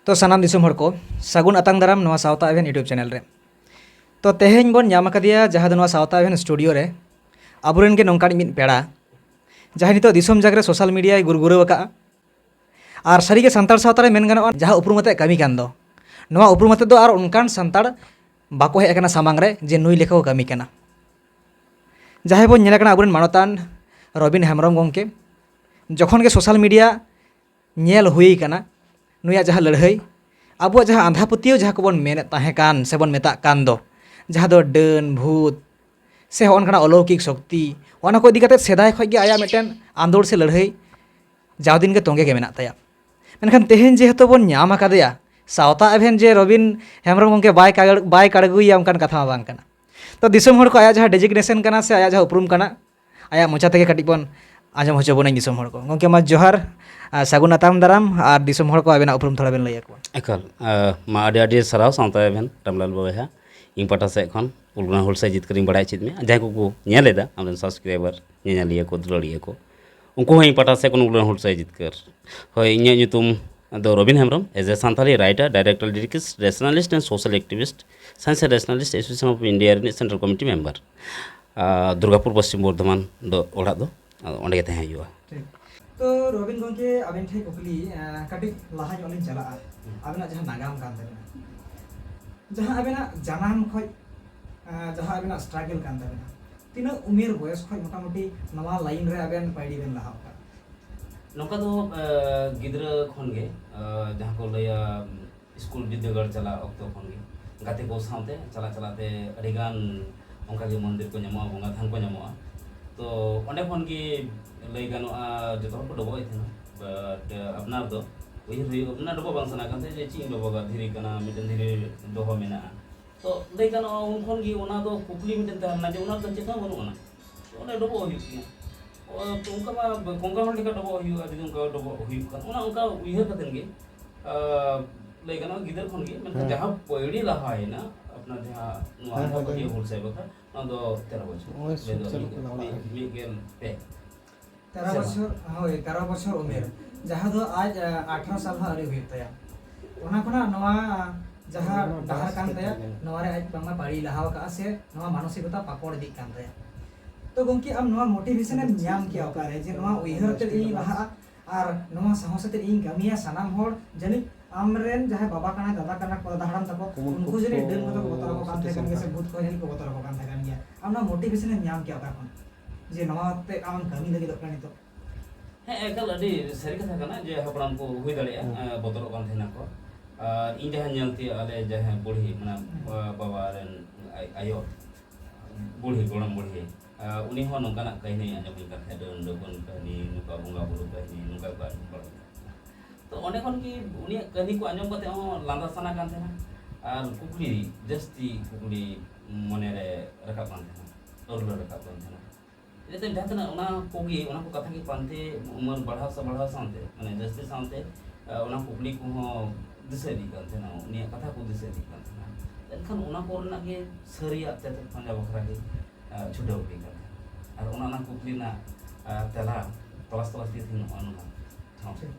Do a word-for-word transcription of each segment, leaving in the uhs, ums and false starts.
ᱛᱚ ᱥᱟᱱᱟᱢ ᱫᱤᱥᱚᱢ ᱦᱚᱲ ᱠᱚ, ᱥᱟᱹᱜᱩᱱ ᱟᱛᱟᱝ ᱫᱟᱨᱟᱢ ᱱᱚᱣᱟ ᱥᱟᱶᱛᱟ ᱮᱵᱷᱮᱱ YouTube ᱪᱮᱱᱮᱞ ᱨᱮ᱾ ᱛᱚ ᱛᱮᱦᱮᱧ ᱵᱚᱱ ᱧᱟᱢ ᱟᱠᱟᱫᱮᱭᱟ ᱡᱟᱦᱟᱸ ᱫᱚ ᱱᱚᱣᱟ ᱥᱟᱶᱛᱟ ᱮᱵᱷᱮᱱ ᱥᱴᱩᱰᱤᱭᱳ ᱨᱮ ᱟᱵᱚᱨᱮᱱ ᱜᱮ ᱱᱚᱝᱠᱟᱱ ᱢᱤᱫ ᱯᱮᱲᱟ, ᱡᱟᱦᱟᱸᱭ ᱱᱤᱛᱚᱜ ᱫᱤᱥᱚᱢ ᱡᱟᱠ ᱨᱮ ᱥᱳᱥᱟᱞ ᱢᱤᱰᱤᱭᱟᱭ ᱜᱩᱨᱜᱩᱨᱟᱹᱣ ᱟᱠᱟᱫᱼᱟ᱾ ᱟᱨ ᱥᱟᱹᱨᱤᱜᱮ ᱥᱟᱱᱛᱟᱲ ᱥᱟᱶᱛᱟ ᱨᱮ ᱢᱮᱱ ᱜᱟᱱᱚᱜᱼᱟ, ᱡᱟᱦᱟᱸ ᱩᱯᱨᱩᱢ ᱟᱛᱮ ᱠᱟᱹᱢᱤ ᱠᱟᱱ ᱫᱚ, ᱱᱚᱣᱟ ᱩᱯᱨᱩᱢ ᱟᱛᱮ ᱫᱚ ᱟᱨ ᱚᱱᱠᱟᱱ ᱥᱟᱱᱛᱟᱲ ᱵᱟᱠᱚ ᱦᱮᱡ ᱟᱠᱟᱱᱟ ᱥᱟᱢᱟᱝ ᱨᱮ ᱡᱮ ᱱᱩᱭ ᱞᱮᱠᱟ ᱠᱚ ᱠᱟᱹᱢᱤ ᱠᱟᱱᱟ᱾ ᱡᱟᱦᱟᱸᱭ ᱵᱚᱱ ᱧᱮᱞ ᱠᱟᱱᱟ ᱟᱵᱚᱨᱮᱱ ᱢᱟᱱᱚᱛᱟᱱ ᱨᱚᱵᱤᱱ ᱦᱮᱢᱵᱨᱚᱢ ᱜᱚᱢᱠᱮ, ᱡᱚᱠᱷᱚᱱ ᱜᱮ ᱥᱳᱥᱟᱞ ᱢᱤᱰᱤᱭᱟ ᱧᱮᱞ ᱦᱩᱭ ᱠᱟᱱᱟ, ᱱᱩᱭᱟᱜ ᱡᱟᱦᱟᱸ ᱞᱟᱹᱲᱦᱟᱹᱭ, ᱟᱵᱚᱣᱟᱜ ᱡᱟᱦᱟᱸ ᱟᱸᱫᱷᱟ ᱯᱟᱹᱛᱭᱟᱹᱣ ᱡᱟᱦᱟᱸ ᱠᱚᱵᱚᱱ ᱢᱮᱱᱮᱫ ᱛᱟᱦᱮᱸ ᱠᱟᱱ ᱥᱮᱵᱚᱱ ᱢᱮᱛᱟᱜ ᱠᱟᱱ ᱫᱚ, ᱡᱟᱦᱟᱸ ᱫᱚ ᱰᱟᱹᱱ, ᱵᱷᱩᱛ, ᱥᱮ ᱦᱚᱸᱜᱼᱚ ᱱᱚᱝᱠᱟᱱᱟᱜ ᱚᱞᱚᱩᱠᱤᱠ ᱥᱚᱠᱛᱤ, ᱚᱱᱟ ᱠᱚ ᱤᱫᱤ ᱠᱟᱛᱮ ᱥᱮᱫᱟᱭ ᱠᱷᱚᱱ ᱜᱮ ᱟᱭᱟᱜ ᱢᱤᱫᱴᱮᱱ ᱟᱸᱫᱳᱲ ᱥᱮ ᱞᱟᱹᱲᱦᱟᱹᱭ ᱡᱟᱣ ᱫᱤᱱ ᱜᱮ ᱛᱚᱸᱜᱮ ᱜᱮ ᱢᱮᱱᱟᱜ ᱛᱟᱭᱟ᱾ ᱢᱮᱱᱠᱷᱟᱱ ᱛᱮᱦᱮᱧ ᱡᱮᱦᱮᱛᱩ ᱵᱚᱱ ᱧᱟᱢ ᱟᱠᱟᱫᱮᱭᱟ, ᱥᱟᱶᱛᱟ ᱮᱵᱷᱮᱱ ᱡᱮ ᱨᱚᱵᱤᱱ ᱦᱮᱢᱵᱨᱚᱢ ᱜᱚᱢᱠᱮ ᱵᱟᱭ ᱠᱟᱲ-, ᱵᱟᱭ ᱠᱟᱲᱜᱩᱭᱟ ᱚᱱᱠᱟᱱ ᱠᱟᱛᱷᱟ ᱢᱟ ᱵᱟᱝ ᱠᱟᱱᱟ᱾ ᱛᱚ ᱫᱤᱥᱚᱢ ᱦᱚᱲ ᱠᱚ ᱟᱭᱟᱜ ᱡᱟᱦᱟᱸ ᱰᱮᱡᱤᱜᱱᱮᱥᱚᱱ ᱠᱟᱱᱟ ᱥᱮ ᱟᱭᱟᱜ ᱡᱟᱦᱟᱸ ᱩᱯᱨᱩᱢ ᱠᱟᱱᱟ, ᱟᱭᱟᱜ ᱢᱚᱪᱟ ᱛᱮᱜᱮ ᱠᱟᱹᱴᱤᱡ ᱵᱚᱱ ᱟᱸᱡᱚᱢ ᱦᱚᱪᱚ ᱵᱚᱱᱟᱹᱧ ᱫᱤᱥᱚᱢ ᱦᱚᱲ ᱠᱚ᱾ ᱜᱚᱢᱠᱮ ᱢᱟ ᱡᱚᱦᱟᱨ, ᱟᱨ ᱥᱟᱹᱜᱩᱱ ᱟᱛᱟᱝ ᱫᱟᱨᱟᱢ, ᱟᱨ ᱫᱤᱥᱚᱢ ᱦᱚᱲ ᱠᱚ ᱟᱵᱮᱱᱟᱜ ᱩᱯᱨᱩᱢ ᱛᱷᱚᱲᱟ ᱵᱮᱱ ᱞᱟᱹᱭ ᱟᱠᱚᱣᱟ᱾ ᱮᱠᱟᱞ, ᱟᱸ, ᱢᱟ ᱟᱹᱰᱤ ᱟᱹᱰᱤ ᱥᱟᱨᱦᱟᱣ ᱥᱟᱶᱛᱟ ᱮᱵᱷᱮᱱ ᱨᱟᱢᱞᱟᱞ ᱵᱚᱭᱦᱟ, ᱤᱧ ᱯᱟᱦᱴᱟ ᱥᱮᱫ ᱠᱷᱚᱱ ᱩᱞᱜᱩᱱᱟ ᱦᱩᱞᱥᱟᱹᱭ ᱡᱤᱛᱠᱟᱹᱨᱤᱧ ᱵᱟᱲᱟᱭ ᱦᱚᱪᱚᱭᱮᱫ ᱢᱮᱭᱟ᱾ ᱡᱟᱦᱟᱸᱭ ᱠᱚᱠᱚ ᱧᱮᱞ ᱮᱫᱟ, ᱟᱢᱨᱮᱱ ᱥᱟᱵᱥᱠᱨᱟᱭᱵᱟᱨ, ᱧᱮᱧᱮᱞᱤᱭᱟᱹ ᱠᱚ, ᱫᱩᱞᱟᱹᱲᱤᱭᱟᱹ ᱠᱚ, ᱩᱱᱠᱩ ᱦᱚᱸ ᱤᱧ ᱯᱟᱦᱴᱟ ᱥᱮᱫ ᱠᱷᱚᱱ ᱩᱞᱜᱩᱱᱟ ᱦᱩᱞᱥᱟᱹᱭ ᱡᱤᱛᱠᱟᱹᱨ᱾ ᱦᱳᱭ, ᱤᱧᱟᱹᱜ ᱧᱩᱛᱩᱢ ᱫᱚ Robin Hembrom, as a Santali writer, director, lyricist, rationalist and social activist, Science and Rationalist Association of India ᱨᱤᱱᱤᱡ central committee member᱾ ᱟᱨ ᱫᱩᱨᱜᱟᱯᱩᱨ, ᱯᱚᱥᱪᱤᱢ ᱵᱚᱨᱫᱷᱚᱢᱟᱱ ᱫᱚ ᱚᱲᱟᱜ ᱫᱚ, ᱟᱫᱚ ᱚᱸᱰᱮ ᱜᱮ ᱛᱟᱦᱮᱸ ᱦᱩᱭᱩᱜᱼᱟ᱾ ᱴᱷᱤᱠ᱾ ᱛᱚ ᱨᱚᱵᱤᱱ ᱜᱚᱢᱠᱮ, ᱟᱵᱮᱱ ᱴᱷᱮᱱ ᱠᱩᱠᱞᱤ, ᱟᱸ, ᱠᱟᱹᱴᱤᱡ ᱞᱟᱦᱟ ᱧᱚᱜ ᱞᱤᱧ ᱪᱟᱞᱟᱜᱼᱟ᱾ ᱦᱩᱸ᱾ ᱟᱵᱮᱱᱟᱜ ᱡᱟᱦᱟᱸ ᱱᱟᱜᱟᱢ ᱠᱟᱱ ᱛᱟᱵᱮᱱᱟ, ᱡᱟᱦᱟᱸ ᱟᱵᱮᱱᱟᱜ ᱡᱟᱱᱟᱢ ᱠᱷᱚᱡ, ᱟᱸ, ᱡᱟᱦᱟᱸ ᱟᱵᱮᱱᱟᱜ struggle ᱠᱟᱱ ᱛᱟᱵᱮᱱᱟ, ᱛᱤᱱᱟᱹᱜ ᱩᱢᱮᱨ ᱵᱚᱭᱮᱥ ᱠᱷᱚᱡ ᱢᱚᱴᱟᱢᱩᱴᱤ ᱱᱚᱣᱟ line ᱨᱮ ᱟᱵᱮᱱ ᱯᱟᱹᱭᱲᱤ ᱵᱮᱱ ᱞᱟᱦᱟᱣ ᱟᱠᱟᱫ? ᱱᱚᱝᱠᱟ ᱫᱚ, ᱟᱸ, ᱜᱤᱫᱽᱨᱟᱹ ᱠᱷᱚᱱ ᱜᱮ, ᱟᱸ, ᱡᱟᱦᱟᱸ ᱠᱚ ᱞᱟᱹᱭᱟ, ᱥᱠᱩᱞ ᱵᱤᱨᱫᱟᱹᱜᱟᱲ ᱪᱟᱞᱟᱜ ᱚᱠᱛᱚ ᱠᱷᱚᱱ ᱜᱮ ᱜᱟᱛᱮ ᱠᱚ ᱥᱟᱶᱛᱮ ᱪᱟᱞᱟᱜ ᱪᱟᱞᱟᱜ ᱛᱮ ᱟᱹᱰᱤ ᱜᱟᱱ ᱚᱱᱠᱟ ᱜᱮ ᱢᱚᱱᱫᱤᱨ ᱠᱚ ᱧᱟᱢᱚᱜᱼᱟ, ᱵᱚᱸᱜᱟ ᱛᱷᱟᱱ ᱠᱚ ᱧᱟᱢᱚᱜᱼᱟ᱾ ᱛᱚ ᱚᱸᱰᱮ ᱠᱷᱚᱱ ᱜᱮ ᱞᱟᱹᱭ ᱜᱟᱱᱚᱜᱼᱟ, ᱡᱚᱛᱚ ᱦᱚᱲ ᱠᱚ ᱰᱚᱵᱚᱜ ᱮᱫ ᱛᱟᱦᱮᱱᱟ, but ᱟᱯᱱᱟᱨ ᱫᱚ ᱩᱭᱦᱟᱹᱨ ᱦᱩᱭᱩᱜ, ᱢᱟᱱᱮ ᱰᱚᱵᱚᱜ ᱵᱟᱝ ᱥᱟᱱᱟ ᱠᱟᱱ ᱛᱟᱦᱮᱸᱫ ᱡᱮ ᱪᱮᱫ ᱤᱧ ᱰᱚᱵᱚᱜᱟ, ᱫᱷᱤᱨᱤ ᱠᱟᱱᱟ, ᱢᱤᱫᱴᱮᱱ ᱫᱷᱤᱨᱤ ᱫᱚᱦᱚ ᱢᱮᱱᱟᱜᱼᱟ᱾ ᱛᱚ ᱞᱟᱹᱭ ᱜᱟᱱᱚᱜᱼᱟ, ᱩᱱ ᱠᱷᱚᱱ ᱜᱮ ᱚᱱᱟ ᱫᱚ ᱠᱩᱠᱞᱤ ᱢᱤᱫᱴᱮᱱ ᱛᱟᱦᱮᱸ ᱞᱮᱱᱟ ᱡᱮ ᱚᱱᱟ ᱨᱮᱫᱚ ᱪᱮᱫ ᱦᱚᱸ ᱵᱟᱹᱱᱩᱜ ᱟᱱᱟ, ᱚᱱᱮ ᱰᱚᱵᱚᱜ ᱦᱩᱭᱩᱜ ᱜᱮᱭᱟ᱾ ᱚ, ᱛᱚ ᱚᱱᱠᱟ ᱢᱟ ᱵ-, ᱚᱱᱠᱟ ᱦᱚᱲ ᱞᱮᱠᱟ ᱰᱚᱵᱚᱜ ᱦᱩᱭᱩᱜᱼᱟ, ᱡᱩᱫᱤ ᱚᱱᱠᱟ ᱰᱚᱵᱚᱜ ᱦᱩᱭᱩᱜ ᱠᱷᱟᱱ, ᱚᱱᱟ ᱚᱱᱠᱟ ᱩᱭᱦᱟᱹᱨ ᱠᱟᱛᱮᱫ ᱜᱮ, ᱟ, ᱞᱟᱹᱭ ᱜᱟᱱᱚᱜᱼᱟ, ᱜᱤᱫᱟᱹᱨ ᱠᱷᱚᱱ ᱜᱮ, ᱢᱮᱱᱠᱷᱟᱱ ᱦᱮᱸ᱾ ᱡᱟᱦᱟᱸ ᱯᱟᱹᱭᱲᱤ ᱞᱟᱦᱟᱭᱮᱱᱟ, ᱟᱯᱱᱟᱨ ᱡᱟᱦᱟᱸ ᱱᱚᱣᱟ ᱦᱮᱸ, ᱦᱮᱸ, ᱟᱸᱫᱷᱟᱯᱟᱹᱛᱭᱟᱹᱣ ᱦᱮᱸ᱾ ᱦᱩᱞᱥᱟᱹᱭ ᱵᱟᱠᱷᱨᱟ, ᱱᱚᱣᱟ ᱫᱚ ᱛᱮᱨᱚ ᱵᱚᱪᱷᱚᱨ᱾ ᱱᱚᱜᱼᱚᱭ ᱢᱮᱱᱫᱚ ᱥᱩᱠ ᱪᱟᱹᱞᱩᱜ ᱢᱤᱫ, ᱠᱟᱱᱟ ᱚᱲᱟᱜ ᱢᱤᱫ, ᱨᱮ᱾ ᱢᱤᱫ ᱜᱮᱞ ᱯᱮ᱾ ᱛᱮᱨᱚ ᱥᱮᱨᱢᱟ᱾ ᱵᱚᱪᱷᱚᱨ, ᱦᱳᱭ, ᱛᱮᱨᱚ ᱵᱚᱪᱷᱚᱨ ᱩᱢᱮᱨ, ᱡᱟᱦᱟᱸ ᱫᱚ ᱟᱡ, ᱟ, ᱟᱴᱷᱨᱚ ᱥᱟᱞ ᱦᱚᱸ ᱟᱹᱣᱨᱤ ᱦᱩᱭᱩᱜ ᱛᱟᱭᱟ᱾ ᱚᱱᱟ ᱠᱷᱚᱱᱟᱜ ᱱᱚᱣᱟ ᱡᱟᱦᱟᱸ ᱱᱚᱣᱟ ᱰᱟᱦᱟᱨ ᱵᱟᱥ ᱠᱟᱱ ᱛᱮ ᱛᱟᱭᱟ, ᱛᱟᱦᱮᱸ ᱞᱮᱱᱟ᱾ ᱱᱚᱣᱟ ᱨᱮ ᱟᱡ ᱵᱟᱝᱢᱟ ᱯᱟᱲᱤ ᱞᱟᱦᱟᱣ ᱟᱠᱟᱫᱼᱟ ᱥᱮ ᱱᱚᱣᱟ ᱢᱟᱱᱚᱥᱤᱠᱚᱛᱟ ᱯᱟᱠᱚᱲ ᱤᱫᱤᱜ ᱠᱟᱱ ᱛᱟᱭᱟ᱾ ᱛᱚ ᱜᱚᱢᱠᱮ, ᱟᱢ ᱱᱚᱣᱟ ᱢᱳᱴᱤᱵᱷᱮᱥᱚᱱ ᱮᱢ ᱧᱟᱢ ᱠᱮᱭᱟ ᱚᱠᱟᱨᱮ ᱡᱮ ᱱᱚᱣᱟ ᱩᱭᱦᱟᱹᱨ ᱛᱮ ᱤᱧ ᱞᱟᱦᱟᱜᱼᱟ ᱟᱨ ᱱᱚᱣᱟ ᱥᱟᱦᱚᱥ ᱟᱛᱮ ᱤᱧ ᱠᱟᱹᱢᱤᱭᱟ? ᱥᱟᱱᱟᱢ ᱦᱚᱲ ᱡᱟᱹᱱᱤᱡ ᱟᱢᱨᱮᱱ ᱡᱟᱦᱟᱸᱭ ᱵᱟᱵᱟ ᱠᱟᱱᱟᱭ, ᱫᱟᱫᱟ ᱠᱟᱱᱟ ᱠᱚ, ᱫᱟᱫᱟ ᱦᱟᱲᱟᱢ ᱛᱟᱠᱚ, ᱩᱱᱠᱩ ᱡᱟᱹᱱᱤᱡ ᱰᱟᱹᱱ ᱠᱚᱫᱚ ᱠᱚ ᱵᱚᱛᱚᱨ ᱟᱠᱚ ᱠᱟᱱ ᱛᱟᱦᱮᱸ ᱠᱟᱱ ᱜᱮᱭᱟ ᱥᱮ ᱵᱷᱩᱛ ᱠᱚ ᱡᱟᱹᱱᱤᱡ ᱠᱚ ᱵᱚᱛᱚᱨ ᱟᱠᱚ ᱠᱟᱱ ᱛᱟᱦᱮᱸ ᱠᱟᱱ ᱜᱮᱭᱟ᱾ ᱟᱢ ᱱᱚᱣᱟ ᱢᱳᱴᱤᱵᱷᱮᱥᱚᱱ ᱮᱢ ᱧᱟᱢ ᱠᱮᱭᱟ ᱚᱠᱟ ᱠᱷᱚᱱ ᱡᱮ ᱱᱚᱣᱟ ᱛᱮ ᱟᱢᱮᱢ ᱠᱟᱹᱢᱤ ᱞᱟᱹᱜᱤᱫᱚᱜ ᱠᱟᱱᱟ ᱱᱤᱛᱚᱜ? ᱦᱮᱸ, ᱮᱠᱟᱞ ᱟᱹᱰᱤ ᱥᱟᱹᱨᱤ ᱠᱟᱛᱷᱟ ᱠᱟᱱᱟ ᱡᱮ ᱦᱟᱯᱲᱟᱢ ᱠᱚ ᱦᱩᱭ ᱫᱟᱲᱮᱭᱟᱜᱼᱟ, ᱦᱩᱸ᱾ ᱮ, ᱵᱚᱛᱚᱨᱚᱜ ᱠᱟᱱ ᱛᱟᱦᱮᱱᱟ ᱠᱚ᱾ ᱟᱨ ᱤᱧ ᱡᱟᱦᱟᱸ ᱧᱮᱞ ᱛᱤᱭᱳᱜ, ᱟᱞᱮ ᱡᱟᱦᱟᱸᱭ ᱵᱩᱲᱦᱤ, ᱢᱟᱱᱮ, ᱦᱩᱸ᱾ ᱟ, ᱵᱟᱵᱟ ᱨᱮᱱ ᱟᱭ-, ᱟᱭᱳ, ᱵᱩᱲᱦᱤ, ᱜᱚᱲᱚᱢ ᱵᱩᱲᱦᱤ, ᱟ, ᱩᱱᱤ ᱦᱚᱸ ᱱᱚᱝᱠᱟᱱᱟᱜ ᱠᱟᱹᱦᱱᱤ ᱟᱸᱡᱚᱢ ᱦᱩᱭ ᱠᱟᱱ ᱛᱟᱦᱮᱸᱫ, ᱰᱟᱹᱱ ᱰᱟᱹᱯᱟᱹᱱ ᱠᱟᱹᱦᱱᱤ, ᱱᱚᱝᱠᱟ ᱵᱚᱸᱜᱟ ᱵᱩᱨᱩ ᱠᱟᱹᱦᱱᱤ, ᱱᱚᱝᱠᱟ ᱠᱚ ᱟᱸᱡᱚᱢ ᱵᱟᱲᱟ ᱠᱟᱱ ᱛᱟᱦᱮᱸᱫ᱾ ᱛᱚ ᱚᱸᱰᱮ ᱠᱷᱚᱱ ᱜᱮ ᱩᱱᱤᱭᱟᱜ ᱠᱟᱹᱦᱱᱤ ᱠᱚ ᱟᱸᱡᱚᱢ ᱠᱟᱛᱮ ᱦᱚᱸ ᱞᱟᱸᱫᱟ ᱥᱟᱱᱟ ᱠᱟᱱ ᱛᱟᱦᱮᱱᱟ, ᱟᱨ ᱠᱩᱠᱞᱤ, ᱡᱟᱹᱥᱛᱤ ᱠᱩᱠᱞᱤ ᱢᱚᱱᱮ ᱨᱮ ᱨᱟᱠᱟᱵ ᱠᱟᱱ ᱛᱟᱦᱮᱱᱟ, ᱟᱹᱣᱨᱟᱹ ᱨᱟᱠᱟᱵ ᱠᱟᱱ ᱛᱟᱦᱮᱱᱟ᱾ ᱤᱱᱟᱹ ᱛᱟᱭᱚᱢ ᱡᱟᱦᱟᱸ ᱛᱤᱱᱟᱹᱜ ᱚᱱᱟ ᱠᱚᱜᱮ, ᱚᱱᱟ ᱠᱚ ᱠᱟᱛᱷᱟ ᱜᱮ ᱯᱟᱱᱛᱮ ᱩᱢᱮᱨ ᱵᱟᱲᱦᱟᱣ ᱥᱮ ᱵᱟᱲᱦᱟᱣ ᱥᱟᱶᱛᱮ, ᱢᱟᱱᱮ ᱡᱟᱹᱥᱛᱤ ᱥᱟᱶᱛᱮ, ᱟ, ᱚᱱᱟ ᱠᱩᱠᱞᱤ ᱠᱚᱦᱚᱸ ᱫᱤᱥᱟᱹ ᱤᱫᱤᱜ ᱠᱟᱱ ᱛᱟᱦᱮᱱᱟ, ᱩᱱᱤᱭᱟᱜ ᱠᱟᱛᱷᱟ ᱠᱚ ᱫᱤᱥᱟᱹ ᱤᱫᱤᱜ ᱠᱟᱱ ᱛᱟᱦᱮᱱᱟ᱾ ᱮᱱᱠᱷᱟᱱ ᱚᱱᱟ ᱠᱚᱨᱮᱱᱟᱜ ᱜᱮ ᱥᱟᱹᱨᱤᱭᱟᱜ ᱛᱮᱛᱮᱫ ᱯᱟᱸᱡᱟ ᱵᱟᱠᱷᱨᱟ ᱜᱮ, ᱟ, ᱪᱷᱩᱴᱟᱹᱣ ᱦᱩᱭ ᱠᱟᱱᱟ᱾ ᱟᱨ ᱚᱱᱟ, ᱚᱱᱟ ᱠᱩᱠᱞᱤ ᱨᱮᱱᱟᱜ, ᱟ, ᱛᱮᱞᱟ ᱛᱚᱞᱟᱥ ᱛᱚᱞᱟᱥ ᱛᱮᱜᱮ ᱛᱮᱦᱮᱧ ᱱᱚᱜᱼᱚᱭ ᱱᱚᱣᱟ ᱴᱷᱟᱶ᱾ ᱴᱷᱤᱠ᱾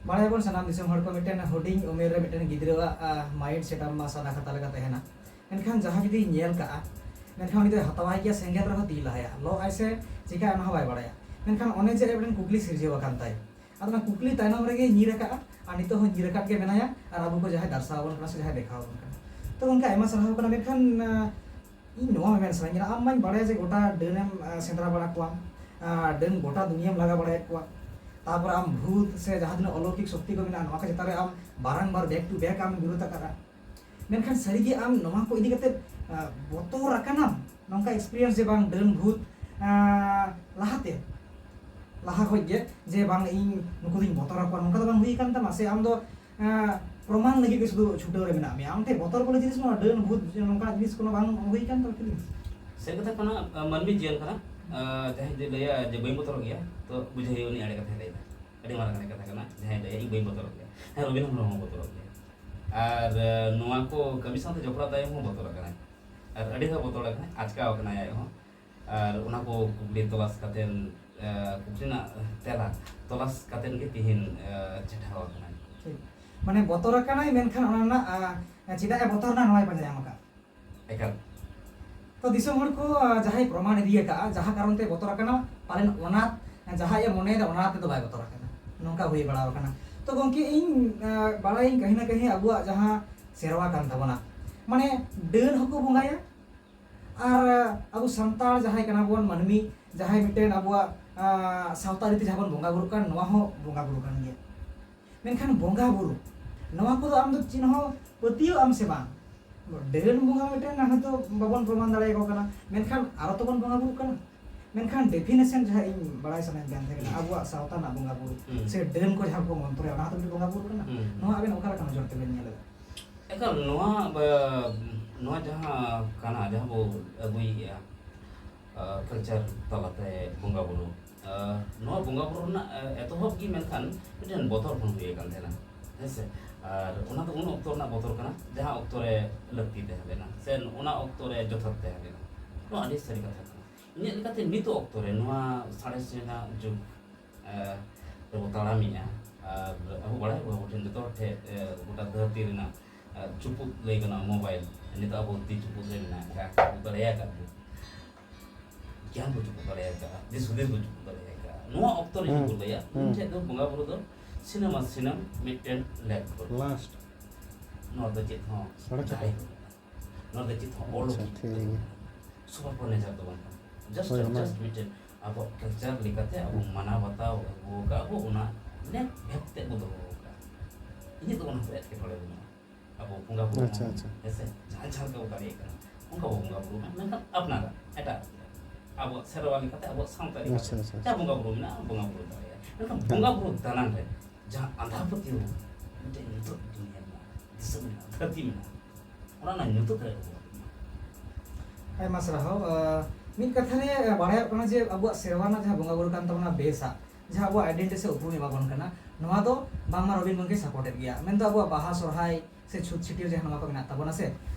ᱵᱟᱲᱟᱭᱟᱵᱚᱱ ᱥᱟᱱᱟᱢ ᱫᱤᱥᱚᱢ ᱦᱚᱲ ᱠᱚ, ᱢᱤᱫᱴᱮᱱ ᱦᱩᱰᱤᱧ ᱩᱢᱮᱨ ᱨᱮ ᱢᱤᱫᱴᱮᱱ ᱜᱤᱫᱽᱨᱟᱹᱣᱟᱜ, ᱟ, mind setup ᱢᱟ ᱥᱟᱫᱟ ᱠᱷᱟᱛᱟ ᱞᱮᱠᱟ ᱛᱟᱦᱮᱱᱟ᱾ ᱢᱮᱱᱠᱷᱟᱱ ᱡᱟᱦᱟᱸ ᱡᱩᱫᱤ ᱧᱮᱞ ᱠᱟᱜᱼᱟ, ᱢᱮᱱᱠᱷᱟᱱ ᱩᱱᱤ ᱫᱚᱭ ᱦᱟᱛᱟᱣᱟᱭ ᱜᱮᱭᱟ, ᱥᱮᱸᱜᱮᱞ ᱨᱮᱦᱚᱸ ᱛᱤ ᱞᱟᱦᱟᱭᱟ, ᱞᱚᱜ ᱟᱭ ᱥᱮ ᱪᱤᱠᱟᱹᱭᱟ ᱚᱱᱟ ᱦᱚᱸ ᱵᱟᱭ ᱵᱟᱲᱟᱭᱟ᱾ ᱢᱮᱱᱠᱷᱟᱱ ᱚᱱᱮ ᱡᱮ ᱢᱤᱫᱴᱮᱱ ᱠᱩᱠᱞᱤ ᱥᱤᱨᱡᱟᱹᱣ ᱟᱠᱟᱱ ᱛᱟᱭ, ᱟᱫᱚ ᱚᱱᱟ ᱠᱩᱠᱞᱤ ᱛᱟᱭᱱᱚᱢ ᱨᱮᱜᱮ ᱧᱤᱨ ᱟᱠᱟᱫᱼᱟ, ᱟᱨ ᱱᱤᱛᱚᱜ ᱦᱚᱸ ᱧᱤᱨ ᱟᱠᱟᱫ ᱜᱮ ᱢᱮᱱᱟᱭᱟ, ᱟᱨ ᱟᱵᱚ ᱠᱚ ᱡᱟᱦᱟᱸᱭ ᱫᱟᱨᱥᱟᱣ ᱟᱵᱚᱱ ᱠᱟᱱᱟ ᱥᱮ ᱡᱟᱦᱟᱸᱭ ᱫᱮᱠᱷᱟᱣ ᱟᱵᱚᱱ ᱠᱟᱱᱟ᱾ ᱛᱚ ᱜᱚᱢᱠᱮ, ᱟᱭᱢᱟ ᱥᱟᱨᱦᱟᱣ ᱠᱟᱱᱟ, ᱢᱮᱱᱠᱷᱟᱱ, ᱟ, ᱤᱧ ᱱᱚᱣᱟ ᱢᱮᱱ ᱥᱟᱱᱟᱧ ᱠᱟᱱᱟ, ᱟᱢ ᱢᱟᱧ ᱵᱟᱲᱟᱭᱟ ᱡᱮ ᱜᱚᱴᱟ ᱰᱟᱹᱱᱮᱢ, ᱟ, ᱥᱮᱸᱫᱽᱨᱟ ᱵᱟᱲᱟ ᱠᱚᱣᱟ, ᱟ, ᱰᱟᱹᱱ ᱜᱚᱴᱟ ᱫᱩᱱᱤᱭᱟᱹᱢ ᱞᱟᱜᱟ ᱵᱟᱲᱟᱭᱮᱫ ᱠᱚᱣᱟ, ᱛᱟᱨᱯᱚᱨ ᱟᱢ ᱵᱷᱩᱛ ᱥᱮ ᱡᱟᱦᱟᱸ ᱛᱤᱱᱟᱹᱜ ᱚᱞᱚᱠᱤᱠ ᱥᱚᱠᱛᱤ ᱠᱚ ᱢᱮᱱᱟᱜᱼᱟ, ᱱᱚᱣᱟ ᱠᱚ ᱪᱮᱛᱟᱱ ᱨᱮ ᱟᱢ ᱵᱟᱨᱟᱝᱵᱟᱨ back to back ᱟᱢ ᱵᱤᱨᱳᱫ ᱟᱠᱟᱫᱼᱟ᱾ ᱢᱮᱱᱠᱷᱟᱱ ᱥᱟᱹᱨᱤᱜᱮ ᱟᱢ ᱱᱚᱣᱟ ᱠᱚ ᱤᱫᱤ ᱠᱟᱛᱮ, ᱟ, ᱵᱚᱛᱚᱨ ᱟᱠᱟᱱᱟᱢ, ᱱᱚᱝᱠᱟ experience ᱡᱮ ᱵᱟᱝ ᱰᱟᱹᱱ ᱵᱷᱩᱛ, ᱟ, ᱞᱟᱦᱟᱛᱮ, ᱞᱟᱦᱟ ᱠᱷᱚᱡ ᱜᱮ ᱡᱮ ᱵᱟᱝ ᱤᱧ ᱱᱩᱠᱩ ᱫᱚᱧ ᱵᱚᱛᱚᱨ ᱟᱠᱚᱣᱟ, ᱱᱚᱝᱠᱟ ᱫᱚ ᱵᱟᱝ ᱦᱩᱭ ᱟᱠᱟᱱ ᱛᱟᱢᱟ? ᱥᱮ ᱟᱢ ᱫᱚ ᱮᱸ, ᱯᱨᱚᱢᱟᱱ ᱞᱟᱹᱜᱤᱫ ᱜᱮ ᱥᱩᱫᱷᱩ ᱪᱷᱩᱴᱟᱹᱣ ᱨᱮ ᱢᱮᱱᱟᱜ ᱢᱮᱭᱟ᱾ ᱟᱢ ᱴᱷᱮᱱ ᱵᱚᱛᱚᱨ ᱵᱚᱞᱮ ᱡᱤᱱᱤᱥ, ᱱᱚᱣᱟ ᱰᱟᱹᱱ ᱵᱷᱩᱛ ᱱᱚᱝᱠᱟᱱᱟᱜ ᱡᱤᱱᱤᱥ ᱠᱳᱱᱳ ᱵᱟᱝ ᱦᱩᱭ ᱠᱟᱱ ᱛᱟᱢᱟ feelings? ᱥᱟᱹᱨᱤ ᱠᱟᱛᱷᱟ ᱠᱟᱱᱟ, ᱟᱸ, ᱢᱟᱹᱱᱢᱤ ᱡᱤᱭᱚᱱ ᱠᱟᱱᱟ᱾ ᱟᱸ, ᱡᱟᱦᱟᱸᱭ ᱡᱩᱫᱤ ᱞᱟᱹᱭᱟ ᱡᱮ ᱵᱟᱹᱧ ᱵᱚᱛᱚᱨᱚᱜ ᱜᱮᱭᱟ, ᱛᱚ ᱵᱩᱡᱷᱟᱹᱣ ᱦᱩᱭᱩᱜᱼᱟ ᱩᱱᱤ ᱮᱲᱮ ᱠᱟᱛᱷᱟᱭ ᱞᱟᱹᱭᱫᱟ᱾ ᱟᱹᱰᱤ ᱢᱟᱨᱟᱝ ᱮᱲᱮ ᱠᱟᱛᱷᱟ ᱠᱟᱱᱟ᱾ ᱡᱟᱦᱟᱸᱭ ᱞᱟᱹᱭᱟ ᱤᱧ ᱵᱟᱹᱧ ᱵᱚᱛᱚᱨᱚᱜ ᱜᱮᱭᱟ, ᱦᱮᱸ, ᱨᱚᱵᱤᱱ ᱦᱮᱢᱵᱨᱚᱢ ᱦᱚᱸ ᱵᱚᱛᱚᱨᱚᱜ ᱜᱮᱭᱟ᱾ ᱟᱨ, ᱟᱸ, ᱱᱚᱣᱟ ᱠᱚ ᱠᱟᱹᱢᱤ ᱥᱟᱶᱛᱮ ᱡᱚᱯᱲᱟᱣ ᱛᱟᱭᱚᱢ ᱦᱚᱸ ᱵᱚᱛᱚᱨ ᱟᱠᱟᱱᱟᱭ, ᱟᱨ ᱟᱹᱰᱤ ᱫᱷᱟᱣ ᱵᱚᱛᱚᱨ ᱟᱠᱟᱱᱟᱭ, ᱟᱪᱠᱟᱣ ᱟᱠᱟᱱᱟᱭ ᱟᱡ ᱦᱚᱸ᱾ ᱟᱨ ᱚᱱᱟ ᱠᱚ ᱠᱩᱠᱞᱤ ᱛᱚᱞᱟᱥ ᱠᱟᱛᱮᱱ, ᱮ, ᱠᱩᱠᱞᱤ ᱨᱮᱱᱟᱜ ᱛᱮᱞᱟ ᱛᱚᱞᱟᱥ ᱠᱟᱛᱮᱱ ᱜᱮ ᱛᱤᱦᱤᱧ, ᱮ, ᱪᱮᱴᱷᱟᱣ ᱟᱠᱟᱱᱟᱭ᱾ ᱴᱷᱤᱠ᱾ ᱢᱟᱱᱮ ᱵᱚᱛᱚᱨ ᱟᱠᱟᱱᱟᱭ, ᱢᱮᱱᱠᱷᱟᱱ ᱚᱱᱟ ᱨᱮᱱᱟᱜ ᱟᱸ, ᱪᱮᱫᱟᱜ ᱮ ᱵᱚᱛᱚᱨ ᱮᱱᱟ, ᱱᱚᱣᱟᱭ ᱯᱟᱸᱡᱟ ᱧᱟᱢ ᱟᱠᱟᱫ᱾ ᱮᱠᱟᱞ᱾ ᱛᱚ ᱫᱤᱥᱚᱢ ᱦᱚᱲ ᱠᱚ ᱟᱸ, ᱡᱟᱦᱟᱸᱭ ᱯᱨᱚᱢᱟᱬ ᱤᱫᱤ ᱟᱠᱟᱫᱼᱟ, ᱡᱟᱦᱟᱸ ᱠᱟᱨᱚᱱ ᱛᱮ ᱵᱚᱛᱚᱨ ᱟᱠᱟᱱᱟ, ᱯᱟᱞᱮᱱ ᱚᱱᱟ ᱡᱟᱦᱟᱸᱭ ᱮ ᱢᱚᱱᱮᱭᱮᱫᱟ, ᱚᱱᱟ ᱛᱮᱫᱚ ᱵᱟᱭ ᱵᱚᱛᱚᱨ ᱟᱠᱟᱱᱟ, ᱱᱚᱝᱠᱟ ᱦᱩᱭ ᱵᱟᱲᱟ ᱟᱠᱟᱱᱟ᱾ ᱛᱚ ᱜᱚᱢᱠᱮ, ᱤᱧ ᱟᱸ, ᱵᱟᱲᱟᱭᱟᱹᱧ ᱠᱟᱹᱦᱤ ᱱᱟ ᱠᱟᱹᱦᱤ ᱟᱵᱚᱣᱟᱜ ᱡᱟᱦᱟᱸ ᱥᱮᱨᱣᱟ ᱠᱟᱱ ᱛᱟᱵᱚᱱᱟ, ᱢᱟᱱᱮ ᱰᱟᱹᱱ ᱦᱚᱸᱠᱚ ᱵᱚᱸᱜᱟᱭᱟ, ᱟᱨ ᱟᱵᱚ ᱥᱟᱱᱛᱟᱲ ᱡᱟᱦᱟᱸᱭ ᱠᱟᱱᱟ ᱵᱚᱱ ᱢᱟᱹᱱᱢᱤ, ᱡᱟᱦᱟᱸᱭ ᱢᱤᱫᱴᱮᱱ ᱟᱵᱚᱣᱟᱜ ᱟᱸ, ᱥᱟᱶᱛᱟ ᱨᱤᱛᱤ ᱡᱟᱦᱟᱸ ᱵᱚᱱ ᱵᱚᱸᱜᱟ ᱵᱩᱨᱩᱜ ᱠᱟᱱ, ᱱᱚᱣᱟ ᱦᱚᱸ ᱵᱚᱸᱜᱟ ᱵᱩᱨᱩ ᱠᱟᱱ ᱜᱮᱭᱟ᱾ ᱢᱮᱱᱠᱷᱟᱱ ᱵᱚᱸᱜᱟ ᱵᱩᱨᱩ, ᱱᱚᱣᱟ ᱠᱚᱫᱚ ᱟᱢ ᱫᱚ ᱪᱮᱫ ᱦᱚᱸ ᱯᱟᱹᱛᱭᱟᱹᱣ ᱟᱢ ᱥᱮ ᱵᱟᱝ? ᱰᱟᱹᱱ ᱵᱚᱸᱜᱟ ᱢᱤᱫᱴᱮᱱ ᱦᱚᱭᱛᱳ ᱵᱟᱵᱚᱱ ᱯᱨᱚᱢᱟᱱ ᱫᱟᱲᱮᱭᱟᱠᱚ ᱠᱟᱱᱟ, ᱢᱮᱱᱠᱷᱟᱱ ᱟᱨᱚ ᱛᱚᱵᱚᱱ ᱵᱚᱸᱜᱟ ᱵᱩᱨᱩᱜ ᱠᱟᱱᱟ᱾ ᱢᱮᱱᱠᱷᱟᱱ ᱰᱮᱯᱷᱤᱱᱮᱥᱚᱱ ᱡᱟᱦᱟᱸ ᱤᱧ ᱵᱟᱲᱟᱭ ᱥᱟᱱᱟᱧ ᱠᱟᱱ ᱛᱟᱦᱮᱸ ᱠᱟᱱᱟ, ᱟᱵᱚᱣᱟᱜ ᱥᱟᱶᱛᱟ ᱨᱮᱱᱟᱜ ᱵᱚᱸᱜᱟ ᱵᱩᱨᱩ ᱦᱩᱸ᱾ ᱥᱮ ᱰᱟᱹᱱ ᱠᱚ ᱡᱟᱦᱟᱸ ᱠᱚ ᱢᱚᱱᱛᱨᱚᱭᱟ, ᱚᱱᱟ ᱦᱚᱸᱛᱚ ᱢᱤᱫᱴᱮᱱ ᱵᱚᱸᱜᱟ ᱵᱩᱨᱩ ᱠᱟᱱᱟ᱾ ᱦᱩᱸ᱾ ᱱᱚᱣᱟ ᱟᱵᱮᱱ ᱚᱠᱟ ᱞᱮᱠᱟ ᱱᱚᱡᱚᱨ ᱛᱮᱵᱮᱱ ᱧᱮᱞ ᱮᱫᱟ? ᱮᱠᱟᱞ, ᱱᱚᱣᱟ ᱵᱟ-, ᱱᱚᱣᱟ ᱡᱟᱦᱟᱸ ᱠᱟᱱᱟ, ᱡᱟᱦᱟᱸ ᱵᱚ ᱟᱹᱜᱩᱭᱮᱫᱼᱟ, ᱟᱸ, ᱠᱟᱞᱪᱟᱨ ᱛᱟᱞᱟᱛᱮ ᱵᱚᱸᱜᱟ ᱵᱩᱨᱩ, ᱟᱸ, ᱱᱚᱣᱟ ᱵᱚᱸᱜᱟ ᱵᱩᱨᱩ ᱨᱮᱱᱟᱜ, ᱟᱸ, ᱮᱛᱚᱦᱚᱵ ᱜᱮ ᱢᱮᱱᱠᱷᱟᱱ ᱢᱤᱫᱴᱮᱱ ᱵᱚᱛᱚᱨ ᱠᱷᱚᱱ ᱦᱩᱭ ᱟᱠᱟᱱ ᱛᱟᱦᱮᱱᱟ, ᱦᱮᱸ ᱥᱮ? ᱟᱨ ᱚᱱᱟ ᱫᱚ ᱩᱱ ᱚᱠᱛᱚ ᱨᱮᱱᱟᱜ ᱵᱚᱛᱚᱨ ᱠᱟᱱᱟ, ᱡᱟᱦᱟᱸ ᱚᱠᱛᱚ ᱨᱮ ᱞᱟᱹᱠᱛᱤ ᱛᱟᱦᱮᱸ ᱞᱮᱱᱟ ᱥᱮ ᱚᱱᱟ ᱚᱠᱛᱚ ᱨᱮ ᱡᱚᱛᱷᱟᱛ ᱛᱟᱦᱮᱸ ᱞᱮᱱᱟ᱾ ᱱᱚᱣᱟ ᱟᱹᱰᱤ ᱥᱟᱹᱨᱤ ᱠᱟᱛᱷᱟ ᱠᱟᱱᱟ᱾ ᱤᱧᱟᱹᱜ ᱞᱮᱠᱟᱛᱮ ᱱᱤᱛᱚᱜ ᱚᱠᱛᱚ ᱨᱮ ᱱᱚᱣᱟ ᱥᱟᱬᱮᱥ ᱨᱮᱱᱟᱜ ᱡᱩᱜᱽ ᱟᱸ, ᱨᱮᱵᱚ ᱛᱟᱲᱟᱢᱮᱜᱼᱟ᱾ ᱟᱨ ᱟᱵᱚ ᱵᱟᱲᱟᱭ ᱟᱵᱚ, ᱟᱵᱚ ᱴᱷᱮᱱ ᱡᱚᱛᱚ ᱦᱚᱲ ᱴᱷᱮᱱ, ᱟᱸ, ᱜᱚᱴᱟ ᱫᱷᱟᱹᱨᱛᱤ ᱨᱮᱱᱟᱜ, ᱟᱸ, ᱪᱩᱯᱩᱫ ᱞᱟᱹᱭ ᱜᱟᱱᱚᱜᱼᱟ, ᱢᱳᱵᱟᱭᱤᱞ᱾ ᱱᱤᱛᱚᱜ ᱟᱵᱚ ᱛᱤ ᱪᱩᱯᱩᱫ ᱨᱮ ᱢᱮᱱᱟᱜ ᱟᱠᱟᱫ, ᱪᱩᱯᱩᱫ ᱫᱟᱲᱮᱭᱟᱜ ᱟᱠᱟᱫ ᱵᱚ᱾ ᱜᱮᱭᱟᱱ ᱵᱚ ᱪᱩᱯᱩᱫ ᱫᱟᱲᱮᱭᱟᱜ ᱟᱠᱟᱫ, ᱫᱤᱥ ᱦᱩᱫᱤᱥ ᱵᱚ ᱪᱩᱯᱩᱫ ᱫᱟᱲᱮᱭᱟᱜ ᱟᱠᱟᱫ᱾ ᱱᱚᱣᱟ ᱚᱠᱛᱚ ᱨᱮ ᱡᱩᱫᱤ ᱦᱩᱸ, ᱵᱚ ᱞᱟᱹᱭᱟ, ᱩᱱ ᱦᱩᱸ᱾ ᱴᱷᱮᱱ ᱫᱚ ᱵᱚᱸᱜᱟ ᱵᱩᱨᱩ ᱫᱚ ᱥᱤᱱᱮᱢᱟ ᱥᱤᱱᱮᱢ ᱢᱤᱫᱴᱮᱱ ᱞᱮᱠ ᱠᱚ᱾ ᱞᱟᱥᱴ᱾ ᱱᱚᱣᱟ ᱫᱚ ᱪᱮᱫ ᱦᱚᱸ ᱥᱟᱲᱮ ᱪᱷᱚᱴᱟ᱾ ᱫᱟᱲᱮ ᱵᱟᱹᱱᱩᱜᱼᱟ᱾ ᱱᱚᱣᱟ ᱫᱚ ᱪᱮᱫ ᱦᱚᱸ ᱚᱞ ᱟᱪᱪᱷᱟ, ᱩᱪᱤᱛ ᱴᱷᱤᱠ ᱵᱟᱹᱱᱩᱜᱼᱟ᱾ ᱜᱮᱭᱟ᱾ ᱥᱩᱯᱟᱨ ᱱᱮᱪᱟᱨ ᱫᱚ ᱵᱟᱝ ᱠᱟᱱᱟ᱾ ᱡᱟᱥᱴ ᱦᱳᱭ, ᱚᱱᱟ ᱡᱟᱥᱴ ᱢᱤᱫᱴᱮᱱ ᱟᱵᱚᱣᱟᱜ ᱠᱟᱞᱪᱟᱨ ᱞᱮᱠᱟᱛᱮ ᱟᱵᱚ ᱢᱟᱱᱟᱣ ᱵᱟᱛᱟᱣ ᱟᱹᱜᱩ ᱟᱠᱟᱫ ᱟᱵᱚ, ᱚᱱᱟ ᱞᱮᱠ ᱵᱷᱮᱫ ᱛᱮ ᱵᱚ ᱫᱚᱦᱚ ᱟᱠᱟᱫᱼᱟ᱾ ᱤᱧᱟᱹᱜ ᱫᱚ ᱚᱱᱟ ᱠᱚ ᱮᱴᱠᱮᱴᱚᱬᱮ ᱵᱟᱹᱱᱩᱜᱼᱟ᱾ ᱟᱵᱚ ᱵᱚᱸᱜᱟ ᱵᱩᱨᱩ ᱟᱪᱪᱷᱟ, ᱦᱚᱸ, ᱟᱪᱪᱷᱟ᱾ ᱦᱮᱸ ᱥᱮ, ᱡᱟᱦᱟᱸ ᱡᱟᱦᱟᱸ ᱞᱮᱠᱟ ᱵᱚ ᱫᱟᱲᱮᱭᱟᱜ ᱠᱟᱱᱟ, ᱚᱱᱠᱟ ᱵᱚ ᱵᱚᱸᱜᱟ ᱵᱩᱨᱩ ᱢᱟ, ᱢᱮᱱᱠᱷᱟᱱ ᱟᱯᱱᱟᱨᱟᱜ, ᱮᱴᱟᱜ ᱟᱵᱚᱣᱟᱜ ᱥᱮᱨᱣᱟ ᱞᱮᱠᱟᱛᱮ, ᱟᱵᱚᱣᱟᱜ ᱥᱟᱶᱛᱟ ᱞᱮᱠᱟᱛᱮ ᱟᱪᱪᱷᱟ, ᱟᱪᱪᱷᱟ, ᱡᱟᱦᱟᱸ ᱟᱪᱪᱷᱟ᱾ ᱵᱚᱸᱜᱟ ᱵᱩᱨᱩ ᱢᱮᱱᱟᱜᱼᱟ, ᱵᱚᱸᱜᱟ ᱵᱩᱨᱩ ᱫᱟᱲᱮᱭᱟᱜᱼᱟ᱾ ᱢᱮᱱᱠᱷᱟᱱ ᱦᱮᱸ᱾ ᱵᱚᱸᱜᱟ ᱵᱩᱨᱩ ᱫᱟᱱᱟᱝ ᱨᱮ ᱡᱟᱦᱟᱸ ᱟᱸᱫᱷᱟ ᱯᱟᱹᱛᱭᱟᱹᱣ ᱢᱤᱫᱴᱮᱱ ᱧᱩᱛᱟᱹᱛ ᱫᱩᱱᱤᱭᱟᱹ ᱢᱮᱱᱟᱜᱼᱟ, ᱫᱤᱥᱚᱢ ᱢᱮᱱᱟᱜᱼᱟ, ᱫᱷᱟᱹᱨᱛᱤ ᱢᱮᱱᱟᱜᱼᱟ, ᱚᱱᱟ ᱨᱮᱱᱟᱜ ᱧᱩᱛᱟᱹᱛ ᱨᱮ ᱟᱵᱚ ᱵᱚᱱ ᱟᱭᱢᱟ ᱥᱟᱨᱦᱟᱣ᱾ ᱟᱸ, ᱢᱤᱫ ᱠᱟᱛᱷᱟ ᱨᱮ, ᱟᱸ, ᱵᱟᱲᱟᱭᱚᱜ ᱠᱟᱱᱟ ᱡᱮ ᱟᱵᱚᱣᱟᱜ ᱥᱮᱨᱣᱟ ᱨᱮᱱᱟᱜ ᱡᱟᱦᱟᱸ ᱵᱚᱸᱜᱟ ᱵᱩᱨᱩ ᱠᱟᱱ ᱛᱟᱵᱚᱱᱟ, ᱵᱮᱥᱟᱜ, ᱡᱟᱦᱟᱸ ᱟᱵᱚᱣᱟᱜ identity ᱥᱮ ᱩᱯᱨᱩᱢ ᱮᱢᱟ ᱵᱚᱱ ᱠᱟᱱᱟ, ᱱᱚᱣᱟ ᱫᱚ ᱵᱟᱝᱢᱟ ᱨᱚᱵᱤᱱ ᱜᱚᱢᱠᱮ support ᱮᱫ ᱜᱮᱭᱟ᱾ ᱢᱮᱱᱫᱚ ᱟᱵᱚᱣᱟᱜ ᱵᱟᱦᱟ, ᱥᱚᱨᱦᱟᱭ ᱥᱮ ᱪᱷᱩᱛ ᱪᱷᱟᱹᱴᱭᱟᱹᱨ ᱡᱟᱦᱟᱸ ᱱᱚᱣᱟ ᱠᱚ ᱢᱮᱱᱟᱜ ᱛᱟᱵᱚᱱᱟ ᱥᱮ,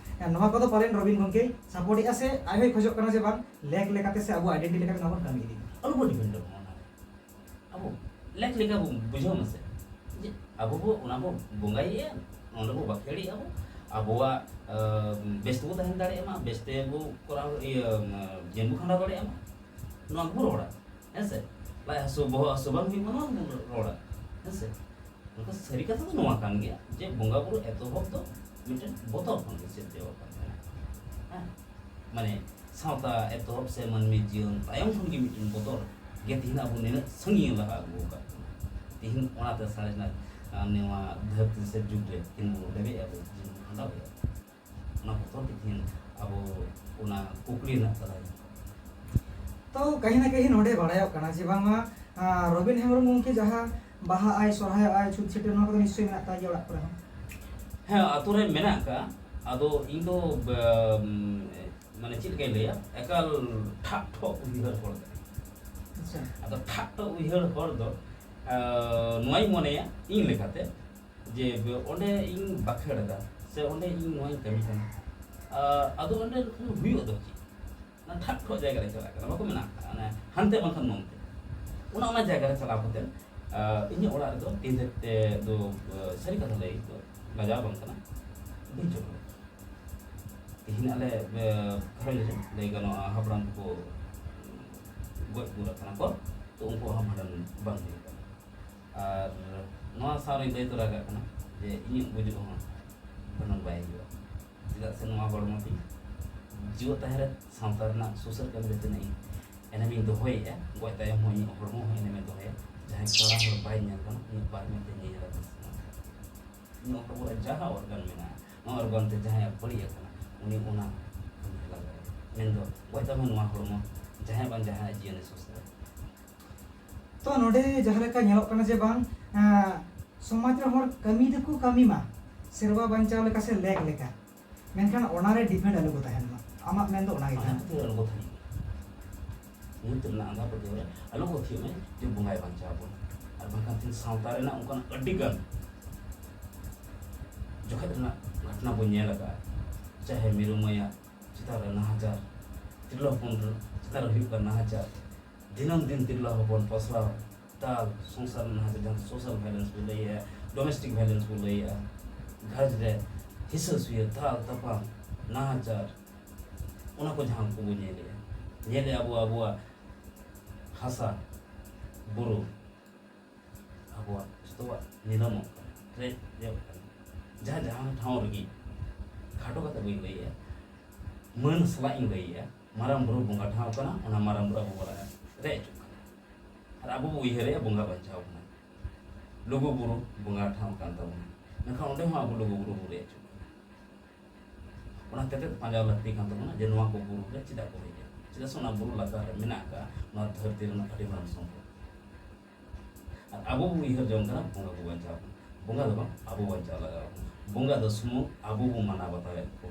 ᱱᱚᱣᱟ ᱠᱚᱫᱚ ᱯᱟᱞᱮᱱ ᱨᱚᱵᱤᱱ ᱜᱚᱢᱠᱮ support ᱮᱫᱼᱟ ᱥᱮ ᱟᱡ ᱦᱚᱸᱭ ᱠᱷᱚᱡᱚᱜ ᱠᱟᱱᱟ ᱡᱮ ᱵᱟᱝ, ᱞᱮᱠ ᱞᱮᱠᱟᱛᱮ ᱥᱮ ᱟᱵᱚᱣᱟᱜ identity ᱞᱮᱠᱟᱛᱮ ᱱᱚᱣᱟ ᱵᱚᱱ ᱠᱟᱹᱢᱤ ᱤᱫᱤ ᱢᱟ᱾ ᱟᱞᱚ ᱵᱚᱱ depend ᱚᱱᱟ ᱨᱮ᱾ ᱟᱵᱚ ᱞᱮᱠ ᱞᱮᱠᱟ ᱵᱚᱱ ᱵᱩᱡᱷᱟᱹᱣ ᱢᱟᱥᱮ, ᱡᱮ ᱟᱵᱚ ᱵᱚ ᱚᱱᱟ ᱵᱚ ᱵᱚᱸᱜᱟᱭᱮᱫᱼᱟ, ᱚᱸᱰᱮ ᱵᱚ ᱵᱟᱠᱷᱮᱲᱮᱫᱼᱟ ᱵᱚ, ᱟᱵᱚᱣᱟᱜ ᱵᱮᱥ ᱛᱮᱵᱚ ᱛᱟᱦᱮᱸ ᱫᱟᱲᱮᱭᱟᱜ ᱢᱟ, ᱵᱮᱥ ᱛᱮᱵᱚ ᱠᱚᱨᱟᱣ, ᱤᱭᱟᱹ, ᱡᱤᱭᱚᱱ ᱵᱚ ᱠᱷᱟᱸᱰᱟᱣ ᱫᱟᱲᱮᱭᱟᱜ ᱢᱟ, ᱱᱚᱣᱟ ᱜᱮᱵᱚ ᱨᱚᱲᱟ᱾ ᱦᱮᱸ ᱥᱮ? ᱞᱟᱡ ᱦᱟᱹᱥᱩ, ᱵᱚᱦᱚᱜ ᱦᱟᱹᱥᱩ ᱵᱟᱝ ᱦᱩᱭᱩᱜ ᱢᱟ, ᱱᱚᱣᱟ ᱜᱮᱵᱚ ᱨᱚᱲᱟ᱾ ᱦᱮᱸ ᱥᱮ? ᱢᱮᱱᱠᱷᱟᱱ ᱥᱟᱹᱨᱤ ᱠᱟᱛᱷᱟ ᱫᱚ ᱱᱚᱣᱟ ᱠᱟᱱ ᱜᱮᱭᱟ ᱡᱮ ᱵᱚᱸᱜᱟ ᱵᱩᱨᱩ ᱮᱛᱚᱦᱚᱵ ᱫᱚ ᱢᱤᱫᱴᱮᱱ ᱵᱚᱛᱚᱨ ᱠᱷᱚᱱ ᱜᱮ ᱥᱤᱨᱡᱟᱹᱣ ᱟᱠᱟᱱ ᱛᱟᱦᱮᱱᱟ᱾ ᱦᱮᱸ? ᱢᱟᱱᱮ ᱥᱟᱶᱛᱟ ᱮᱛᱚᱦᱚᱵ ᱥᱮ ᱢᱟᱹᱱᱢᱤ ᱡᱤᱭᱚᱱ ᱛᱟᱭᱚᱢ ᱠᱷᱚᱱ ᱜᱮ ᱢᱤᱫᱴᱮᱱ ᱵᱚᱛᱚᱨ ᱜᱮ ᱛᱤᱦᱤᱧ ᱟᱵᱚ ᱱᱤᱱᱟᱹᱜ ᱥᱟᱺᱜᱤᱧ ᱮ ᱞᱟᱦᱟ ᱟᱹᱜᱩ ᱟᱠᱟᱫ ᱵᱚᱱᱟ᱾ ᱛᱤᱦᱤᱧ ᱚᱱᱟᱛᱮ ᱥᱟᱬᱮᱥ ᱨᱮᱱᱟᱜ, ᱟᱨ ᱱᱚᱣᱟ ᱫᱷᱟᱹᱨᱛᱤ ᱥᱮ ᱡᱩᱜᱽ ᱨᱮ ᱛᱤᱦᱤᱧ ᱵᱚᱱ ᱞᱮᱵᱮᱫ ᱟᱵᱚ ᱡᱤᱭᱚᱱ ᱠᱷᱟᱸᱰᱟᱣ ᱮᱫᱟ᱾ ᱚᱱᱟ ᱵᱚᱛᱚᱨ ᱜᱮ ᱛᱤᱦᱤᱧ ᱟᱵᱚ ᱚᱱᱟ ᱠᱩᱠᱞᱤ ᱨᱮᱱᱟᱜ ᱛᱮᱞᱟ᱾ ᱛᱚ ᱠᱟᱹᱦᱤ ᱱᱟ ᱠᱟᱹᱦᱤ ᱱᱚᱰᱮ ᱵᱟᱲᱟᱭᱚᱜ ᱠᱟᱱᱟ ᱡᱮ ᱵᱟᱝᱢᱟ, ᱟᱸ, ᱨᱚᱵᱤᱱ ᱦᱮᱢᱵᱨᱚᱢ ᱜᱚᱢᱠᱮ ᱡᱟᱦᱟᱸ ᱵᱟᱦᱟ ᱟᱭ, ᱥᱚᱨᱦᱟᱭᱚᱜ ᱟᱭ, ᱪᱷᱩᱛ ᱪᱷᱟᱹᱴᱭᱟᱹᱨ, ᱱᱚᱣᱟ ᱠᱚᱫᱚ ᱱᱤᱥᱪᱚᱭ ᱢᱮᱱᱟᱜ ᱛᱟᱭ ᱜᱮᱭᱟ ᱚᱲᱟᱜ ᱠᱚᱨᱮ ᱦᱚᱸ᱾ ᱦᱮᱸ, ᱟᱛᱳ ᱨᱮ ᱢᱮᱱᱟᱜ ᱟᱠᱟᱫᱼᱟ᱾ ᱟᱫᱚ ᱤᱧ ᱫᱚ ᱵᱮ-, ᱢᱟᱱᱮ ᱪᱮᱫ ᱞᱮᱠᱟᱧ ᱞᱟᱹᱭᱟ, ᱮᱠᱟᱞ ᱴᱷᱟᱜ ᱴᱷᱚᱜ ᱩᱭᱦᱟᱹᱨ ᱦᱚᱲ ᱠᱟᱹᱱᱟᱹᱧ᱾ ᱟᱪᱪᱷᱟ᱾ ᱟᱫᱚ ᱴᱷᱟᱜ ᱴᱷᱚᱜ ᱩᱭᱦᱟᱹᱨ ᱦᱚᱲ ᱫᱚ, ᱟᱸ, ᱱᱚᱣᱟᱧ ᱢᱚᱱᱮᱭᱟ ᱤᱧ ᱞᱮᱠᱟᱛᱮ, ᱡᱮ ᱵᱮ-, ᱚᱸᱰᱮ ᱤᱧ ᱵᱟᱠᱷᱮᱲ ᱮᱫᱟ ᱥᱮ ᱚᱸᱰᱮ ᱤᱧ ᱱᱚᱣᱟᱧ ᱠᱟᱹᱢᱤ ᱠᱟᱱᱟ, ᱟᱸ, ᱟᱫᱚ ᱚᱸᱰᱮ ᱦᱩᱭᱩᱜ ᱫᱚ ᱪᱮᱫ? ᱚᱱᱟ ᱴᱷᱟᱜ ᱴᱷᱚᱜ ᱡᱟᱭᱜᱟ ᱨᱮ ᱪᱟᱞᱟᱜ ᱠᱟᱱᱟ, ᱵᱟᱠᱚ ᱢᱮᱱᱟ, ᱚᱱᱮ ᱦᱟᱱᱛᱮ ᱵᱟᱝᱠᱷᱟᱱ ᱱᱚᱱᱛᱮ᱾ ᱚᱱᱟ, ᱚᱱᱟ ᱡᱟᱭᱜᱟ ᱨᱮ ᱪᱟᱞᱟᱣ ᱠᱟᱛᱮ, ᱟᱸ, ᱤᱧᱟᱹᱜ ᱚᱲᱟᱜ ᱨᱮᱫᱚ ᱛᱤᱱ ᱨᱮ ᱛᱮ ᱫᱚ, ᱟᱸ, ᱥᱟᱹᱨᱤ ᱠᱟᱛᱷᱟ ᱞᱟᱹᱭ ᱫᱚ ᱞᱟᱡᱟᱣ ᱵᱟᱝ ᱠᱟᱱᱟ, ᱵᱟᱹᱧ ᱪᱚᱰᱚᱨᱟ᱾ ᱛᱮᱦᱮᱧ ᱟᱞᱮ, ᱟᱸ, ᱜᱷᱟᱨᱚᱸᱡᱽ ᱨᱮ ᱞᱟᱹᱭ ᱜᱟᱱᱚᱜᱼᱟ, ᱦᱟᱯᱲᱟᱢ ᱠᱚᱠᱚ ᱜᱚᱡ ᱜᱩᱨ ᱟᱠᱟᱱᱟ ᱠᱚ, ᱛᱚ ᱩᱱᱠᱩᱣᱟᱜ ᱦᱚᱸ ᱵᱷᱟᱸᱰᱟᱱ ᱵᱟᱝ ᱦᱩᱭ ᱟᱠᱟᱱᱟ᱾ ᱟᱨ ᱱᱚᱣᱟ ᱥᱟᱶ ᱨᱮᱧ ᱞᱟᱹᱭ ᱛᱚᱨᱟ ᱠᱟᱜ ᱠᱟᱱᱟ ᱡᱮ ᱤᱧᱟᱹᱜ ᱜᱩᱡᱩᱜ ᱦᱚᱸ ᱵᱷᱟᱸᱰᱟᱱ ᱵᱟᱭ ᱦᱩᱭᱩᱜᱼᱟ, ᱪᱮᱫᱟᱜ ᱥᱮ ᱱᱚᱣᱟ ᱦᱚᱲᱢᱚ ᱛᱤᱧ ᱡᱤᱣᱮᱫ ᱛᱟᱦᱮᱸ ᱨᱮ ᱥᱟᱶᱛᱟ ᱨᱮᱱᱟᱜ ᱥᱩᱥᱟᱹᱨ ᱠᱟᱹᱢᱤ ᱨᱮ ᱛᱤᱱᱟᱹᱜ ᱤᱧ ᱮᱱᱮᱢᱤᱧ ᱫᱚᱦᱚᱭᱮᱫᱼᱟ, ᱜᱚᱡ ᱛᱟᱭᱚᱢ ᱦᱚᱸ ᱤᱧᱟᱹᱜ ᱦᱚᱲᱢᱚ ᱦᱚᱸ ᱮᱱᱮᱢᱮ ᱫᱚᱦᱚᱭᱟ᱾ ᱡᱟᱦᱟᱸᱭ ᱠᱚᱲᱟ ᱦᱚᱲ ᱵᱟᱭ ᱧᱮᱞ ᱠᱟᱱᱟ, ᱩᱱᱤ ᱵᱟᱨ ᱢᱮᱫ ᱛᱮ ᱧᱮᱧᱮᱞ ᱟᱠᱚ ᱥᱟᱱᱟ᱾ ᱤᱧᱟᱹᱜ ᱦᱚᱲᱢᱚ ᱨᱮ ᱡᱟᱦᱟᱸ organ ᱢᱮᱱᱟᱜᱼᱟ, ᱱᱚᱣᱟ organ ᱛᱮ ᱡᱟᱦᱟᱸᱭᱟᱜ ᱵᱟᱹᱲᱤᱡ ᱟᱠᱟᱱᱟ, ᱩᱱᱤ ᱚᱱᱟ ᱠᱟᱹᱢᱤ ᱞᱟᱜᱟᱣ ᱮᱭᱟ᱾ ᱢᱮᱱᱫᱚ ᱜᱚᱡ ᱛᱟᱭᱚᱢ ᱱᱚᱣᱟ ᱦᱚᱲᱢᱚ ᱡᱟᱦᱟᱸᱭ ᱵᱟᱝ ᱡᱟᱦᱟᱸᱭᱟᱜ ᱡᱤᱭᱚᱱᱮ ᱥᱩᱥᱟᱹᱨᱟ᱾ ᱛᱚ ᱱᱚᱰᱮ ᱡᱟᱦᱟᱸ ᱞᱮᱠᱟ ᱧᱮᱞᱚᱜ ᱠᱟᱱᱟ ᱡᱮ ᱵᱟᱝ, ᱟᱸ, ᱥᱚᱢᱟᱡᱽ ᱨᱮ ᱦᱚᱲ ᱠᱟᱹᱢᱤ ᱫᱚᱠᱚ ᱠᱟᱹᱢᱤ ᱢᱟ, ᱥᱮᱨᱣᱟ ᱵᱟᱧᱪᱟᱣ ᱞᱮᱠᱟ ᱥᱮ ᱞᱮᱠ ᱞᱮᱠᱟ, ᱢᱮᱱᱠᱷᱟᱱ ᱚᱱᱟᱨᱮ depend ᱟᱞᱚ ᱠᱚ ᱛᱟᱦᱮᱱ ᱢᱟ᱾ ᱟᱢᱟᱜ ᱢᱮᱱ ᱫᱚ ᱚᱱᱟ ᱜᱮ ᱚᱱᱟ ᱠᱟᱱᱟ᱾ ᱠᱷᱟᱹᱛᱤᱨ ᱟᱞᱚ ᱠᱚ ᱛᱟᱦᱮᱱ ᱢᱟ᱾ ᱧᱩᱛ ᱨᱮᱱᱟᱜ ᱟᱸᱫᱷᱟ ᱯᱟᱹᱛᱭᱟᱹᱣ ᱨᱮ ᱟᱞᱚ ᱠᱚ ᱛᱷᱤᱭᱟᱹᱜ ᱢᱟ ᱡᱮ ᱵᱚᱸᱜᱟᱭ ᱵᱟᱧᱪᱟᱣ ᱵᱚᱱᱟ᱾ ᱟᱨ ᱵᱟᱝᱠᱷᱟᱱ ᱛᱮᱦᱮᱧ ᱥᱟᱶᱛᱟ ᱨᱮᱱᱟᱜ ᱚᱱᱠᱟᱱ ᱟᱹᱰᱤ ᱜᱟᱱ ᱡᱚᱠᱷᱮᱡ ᱨᱮᱱᱟᱜ ᱜᱷᱚᱴᱱᱟ ᱵᱚᱱ ᱧᱮᱞ ᱟᱠᱟᱫᱼᱟ, ᱪᱟᱦᱮ ᱢᱤᱨᱩ ᱢᱟᱹᱭᱟᱜ ᱪᱮᱛᱟᱱ ᱨᱮ ᱱᱟᱦᱟᱪᱟᱨ, ᱛᱤᱨᱞᱟᱹ ᱦᱚᱯᱚᱱ ᱪᱮᱛᱟᱱ ᱨᱮ ᱦᱩᱭᱩᱜ ᱠᱟᱱ ᱱᱟᱦᱟᱪᱟᱨ, ᱫᱤᱱᱟᱹᱢ ᱫᱤᱱ ᱛᱤᱨᱞᱟᱹ ᱦᱚᱯᱚᱱ ᱯᱚᱥᱲᱟᱣ, ᱫᱟᱞ, ᱥᱚᱝᱥᱟᱨ ᱨᱮᱱᱟᱜ ᱱᱟᱦᱟᱪᱟᱨ, ᱡᱟᱦᱟᱸ ᱫᱚ social violence ᱠᱚ ᱞᱟᱹᱭᱮᱫᱼᱟ, ᱰᱚᱢᱮᱥᱴᱤᱠ ᱵᱷᱟᱭᱞᱮᱱᱥ ᱵᱚ ᱞᱟᱹᱭᱮᱜᱼᱟ, ᱜᱷᱟᱨᱚᱸᱡᱽ ᱨᱮ ᱦᱤᱥᱟᱹ ᱥᱩᱭᱟᱹ, ᱫᱟᱞ ᱛᱟᱯᱟᱢ, ᱱᱟᱦᱟᱪᱟᱨ, ᱚᱱᱟ ᱠᱚ ᱡᱟᱦᱟᱸ ᱠᱚᱵᱚ ᱧᱮᱞᱮᱜᱼᱟ, ᱧᱮᱞᱮᱜᱼᱟ ᱵᱚ ᱟᱵᱚᱣᱟᱜ ᱦᱟᱥᱟ ᱵᱩᱨᱩ, ᱟᱵᱚᱣᱟᱜ ᱡᱚᱛᱚᱣᱟᱜ ᱱᱤᱞᱟᱢᱚᱜ ᱠᱟᱱᱟ, ᱨᱮᱡ ᱨᱮᱡᱚᱜ ᱠᱟᱱᱟ᱾ ᱡᱟᱦᱟᱸ ᱡᱟᱦᱟᱸ ᱴᱷᱟᱶ ᱨᱮᱜᱮ ᱠᱷᱟᱴᱚ ᱠᱟᱛᱮ ᱵᱚᱱ ᱞᱟᱹᱭᱮᱜᱼᱟ, ᱢᱟᱹᱱ ᱥᱟᱞᱟᱜ ᱤᱧ ᱞᱟᱹᱭᱮᱜᱼᱟ, ᱢᱟᱨᱟᱝ ᱵᱩᱨᱩ ᱵᱚᱸᱜᱟ ᱴᱷᱟᱶ ᱠᱟᱱᱟ, ᱚᱱᱟ ᱢᱟᱨᱟᱝ ᱵᱩᱨᱩ ᱟᱵᱚ ᱵᱚᱱ ᱨᱮᱡ ᱦᱚᱪᱚᱜ ᱠᱟᱱᱟ᱾ ᱟᱨ ᱟᱵᱚ ᱵᱚ ᱩᱭᱦᱟᱹᱨᱮᱜᱼᱟ ᱵᱚᱸᱜᱟ ᱵᱟᱧᱪᱟᱣ ᱠᱟᱱᱟ, ᱞᱩᱜᱩ ᱵᱩᱨᱩ ᱵᱚᱸᱜᱟ ᱴᱷᱟᱶ ᱠᱟᱱ ᱛᱟᱵᱚᱱᱟ, ᱢᱮᱱᱠᱷᱟᱱ ᱚᱸᱰᱮ ᱦᱚᱸ ᱟᱵᱚ ᱞᱩᱜᱩ ᱵᱩᱨᱩ ᱵᱚ ᱨᱮᱡ ᱦᱚᱪᱚᱜ ᱠᱟᱱᱟ᱾ ᱚᱱᱟ ᱛᱮᱛᱮᱫ ᱯᱟᱸᱡᱟ ᱞᱟᱹᱠᱛᱤ ᱠᱟᱱ ᱛᱟᱵᱚᱱᱟ ᱡᱮ ᱱᱚᱣᱟ ᱠᱚ ᱵᱩᱨᱩ ᱨᱮ ᱪᱮᱫᱟᱜ ᱠᱚ ᱨᱮᱡᱟ, ᱪᱮᱫᱟᱜ ᱥᱮ ᱚᱱᱟ ᱵᱩᱨᱩ ᱞᱟᱛᱟᱨ ᱨᱮ ᱢᱮᱱᱟᱜ ᱟᱠᱟᱫ ᱱᱚᱣᱟ ᱫᱷᱟᱹᱨᱛᱤ ᱨᱮᱱᱟᱜ ᱟᱹᱰᱤ ᱢᱟᱨᱟᱝ ᱥᱚᱢᱯᱚᱫ᱾ ᱟᱨ ᱟᱵᱚ ᱵᱚ ᱩᱭᱦᱟᱹᱨ ᱡᱚᱝ ᱠᱟᱱᱟ ᱵᱚᱸᱜᱟ ᱠᱚ ᱵᱟᱧᱪᱟᱣ ᱠᱟᱱᱟ, ᱵᱚᱸᱜᱟ ᱫᱚ ᱵᱟᱝ, ᱟᱵᱚ ᱵᱟᱧᱪᱟᱣ ᱞᱟᱜᱟᱣ ᱵᱚᱱᱟ᱾ ᱵᱚᱸᱜᱟ ᱫᱚ ᱥᱩᱢᱩᱝ ᱟᱵᱚ ᱵᱚ ᱢᱟᱱᱟᱣ ᱵᱟᱛᱟᱣᱮᱫ ᱠᱚ,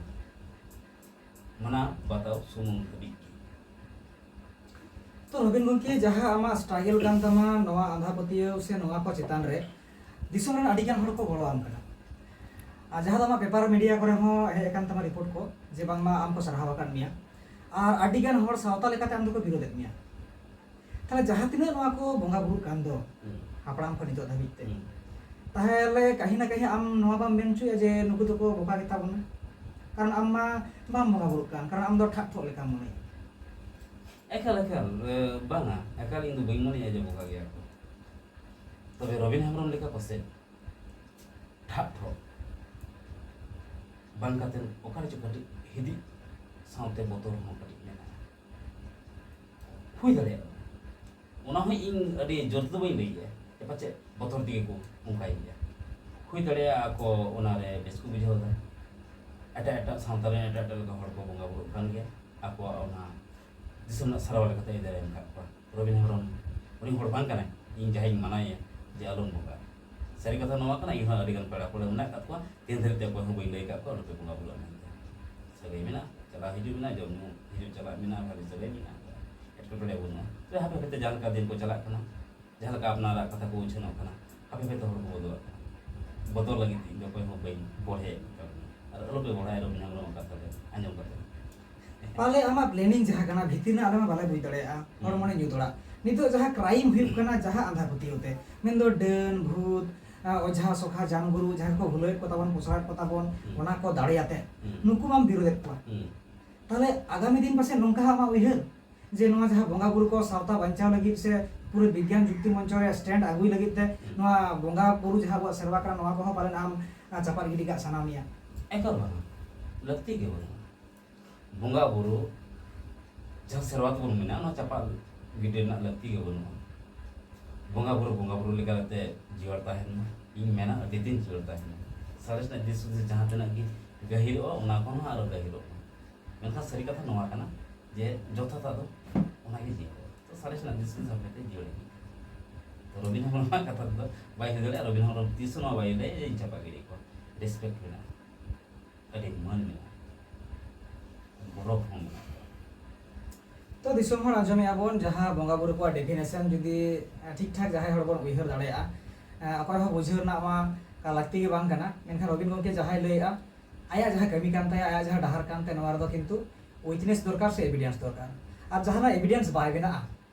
ᱢᱟᱱᱟᱣ ᱵᱟᱛᱟᱣ ᱥᱩᱢᱩᱝ ᱫᱷᱟᱹᱵᱤᱡ ᱜᱮ᱾ ᱛᱚ ᱨᱚᱵᱤᱱ ᱜᱚᱢᱠᱮ, ᱡᱟᱦᱟᱸ ᱟᱢᱟᱜ ᱥᱴᱨᱟᱜᱮᱞ ᱠᱟᱱ ᱛᱟᱢᱟ ᱱᱚᱣᱟ ᱟᱸᱫᱷᱟ ᱯᱟᱹᱛᱭᱟᱹᱣ ᱥᱮ ᱱᱚᱣᱟ ᱠᱚ ᱪᱮᱛᱟᱱ ᱨᱮ, ᱫᱤᱥᱚᱢ ᱨᱮᱱ ᱟᱹᱰᱤ ᱜᱟᱱ ᱦᱚᱲ ᱠᱚ ᱜᱚᱲᱚ ᱟᱢ ᱠᱟᱱᱟ᱾ ᱟᱨ ᱡᱟᱦᱟᱸ ᱫᱚ ᱟᱢᱟᱜ ᱯᱮᱯᱟᱨ ᱢᱤᱰᱤᱭᱟ ᱠᱚᱨᱮ ᱦᱚᱸ ᱦᱮᱡ ᱟᱠᱟᱱ ᱛᱟᱢᱟ ᱨᱤᱯᱳᱨᱴ ᱠᱚ ᱡᱮ ᱵᱟᱝᱢᱟ ᱟᱢ ᱠᱚ ᱥᱟᱨᱦᱟᱣ ᱟᱠᱟᱫ ᱢᱮᱭᱟ, ᱟᱨ ᱟᱹᱰᱤ ᱜᱟᱱ ᱦᱚᱲ ᱥᱟᱶᱛᱟ ᱞᱮᱠᱟᱛᱮ ᱟᱢ ᱫᱚᱠᱚ ᱵᱤᱨᱳᱫᱮᱫ ᱢᱮᱭᱟ᱾ ᱛᱟᱦᱞᱮ ᱡᱟᱦᱟᱸ ᱛᱤᱱᱟᱹᱜ ᱱᱚᱣᱟ ᱠᱚ ᱵᱚᱸᱜᱟ ᱵᱩᱨᱩᱜ ᱠᱟᱱ ᱫᱚ ᱦᱩᱸ᱾ ᱦᱟᱯᱲᱟᱢ ᱠᱷᱚᱱ ᱱᱤᱛᱚᱜ ᱫᱷᱟᱹᱵᱤᱡ ᱛᱮ, ᱦᱩᱸ᱾ ᱛᱟᱦᱞᱮ ᱠᱟᱹᱦᱤ ᱱᱟ ᱠᱟᱹᱦᱤ ᱟᱢ ᱱᱚᱣᱟ ᱵᱟᱢ ᱢᱮᱱ ᱦᱚᱪᱚᱭᱟ ᱡᱮ ᱱᱩᱠᱩ ᱫᱚᱠᱚ ᱵᱚᱸᱜᱟ ᱜᱮᱛᱟ ᱵᱚᱱᱟ? ᱠᱟᱨᱚᱱ ᱟᱢ ᱢᱟ ᱵᱟᱢ ᱵᱚᱸᱜᱟ ᱵᱩᱨᱩᱜ ᱠᱟᱱ, ᱠᱟᱨᱚᱱ ᱟᱢ ᱫᱚ ᱴᱷᱟᱜ ᱴᱷᱚᱜ ᱞᱮᱠᱟᱢ ᱢᱚᱱᱮᱭᱟ᱾ ᱮᱠᱟᱞ ᱮᱠᱟᱞ ᱮ, ᱵᱟᱝᱟ, ᱮᱠᱟᱞ ᱤᱧ ᱫᱚ ᱵᱟᱹᱧ ᱢᱚᱱᱮᱭᱟ ᱡᱮ ᱵᱚᱸᱜᱟ ᱜᱮᱭᱟ ᱠᱚ᱾ ᱛᱚᱵᱮ ᱨᱚᱵᱤᱱ ᱦᱮᱢᱵᱨᱚᱢ ᱞᱮᱠᱟ ᱯᱟᱥᱮᱡ ᱴᱷᱟᱜ ᱴᱷᱚᱜ ᱵᱟᱝ ᱠᱟᱛᱮ ᱚᱠᱟ ᱨᱮᱪᱚ ᱠᱟᱹᱴᱤᱡ ᱦᱤᱫᱤᱡ ᱥᱟᱶᱛᱮ ᱵᱚᱛᱚᱨ ᱦᱚᱸ ᱠᱟᱹᱴᱤᱡ ᱢᱮᱱᱟᱜᱼᱟ, ᱦᱩᱭ ᱫᱟᱲᱮᱭᱟᱜᱼᱟ᱾ ᱚᱱᱟ ᱦᱚᱸ ᱤᱧ ᱟᱹᱰᱤ ᱡᱳᱨ ᱛᱮᱫᱚ ᱵᱟᱹᱧ ᱞᱟᱹᱭ ᱜᱮᱭᱟ ᱡᱮ ᱯᱟᱪᱮᱫ ᱵᱚᱛᱚᱨ ᱛᱮᱜᱮ ᱠᱚ ᱚᱱᱠᱟᱭ ᱜᱮᱭᱟ᱾ ᱦᱩᱭ ᱫᱟᱲᱮᱭᱟᱜᱼᱟ ᱟᱠᱚ ᱚᱱᱟᱨᱮ ᱵᱮᱥ ᱠᱚ ᱵᱩᱡᱷᱟᱹᱣ ᱮᱫᱟ, ᱮᱴᱟᱜ ᱮᱴᱟᱜ ᱥᱟᱶᱛᱟ ᱨᱮᱱ ᱮᱴᱟᱜ ᱮᱴᱟᱜ ᱞᱮᱠᱟ ᱦᱚᱲ ᱠᱚ ᱵᱚᱸᱜᱟ ᱵᱩᱨᱩᱜ ᱠᱟᱱ ᱜᱮᱭᱟ, ᱟᱠᱚᱣᱟᱜ ᱚᱱᱟ ᱫᱤᱥᱚᱢ ᱨᱮᱱᱟᱜ ᱥᱮᱨᱣᱟ ᱞᱮᱠᱟᱛᱮ ᱟᱹᱭᱫᱟᱹᱨᱤ ᱮᱢ ᱟᱠᱟᱫ ᱠᱚᱣᱟ᱾ ᱨᱚᱵᱤᱱ ᱦᱮᱢᱵᱨᱚᱢ ᱩᱱᱤ ᱦᱚᱲ ᱵᱟᱝ ᱠᱟᱱᱟᱭ, ᱤᱧ ᱡᱟᱦᱟᱸᱭᱤᱧ ᱢᱟᱱᱟᱣᱮᱭᱟ ᱡᱮ ᱟᱞᱚᱢ ᱵᱚᱸᱜᱟᱜᱼᱟ᱾ ᱥᱟᱹᱨᱤ ᱠᱟᱛᱷᱟ ᱱᱚᱣᱟ ᱠᱟᱱᱟ, ᱤᱧ ᱦᱚᱸ ᱟᱹᱰᱤ ᱜᱟᱱ ᱯᱮᱲᱟ ᱯᱟᱹᱲᱦᱟᱹ ᱢᱮᱱᱟᱜ ᱟᱠᱟᱫ ᱠᱚᱣᱟ, ᱛᱮᱦᱮᱧ ᱫᱷᱟᱹᱨᱤᱡ ᱛᱮ ᱚᱠᱚᱭ ᱦᱚᱸ ᱵᱟᱹᱧ ᱞᱟᱹᱭ ᱟᱠᱟᱫ ᱠᱚᱣᱟ ᱟᱞᱚᱯᱮ ᱵᱚᱸᱜᱟ ᱵᱩᱨᱩᱜᱼᱟ ᱢᱮᱱᱛᱮ᱾ ᱥᱟᱹᱜᱟᱹᱭ ᱢᱮᱱᱟᱜᱼᱟ, ᱪᱟᱞᱟᱣ ᱦᱤᱡᱩᱜ ᱢᱮᱱᱟᱜᱼᱟ, ᱡᱚᱢ ᱧᱩ ᱦᱤᱡᱩᱜ ᱪᱟᱞᱟᱜ ᱢᱮᱱᱟᱜᱼᱟ, ᱵᱷᱟᱜᱮ ᱥᱟᱹᱜᱟᱹᱭ ᱢᱮᱱᱟᱜᱼᱟ, ᱮᱴᱠᱮᱴᱚᱬᱮ ᱵᱟᱹᱱᱩᱜᱼᱟ᱾ ᱛᱚᱵᱮ ᱦᱟᱯᱮ ᱦᱟᱯᱮ ᱛᱮ ᱡᱟᱦᱟᱸ ᱞᱮᱠᱟ ᱫᱤᱱ ᱠᱚ ᱪᱟᱞᱟᱜ ᱠᱟᱱᱟ, ᱡᱟᱦᱟᱸ ᱞᱮᱠᱟ ᱟᱯᱱᱟᱨᱟᱜ ᱠᱟᱛᱷᱟ ᱠᱚ ᱩᱪᱷᱟᱹᱱᱚᱜ ᱠᱟᱱᱟ, ᱦᱟᱯᱮ ᱦᱟᱯᱮ ᱛᱮ ᱦᱚᱲ ᱠᱚ ᱵᱚᱫᱚᱞᱚᱜ ᱠᱟᱱᱟ᱾ ᱵᱚᱫᱚᱞ ᱞᱟᱹᱜᱤᱫ ᱛᱮ ᱤᱧ ᱫᱚ ᱚᱠᱚᱭ ᱦᱚᱸ ᱵᱟᱹᱧ ᱵᱚᱲᱦᱮᱭᱮᱫ ᱠᱚ ᱛᱟᱵᱚᱱᱟ᱾ ᱟᱨ ᱟᱞᱚᱯᱮ ᱵᱚᱲᱦᱟᱭᱟ ᱨᱚᱵᱤᱱ ᱦᱮᱢᱵᱨᱚᱢᱟᱜ ᱠᱟᱛᱷᱟ ᱫᱚ ᱟᱸᱡᱚᱢ ᱠᱟᱛᱮ᱾ ᱯᱟᱞᱮ ᱟᱢᱟᱜ ᱯᱞᱮᱱᱤᱝ ᱡᱟᱦᱟᱸ ᱠᱟᱱᱟ ᱵᱷᱤᱛᱤᱨ ᱨᱮᱱᱟᱜ ᱟᱞᱮ ᱢᱟ ᱵᱟᱞᱮ ᱵᱩᱡᱽ ᱫᱟᱲᱮᱭᱟᱜᱼᱟ, ᱦᱚᱲᱢᱚ ᱨᱮ ᱧᱩ ᱛᱚᱲᱟ᱾ ᱱᱤᱛᱚᱜ ᱡᱟᱦᱟᱸ ᱠᱨᱟᱭᱤᱢ ᱦᱩᱭᱩᱜ ᱠᱟᱱᱟ ᱡᱟᱦᱟᱸ ᱟᱸᱫᱷᱟ ᱯᱟᱹᱛᱭᱟᱹᱣ ᱛᱮ, ᱢᱮᱱᱫᱚ ᱰᱟᱹᱱ ᱵᱷᱩᱛ, ᱚᱡᱷᱟ ᱥᱚᱠᱷᱟ ᱡᱟᱱ ᱜᱩᱨᱩ ᱡᱟᱦᱟᱸᱭ ᱠᱚ ᱵᱷᱩᱞᱟᱹᱣᱮᱫ ᱠᱚ ᱛᱟᱵᱚᱱ, ᱯᱚᱥᱲᱟᱣᱮᱫ ᱠᱚ ᱛᱟᱵᱚᱱ, ᱦᱩᱸ᱾ ᱚᱱᱟ ᱠᱚ ᱫᱟᱲᱮᱭᱟᱛᱮ ᱦᱩᱸ᱾ ᱱᱩᱠᱩ ᱢᱟᱢ ᱵᱤᱨᱳᱫᱮᱫ ᱠᱚᱣᱟ᱾ ᱦᱩᱸ᱾ ᱛᱟᱦᱞᱮ ᱟᱜᱟᱢᱤ ᱫᱤᱱ ᱯᱟᱥᱮᱡ ᱱᱚᱝᱠᱟ ᱦᱟᱸᱜ ᱟᱢᱟᱜ ᱩᱭᱦᱟᱹᱨ ᱡᱮ ᱱᱚᱣᱟ ᱡᱟᱦᱟᱸ ᱵᱚᱸᱜᱟ ᱵᱩᱨᱩ ᱠᱚ ᱥᱟᱶᱛᱟ ᱵᱟᱧᱪᱟᱣ ᱞᱟᱹᱜᱤᱫ ᱥᱮ ᱯᱩᱨᱟᱹ ᱵᱤᱜᱽᱜᱟᱱ ᱡᱩᱠᱛᱤ ᱢᱚᱧᱪᱚ ᱨᱮ stand ᱟᱹᱜᱩᱭ ᱞᱟᱹᱜᱤᱫ ᱛᱮ ᱦᱩᱸ᱾ ᱱᱚᱣᱟ ᱵᱚᱸᱜᱟ ᱵᱩᱨᱩ ᱡᱟᱦᱟᱸ ᱟᱵᱚᱣᱟᱜ ᱥᱮᱨᱣᱟ ᱠᱟᱱᱟ, ᱱᱚᱣᱟ ᱠᱚᱦᱚᱸ ᱯᱟᱞᱮᱱ ᱟᱢ, ᱟ, ᱪᱟᱯᱟᱫ ᱜᱤᱰᱤ ᱠᱟᱜ ᱥᱟᱱᱟ ᱢᱮᱭᱟ? ᱮᱠᱟᱞ ᱵᱟᱝ, ᱞᱟᱹᱠᱛᱤ ᱜᱮ ᱵᱟᱹᱱᱩᱜᱼᱟ᱾ ᱵᱚᱸᱜᱟ ᱵᱩᱨᱩ ᱡᱟᱦᱟᱸ ᱥᱮᱨᱣᱟ ᱛᱟᱵᱚᱱ ᱢᱮᱱᱟᱜᱼᱟ, ᱚᱱᱟ ᱪᱟᱯᱟᱫ ᱜᱤᱰᱤ ᱨᱮᱱᱟᱜ ᱞᱟᱹᱠᱛᱤ ᱜᱮ ᱵᱟᱹᱱᱩᱜᱼᱟ᱾ ᱵᱚᱸᱜᱟ ᱵᱩᱨᱩ ᱵᱚᱸᱜᱟ ᱵᱩᱨᱩ ᱞᱮᱠᱟᱛᱮ ᱡᱤᱭᱟᱹᱲ ᱛᱟᱦᱮᱱ ᱢᱟ᱾ ᱤᱧ ᱢᱮᱱᱟ ᱟᱹᱰᱤ ᱫᱤᱱ ᱡᱤᱭᱟᱹᱲ ᱛᱟᱦᱮᱱ ᱢᱟ᱾ ᱥᱟᱬᱮᱥ ᱨᱮᱱᱟᱜ ᱫᱤᱥ ᱦᱩᱫᱤᱥ ᱡᱟᱦᱟᱸ ᱛᱤᱱᱟᱹᱜ ᱜᱮ ᱜᱟᱹᱦᱤᱨᱚᱜᱼᱟ, ᱚᱱᱟ ᱠᱷᱚᱱ ᱦᱚᱸ ᱟᱨᱚ ᱜᱟᱹᱦᱤᱨᱚᱜ ᱢᱟ᱾ ᱢᱮᱱᱠᱷᱟᱱ ᱥᱟᱹᱨᱤ ᱠᱟᱛᱷᱟ ᱱᱚᱣᱟ ᱠᱟᱱᱟ ᱡᱮ ᱡᱚᱛᱷᱟᱛᱟᱜ ᱫᱚ ᱚᱱᱟᱜᱮ ᱡᱤᱭᱟᱹᱲᱚᱜᱼᱟ᱾ ᱛᱚ ᱥᱟᱬᱮᱥ ᱨᱮᱱᱟᱜ ᱫᱤᱥ ᱦᱩᱫᱤᱥ ᱦᱟᱯᱮ ᱛᱮ ᱡᱤᱭᱟᱹᱲ ᱤᱫᱤᱜ ᱠᱟᱱᱟ᱾ ᱛᱚ ᱨᱚᱵᱤᱱ ᱦᱚᱲ ᱱᱚᱣᱟ ᱠᱟᱛᱷᱟ ᱛᱮᱫᱚ ᱵᱟᱭ ᱦᱩᱭ ᱫᱟᱲᱮᱭᱟᱜᱼᱟ᱾ ᱨᱚᱵᱤᱱ ᱦᱚᱲ ᱛᱤᱥ ᱦᱚᱸ ᱱᱚᱣᱟ ᱵᱟᱭ ᱞᱟᱹᱭᱟ ᱡᱮ ᱤᱧ ᱪᱟᱯᱟ ᱜᱤᱰᱤ ᱠᱚᱣᱟ᱾ ᱨᱮᱥᱯᱮᱠᱴ ᱢᱮᱱᱟᱜᱼᱟ, ᱟᱹᱰᱤ ᱢᱟᱹᱱ ᱢᱮᱱᱟᱜᱼᱟ, ᱜᱚᱨᱚᱵᱽ ᱦᱚᱸ ᱢᱮᱱᱟᱜᱼᱟ᱾ ᱛᱚ ᱫᱤᱥᱚᱢ ᱦᱚᱲ ᱟᱸᱡᱚᱢᱮᱜᱼᱟ ᱵᱚᱱ, ᱡᱟᱦᱟᱸ ᱵᱚᱸᱜᱟ ᱵᱩᱨᱩ ᱠᱚᱣᱟᱜ definition ᱡᱩᱫᱤ, ᱮ, ᱴᱷᱤᱠ ᱴᱷᱟᱠ ᱡᱟᱦᱟᱸᱭ ᱦᱚᱲ ᱵᱚᱱ ᱩᱭᱦᱟᱹᱨ ᱫᱟᱲᱮᱭᱟᱜᱼᱟ, ᱮ, ᱚᱠᱚᱭ ᱦᱚᱸ ᱵᱩᱡᱷᱟᱹᱣ ᱨᱮᱱᱟᱜ ᱢᱟ ᱞᱟᱹᱠᱛᱤ ᱜᱮ ᱵᱟᱝ ᱠᱟᱱᱟ᱾ ᱢᱮᱱᱠᱷᱟᱱ ᱨᱚᱵᱤᱱ ᱜᱚᱢᱠᱮ ᱡᱟᱦᱟᱸᱭ ᱞᱟᱹᱭᱮᱜᱼᱟ, ᱟᱭᱟᱜ ᱡᱟᱦᱟᱸ ᱠᱟᱹᱢᱤ ᱠᱟᱱ ᱛᱟᱭᱟ, ᱟᱭᱟᱜ ᱡᱟᱦᱟᱸ ᱰᱟᱦᱟᱨ ᱠᱟᱱ ᱛᱟᱭᱟ, ᱱᱚᱣᱟ ᱨᱮᱫᱚ ᱠᱤᱱᱛᱩ witness ᱫᱚᱨᱠᱟᱨ ᱥᱮ evidence ᱫᱚᱨᱠᱟᱨ᱾ ᱟᱨ ᱡᱟᱦᱟᱱᱟᱜ evidence ᱵᱟᱭ ᱵᱮᱱᱟᱜᱼᱟ,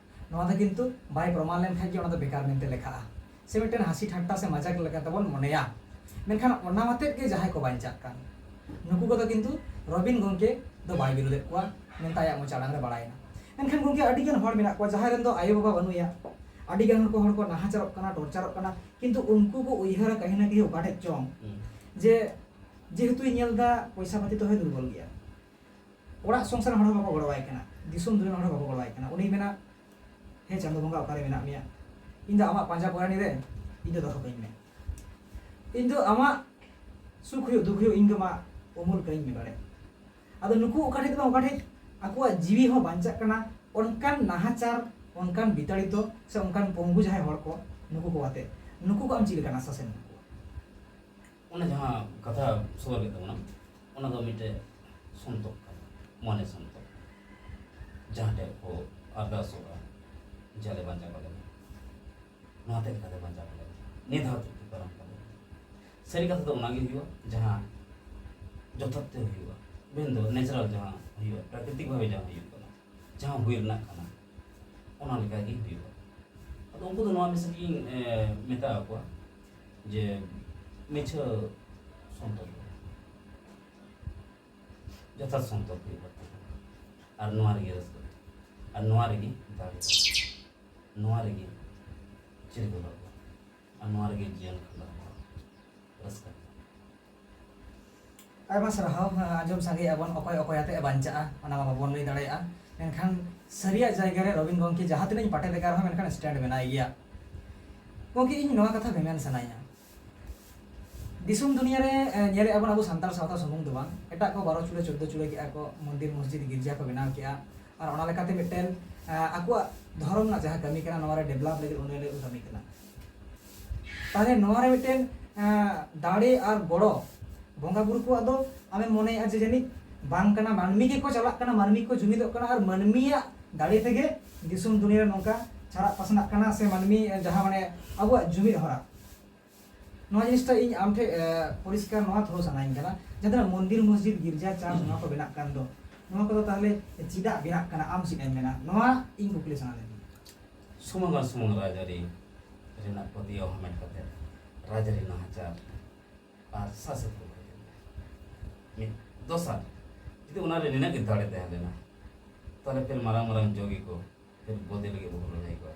ᱱᱚᱣᱟ ᱫᱚ ᱠᱤᱱᱛᱩ ᱵᱟᱭ ᱯᱨᱚᱢᱟᱱ ᱞᱮᱱᱠᱷᱟᱱ ᱜᱮ ᱚᱱᱟ ᱫᱚ ᱵᱮᱠᱟᱨ ᱢᱮᱱᱛᱮ ᱞᱮᱠᱷᱟᱜᱼᱟ, ᱥᱮ ᱢᱤᱫᱴᱮᱱ ᱦᱟᱹᱥᱤ ᱴᱷᱟᱴᱴᱟ ᱥᱮ ᱢᱟᱡᱟᱠ ᱞᱮᱠᱟ ᱛᱮᱵᱚᱱ ᱢᱚᱱᱮᱭᱟ᱾ ᱢᱮᱱᱠᱷᱟᱱ ᱚᱱᱟ ᱟᱛᱮᱫ ᱜᱮ ᱡᱟᱦᱟᱸᱭ ᱠᱚ ᱵᱟᱧᱪᱟᱜ ᱠᱟᱱ, ᱱᱩᱠᱩ ᱠᱚᱫᱚ ᱠᱤᱱᱛᱩ ᱨᱚᱵᱤᱱ ᱜᱚᱢᱠᱮ ᱫᱚ ᱵᱟᱭ ᱵᱤᱨᱳᱫᱮᱫ ᱠᱚᱣᱟ ᱢᱮᱱᱛᱮ ᱟᱭᱟᱜ ᱢᱚᱪᱟ ᱟᱲᱟᱝ ᱨᱮ ᱵᱟᱲᱟᱭᱮᱱᱟ᱾ ᱢᱮᱱᱠᱷᱟᱱ ᱜᱚᱢᱠᱮ, ᱟᱹᱰᱤ ᱜᱟᱱ ᱦᱚᱲ ᱢᱮᱱᱟᱜ ᱠᱚᱣᱟ ᱡᱟᱦᱟᱸᱭ ᱨᱮᱱ ᱫᱚ ᱟᱭᱳᱼᱵᱟᱵᱟ ᱵᱟᱹᱱᱩᱭᱟ, ᱟᱹᱰᱤ ᱜᱟᱱ ᱦᱚᱲ ᱠᱚ, ᱦᱚᱲ ᱠᱚ ᱱᱟᱦᱟᱪᱟᱨᱚᱜ ᱠᱟᱱᱟ, ᱴᱚᱨᱪᱟᱨᱚᱜ ᱠᱟᱱᱟ, ᱠᱤᱱᱛᱩ ᱩᱱᱠᱩ ᱠᱚ ᱩᱭᱦᱟᱹᱨᱟ ᱠᱟᱹᱦᱤ ᱱᱟ ᱠᱟᱹᱦᱤ ᱚᱠᱟ ᱴᱷᱮᱡ ᱪᱚᱝ ᱦᱩᱸ᱾ ᱡᱮ ᱡᱮᱦᱮᱛᱩᱭ ᱧᱮᱞ ᱮᱫᱟ ᱯᱚᱭᱥᱟ ᱯᱟᱹᱛᱤ ᱛᱚ ᱦᱚᱭ ᱫᱩᱨᱵᱚᱞ ᱜᱮᱭᱟ, ᱚᱲᱟᱜ ᱥᱚᱝᱥᱟᱨ ᱦᱚᱲ ᱦᱚᱸ ᱵᱟᱠᱚ ᱜᱚᱲᱚᱣᱟᱭ ᱠᱟᱱᱟ, ᱫᱤᱥᱚᱢ ᱫᱩᱱᱤᱭᱟᱹ ᱦᱚᱲ ᱦᱚᱸ ᱵᱟᱠᱚ ᱜᱚᱲᱚᱣᱟᱭ ᱠᱟᱱᱟ, ᱩᱱᱤᱭ ᱢᱮᱱᱟ, "ᱦᱮᱸ ᱪᱟᱸᱫᱳ ᱵᱚᱸᱜᱟ, ᱚᱠᱟᱨᱮ ᱢᱮᱱᱟᱜ ᱢᱮᱭᱟ? ᱤᱧ ᱫᱚ ᱟᱢᱟᱜ ᱯᱟᱸᱡᱟ ᱯᱚᱨᱟᱱᱤ ᱨᱮ, ᱤᱧ ᱫᱚ ᱫᱚᱦᱚ ᱠᱟᱹᱧ ᱢᱮ᱾ ᱤᱧ ᱫᱚ ᱟᱢᱟᱜ ᱥᱩᱠ ᱦᱩᱭᱩᱜ ᱫᱩᱠ ᱦᱩᱭᱩᱜ, ᱤᱧ ᱫᱚ ᱢᱟ ᱩᱢᱩᱞ ᱠᱟᱹᱧ ᱢᱮ ᱵᱟᱲᱮ᱾" ᱟᱫᱚ ᱱᱩᱠᱩ ᱚᱠᱟ ᱴᱷᱮᱡ ᱫᱚ ᱵᱟᱝ ᱚᱠᱟ ᱴᱷᱮᱡ ᱟᱠᱚᱣᱟᱜ ᱡᱤᱣᱤ ᱦᱚᱸ ᱵᱟᱧᱪᱟᱜ ᱠᱟᱱᱟ ᱚᱱᱠᱟᱱ ᱱᱟᱦᱟᱪᱟᱨ, ᱚᱱᱠᱟᱱ ᱵᱤᱛᱟᱲᱤᱛᱚ ᱥᱮ ᱚᱱᱠᱟᱱ ᱯᱚᱝᱜᱩ ᱡᱟᱦᱟᱸᱭ ᱦᱚᱲ ᱠᱚ, ᱱᱩᱠᱩ ᱠᱚ ᱟᱛᱮ, ᱱᱩᱠᱩ ᱠᱚ ᱟᱢ ᱪᱮᱫ ᱞᱮᱠᱟᱱ ᱟᱥᱟᱥᱮᱢ ᱮᱢᱟ ᱠᱚᱣᱟ? ᱚᱱᱟ ᱡᱟᱦᱟᱸ ᱠᱟᱛᱷᱟ ᱥᱚᱫᱚᱨ ᱠᱮᱫ ᱛᱟᱵᱚᱱᱟ, ᱚᱱᱟ ᱫᱚ ᱢᱤᱫᱴᱮᱡ ᱥᱚᱱᱛᱚᱯ ᱠᱟᱱᱟ, ᱢᱚᱱᱮ ᱥᱚᱱᱛᱚᱯ᱾ ᱡᱟᱦᱟᱸ ᱴᱷᱮᱡ ᱠᱚ ᱟᱨᱫᱟᱥᱚᱜᱼᱟ, ᱡᱟᱞᱮ ᱵᱟᱧᱪᱟᱣ ᱠᱟᱞᱮ ᱢᱮ, ᱱᱚᱣᱟ ᱛᱮ ᱞᱮᱠᱟᱛᱮ ᱵᱟᱧᱪᱟᱣ ᱠᱟᱞᱮ ᱢᱮ, ᱱᱤᱭᱟᱹ ᱫᱷᱟᱣ ᱛᱮ ᱯᱟᱨᱚᱢ ᱠᱟᱞᱮ ᱢᱮ᱾ ᱥᱟᱹᱨᱤ ᱠᱟᱛᱷᱟ ᱫᱚ ᱚᱱᱟᱜᱮ ᱦᱩᱭᱩᱜᱼᱟ, ᱡᱟᱦᱟᱸ ᱡᱚᱛᱷᱟᱛ ᱛᱮ ᱦᱩᱭᱩᱜᱼᱟ, ᱢᱮᱱᱫᱚ natural ᱡᱟᱦᱟᱸ ᱦᱩᱭᱩᱜᱼᱟ, ᱯᱨᱟᱠᱨᱤᱛᱤᱠ ᱵᱷᱟᱵᱮ ᱡᱟᱦᱟᱸ ᱦᱩᱭᱩᱜ ᱠᱟᱱᱟ, ᱡᱟᱦᱟᱸ ᱦᱩᱭ ᱨᱮᱱᱟᱜ ᱠᱟᱱᱟ, ᱚᱱᱟ ᱞᱮᱠᱟᱜᱮ ᱦᱩᱭᱩᱜᱼᱟ᱾ ᱟᱫᱚ ᱩᱱᱠᱩ ᱫᱚ ᱱᱚᱣᱟ message ᱜᱤᱧ, ᱮ, ᱢᱮᱛᱟ ᱟᱠᱚᱣᱟ, ᱡᱮ ᱢᱤᱪᱷᱟᱹ ᱥᱚᱱᱛᱚᱨ ᱫᱚ ᱡᱚᱛᱷᱟᱛ ᱥᱚᱱᱛᱚᱨ ᱦᱩᱭᱩᱜ ᱞᱟᱹᱠᱛᱤ ᱠᱟᱱᱟ᱾ ᱟᱨ ᱱᱚᱣᱟ ᱨᱮᱜᱮ ᱨᱟᱹᱥᱠᱟᱹ, ᱟᱨ ᱱᱚᱣᱟ ᱨᱮᱜᱮ ᱫᱟᱲᱮ, ᱱᱚᱣᱟ ᱨᱮᱜᱮ ᱪᱤᱨᱜᱟᱹᱞ ᱟᱵᱚ, ᱟᱨ ᱱᱚᱣᱟ ᱨᱮᱜᱮ ᱡᱤᱭᱚᱱ ᱠᱷᱟᱸᱰᱟᱣ ᱟᱵᱚ ᱨᱟᱹᱥᱠᱟᱹ᱾ ᱟᱭᱢᱟ ᱥᱟᱨᱦᱟᱣ᱾ ᱟᱸᱡᱚᱢ ᱥᱟᱸᱜᱮᱭᱟᱜ ᱵᱚᱱ, ᱚᱠᱚᱭ ᱚᱠᱚᱭ ᱟᱛᱮ ᱮ ᱵᱟᱧᱪᱟᱜᱼᱟ, ᱚᱱᱟ ᱢᱟ ᱵᱟᱵᱚᱱ ᱞᱟᱹᱭ ᱫᱟᱲᱮᱭᱟᱜᱼᱟ, ᱢᱮᱱᱠᱷᱟᱱ ᱥᱟᱹᱨᱤᱭᱟᱜ ᱡᱟᱭᱜᱟ ᱨᱮ ᱨᱚᱵᱤᱱ ᱜᱚᱢᱠᱮ ᱡᱟᱦᱟᱸ ᱛᱤᱱᱟᱹᱜ ᱤᱧ ᱯᱟᱴᱮ ᱵᱮᱠᱟᱨ ᱨᱮᱦᱚᱸ, ᱢᱮᱱᱠᱷᱟᱱ stand ᱢᱮᱱᱟᱭ ᱜᱮᱭᱟ᱾ ᱜᱚᱢᱠᱮ, ᱤᱧ ᱱᱚᱣᱟ ᱠᱟᱛᱷᱟ ᱢᱮᱢᱮᱱ ᱥᱟᱱᱟᱧᱟ, ᱫᱤᱥᱚᱢ ᱫᱩᱱᱤᱭᱟᱹ ᱨᱮ, ᱮ, ᱧᱮᱞᱮᱫᱼᱟ ᱵᱚᱱ, ᱟᱵᱚ ᱥᱟᱱᱛᱟᱲ ᱥᱟᱶᱛᱟ ᱥᱩᱢᱩᱝ ᱫᱚ ᱵᱟᱝ, ᱮᱴᱟᱜ ᱠᱚ ᱵᱟᱨᱚ ᱪᱩᱲᱟᱹ ᱪᱳᱫᱽᱫᱳ ᱪᱩᱲᱟᱹ ᱠᱮᱜᱼᱟ ᱠᱚ, ᱢᱚᱱᱫᱤᱨ ᱢᱚᱥᱡᱤᱫ ᱜᱤᱨᱡᱟ ᱠᱚ ᱵᱮᱱᱟᱣ ᱠᱮᱜᱼᱟ, ᱟᱨ ᱚᱱᱟ ᱞᱮᱠᱟᱛᱮ ᱢᱤᱫᱴᱮᱱ, ᱮ, ᱟᱠᱚᱣᱟᱜ ᱫᱷᱚᱨᱚᱢ ᱨᱮᱱᱟᱜ ᱡᱟᱦᱟᱸ ᱠᱟᱹᱢᱤ ᱠᱟᱱᱟ, ᱱᱚᱣᱟ ᱨᱮ develop ᱞᱟᱹᱜᱤᱫ ᱩᱱᱱᱚᱭᱚᱱ ᱞᱟᱹᱜᱤᱫ ᱠᱚ ᱠᱟᱹᱢᱤ ᱠᱟᱱᱟ᱾ ᱛᱟᱦᱞᱮ ᱱᱚᱣᱟ ᱨᱮ ᱢᱤᱫᱴᱮᱱ, ᱮ, ᱫᱟᱲᱮ ᱟᱨ ᱜᱚᱲᱚ ᱵᱚᱸᱜᱟ ᱵᱩᱨᱩ ᱠᱚᱣᱟᱜ ᱫᱚ ᱟᱢᱮᱢ ᱢᱚᱱᱮᱭᱟ ᱡᱮ ᱡᱟᱹᱱᱤᱡ ᱵᱟᱝ ᱠᱟᱱᱟ, ᱢᱟᱹᱱᱢᱤ ᱜᱮᱠᱚ ᱪᱟᱞᱟᱜ ᱠᱟᱱᱟ, ᱢᱟᱹᱱᱢᱤ ᱠᱚ ᱡᱩᱢᱤᱫᱚᱜ ᱠᱟᱱᱟ, ᱟᱨ ᱢᱟᱹᱱᱢᱤᱭᱟᱜ ᱫᱟᱲᱮ ᱛᱮᱜᱮ ᱫᱤᱥᱚᱢ ᱫᱩᱱᱤᱭᱟᱹ ᱨᱮ ᱱᱚᱝᱠᱟ ᱪᱷᱟᱲᱟᱜ ᱯᱟᱥᱱᱟᱜ ᱠᱟᱱᱟ, ᱥᱮ ᱢᱟᱹᱱᱢᱤ, ᱮ, ᱡᱟᱦᱟᱸ ᱢᱟᱱᱮ ᱟᱵᱚᱣᱟᱜ ᱡᱩᱢᱤᱫ ᱦᱚᱨᱟ, ᱱᱚᱣᱟ ᱡᱤᱱᱤᱥᱴᱟ ᱤᱧ ᱟᱢ ᱴᱷᱮᱱ, ᱮ, ᱯᱚᱨᱤᱥᱠᱟᱨ ᱱᱚᱣᱟ ᱛᱷᱚᱲᱟ ᱥᱟᱱᱟᱧ ᱠᱟᱱᱟ, ᱡᱟᱦᱟᱸ ᱛᱤᱱᱟᱹᱜ ᱢᱚᱱᱫᱤᱨ, ᱢᱚᱥᱡᱤᱫ, ᱜᱤᱨᱡᱟ, ᱪᱟᱨᱪ, ᱱᱚᱣᱟ ᱠᱚ ᱵᱮᱱᱟᱜ ᱠᱟᱱ ᱫᱚ, ᱱᱚᱣᱟ ᱠᱚᱫᱚ ᱛᱟᱦᱞᱮ ᱪᱮᱫᱟᱜ ᱵᱮᱱᱟᱜ ᱠᱟᱱᱟ, ᱟᱢ ᱪᱮᱫ ᱮᱢ ᱢᱮᱱᱟ? ᱱᱚᱣᱟ ᱤᱧ ᱠᱩᱠᱞᱤ ᱥᱟᱱᱟ ᱞᱤᱫᱤᱧᱟ᱾ ᱥᱩᱢᱩᱝ ᱟᱨ ᱥᱩᱢᱩᱝ ᱨᱟᱡᱽᱟᱹᱨᱤ ᱨᱮᱱᱟᱜ ᱯᱟᱹᱛᱭᱟᱹᱣ ᱦᱟᱢᱮᱴ ᱠᱟᱛᱮ, ᱨᱟᱡᱽᱟᱹᱨᱤ ᱱᱟᱦᱟᱪᱟᱨ ᱟᱨ ᱥᱟᱥᱮᱛ ᱠᱚ ᱠᱷᱚᱡ ᱢᱤᱫ ᱫᱚᱥᱟᱨ, ᱡᱩᱫᱤ ᱚᱱᱟᱨᱮ ᱱᱤᱱᱟᱹᱜ ᱜᱮ ᱫᱟᱲᱮ ᱛᱟᱦᱮᱸ ᱞᱮᱱᱟ, ᱛᱟᱦᱞᱮ ᱯᱷᱤᱨ ᱢᱟᱨᱟᱝ ᱢᱟᱨᱟᱝ ᱡᱳᱜᱤ ᱠᱚ ᱯᱷᱤᱨ ᱵᱚᱫᱤ ᱞᱟᱹᱜᱤᱫ ᱵᱚ ᱞᱟᱹᱲᱦᱟᱹᱭ ᱠᱚᱣᱟ,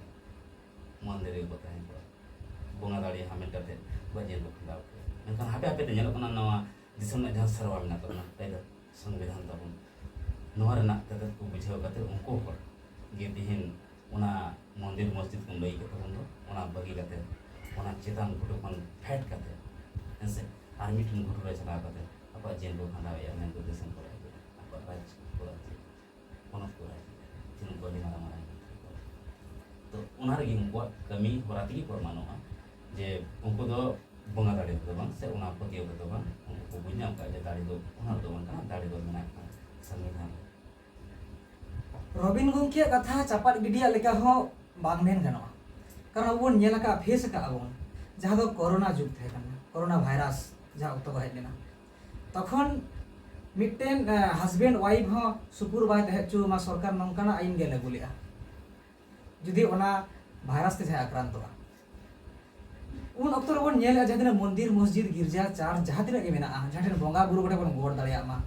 ᱢᱚᱱᱫᱤᱨ ᱨᱮᱜᱮ ᱠᱚ ᱛᱟᱦᱮᱸ ᱠᱚᱜᱼᱟ, ᱵᱚᱸᱜᱟ ᱫᱟᱲᱮ ᱦᱟᱢᱮᱴ ᱠᱟᱛᱮ ᱵᱚ ᱡᱤᱭᱚᱱ ᱵᱚ ᱠᱷᱟᱸᱰᱟᱣ ᱠᱮᱭᱟ᱾ ᱢᱮᱱᱠᱷᱟᱱ ᱦᱟᱯᱮ ᱦᱟᱯᱮ ᱛᱮ ᱧᱮᱞᱚᱜ ᱠᱟᱱᱟ, ᱱᱚᱣᱟ ᱫᱤᱥᱚᱢ ᱨᱮᱱᱟᱜ ᱡᱟᱦᱟᱸ ᱥᱮᱨᱣᱟ ᱢᱮᱱᱟᱜ ᱛᱟᱵᱚᱱᱟ, ᱠᱟᱭᱫᱟ ᱥᱚᱝᱵᱤᱫᱷᱟᱱ ᱛᱟᱵᱚᱱ, ᱱᱚᱣᱟ ᱨᱮᱱᱟᱜ ᱛᱮᱛᱮᱫ ᱠᱚ ᱵᱩᱡᱷᱟᱹᱣ ᱠᱟᱛᱮ ᱩᱱᱠᱩ ᱦᱚᱲ ᱜᱮ ᱛᱤᱦᱤᱧ ᱚᱱᱟ ᱢᱚᱱᱫᱤᱨ ᱢᱚᱥᱡᱤᱫ ᱠᱚ ᱞᱟᱹᱭ ᱠᱮᱫ ᱛᱟᱵᱚᱱ ᱫᱚ, ᱚᱱᱟ ᱵᱟᱹᱜᱤ ᱠᱟᱛᱮ, ᱚᱱᱟ ᱪᱮᱛᱟᱱ ᱜᱷᱩᱴᱩ ᱠᱷᱚᱱ ᱯᱷᱮᱰ ᱠᱟᱛᱮ, ᱦᱮᱸ ᱥᱮ, ᱟᱨ ᱢᱤᱫᱴᱮᱱ ᱜᱷᱩᱴᱩ ᱨᱮ ᱪᱟᱞᱟᱣ ᱠᱟᱛᱮ ᱟᱠᱚᱣᱟᱜ ᱡᱤᱭᱚᱱ ᱠᱚ ᱠᱷᱟᱸᱰᱟᱣᱮᱫᱼᱟ, ᱢᱮᱱᱫᱚ ᱫᱤᱥᱚᱢ ᱠᱚ ᱨᱟᱡᱽ ᱮᱫᱟ, ᱟᱠᱚᱣᱟᱜ ᱨᱟᱡᱽ ᱠᱚ ᱨᱟᱡᱽ ᱮᱫᱟ, ᱯᱚᱱᱚᱛ ᱠᱚ ᱨᱟᱡᱽ ᱮᱫᱟ, ᱛᱤᱱᱟᱹᱜ ᱠᱚ ᱟᱹᱰᱤ ᱢᱟᱨᱟᱝ ᱢᱟᱨᱟᱝ ᱢᱚᱱᱛᱨᱤ ᱠᱚ᱾ ᱛᱚ ᱚᱱᱟ ᱨᱮᱜᱮ ᱩᱱᱠᱩᱣᱟᱜ ᱠᱟᱹᱢᱤ ᱦᱚᱨᱟ ᱛᱮᱜᱮ ᱯᱨᱚᱢᱟᱱᱚᱜᱼᱟ ᱡᱮ ᱩᱱᱠᱩ ᱫᱚ ᱵᱚᱸᱜᱟ ᱫᱟᱲᱮ ᱛᱮᱫᱚ ᱵᱟᱝ, ᱥᱮ ᱚᱱᱟ ᱯᱟᱹᱛᱭᱟᱹᱣ ᱛᱮᱫᱚ ᱵᱟᱝ, ᱩᱱᱠᱩ ᱠᱚ ᱵᱩᱡᱽ ᱧᱟᱢ ᱠᱟᱜᱼᱟ ᱡᱮ ᱫᱟᱲᱮ ᱫᱚ ᱚᱱᱟ ᱨᱮᱫᱚ ᱵᱟᱝ ᱠᱟᱱᱟ, ᱫᱟᱲᱮ ᱫᱚ ᱢᱮᱱᱟᱜ ᱠᱟᱱᱟ ᱥᱚᱝᱵᱤᱫᱷᱟᱱ ᱨᱮ᱾ ᱨᱚᱵᱤᱱ ᱜᱚᱢᱠᱮᱭᱟᱜ ᱠᱟᱛᱷᱟ ᱪᱟᱯᱟᱫ ᱜᱤᱰᱤᱭᱟᱜ ᱞᱮᱠᱟ ᱦᱚᱸ ᱵᱟᱝ ᱢᱮᱱ ᱜᱟᱱᱚᱜᱼᱟ, ᱠᱟᱨᱚᱱ ᱟᱵᱚ ᱵᱚᱱ ᱧᱮᱞ ᱟᱠᱟᱫᱼᱟ, ᱯᱷᱮᱥ ᱟᱠᱟᱫᱼᱟ ᱵᱚᱱ, ᱡᱟᱦᱟᱸ ᱫᱚ ᱠᱳᱨᱳᱱᱟ ᱡᱩᱜᱽ ᱛᱟᱦᱮᱸ ᱠᱟᱱᱟ, ᱠᱳᱨᱳᱱᱟ ᱵᱷᱟᱭᱨᱟᱥ ᱡᱟᱦᱟᱸ ᱚᱠᱛᱚ ᱠᱚ ᱦᱮᱡ ᱞᱮᱱᱟ, ᱛᱚᱠᱷᱚᱱ ᱢᱤᱫᱴᱮᱱ, ᱮ, ᱦᱟᱥᱵᱮᱱᱰ ᱣᱟᱭᱤᱯ ᱦᱚᱸ ᱥᱩᱯᱩᱨ ᱵᱟᱭ ᱛᱟᱦᱮᱸ ᱦᱚᱪᱚ ᱟᱢᱟ, ᱥᱚᱨᱠᱟᱨ ᱱᱚᱝᱠᱟᱱᱟᱜ ᱟᱭᱤᱱ ᱜᱮ ᱞᱟᱹᱜᱩ ᱞᱮᱫᱼᱟ᱾ ᱡᱩᱫᱤ ᱚᱱᱟ ᱵᱷᱟᱭᱨᱟᱥ ᱛᱮ ᱡᱟᱦᱟᱸᱭ ᱟᱠᱨᱟᱱᱛᱚᱜᱼᱟ, ᱩᱱ ᱚᱠᱛᱚ ᱨᱮᱵᱚᱱ ᱧᱮᱞᱮᱫᱼᱟ, ᱡᱟᱦᱟᱸ ᱛᱤᱱᱟᱹᱜ ᱢᱚᱱᱫᱤᱨ, ᱢᱚᱥᱡᱤᱫ, ᱜᱤᱨᱡᱟ, ᱪᱟᱨᱪ, ᱡᱟᱦᱟᱸ ᱛᱤᱱᱟᱹᱜ ᱜᱮ ᱢᱮᱱᱟᱜᱼᱟ, ᱡᱟᱦᱟᱸ ᱴᱷᱮᱱ ᱵᱚᱸᱜᱟ ᱵᱩᱨᱩ ᱠᱚᱴᱷᱮᱱ ᱵᱚᱱ ᱜᱚᱰ ᱫᱟᱲᱮᱭᱟᱜ ᱢᱟ᱾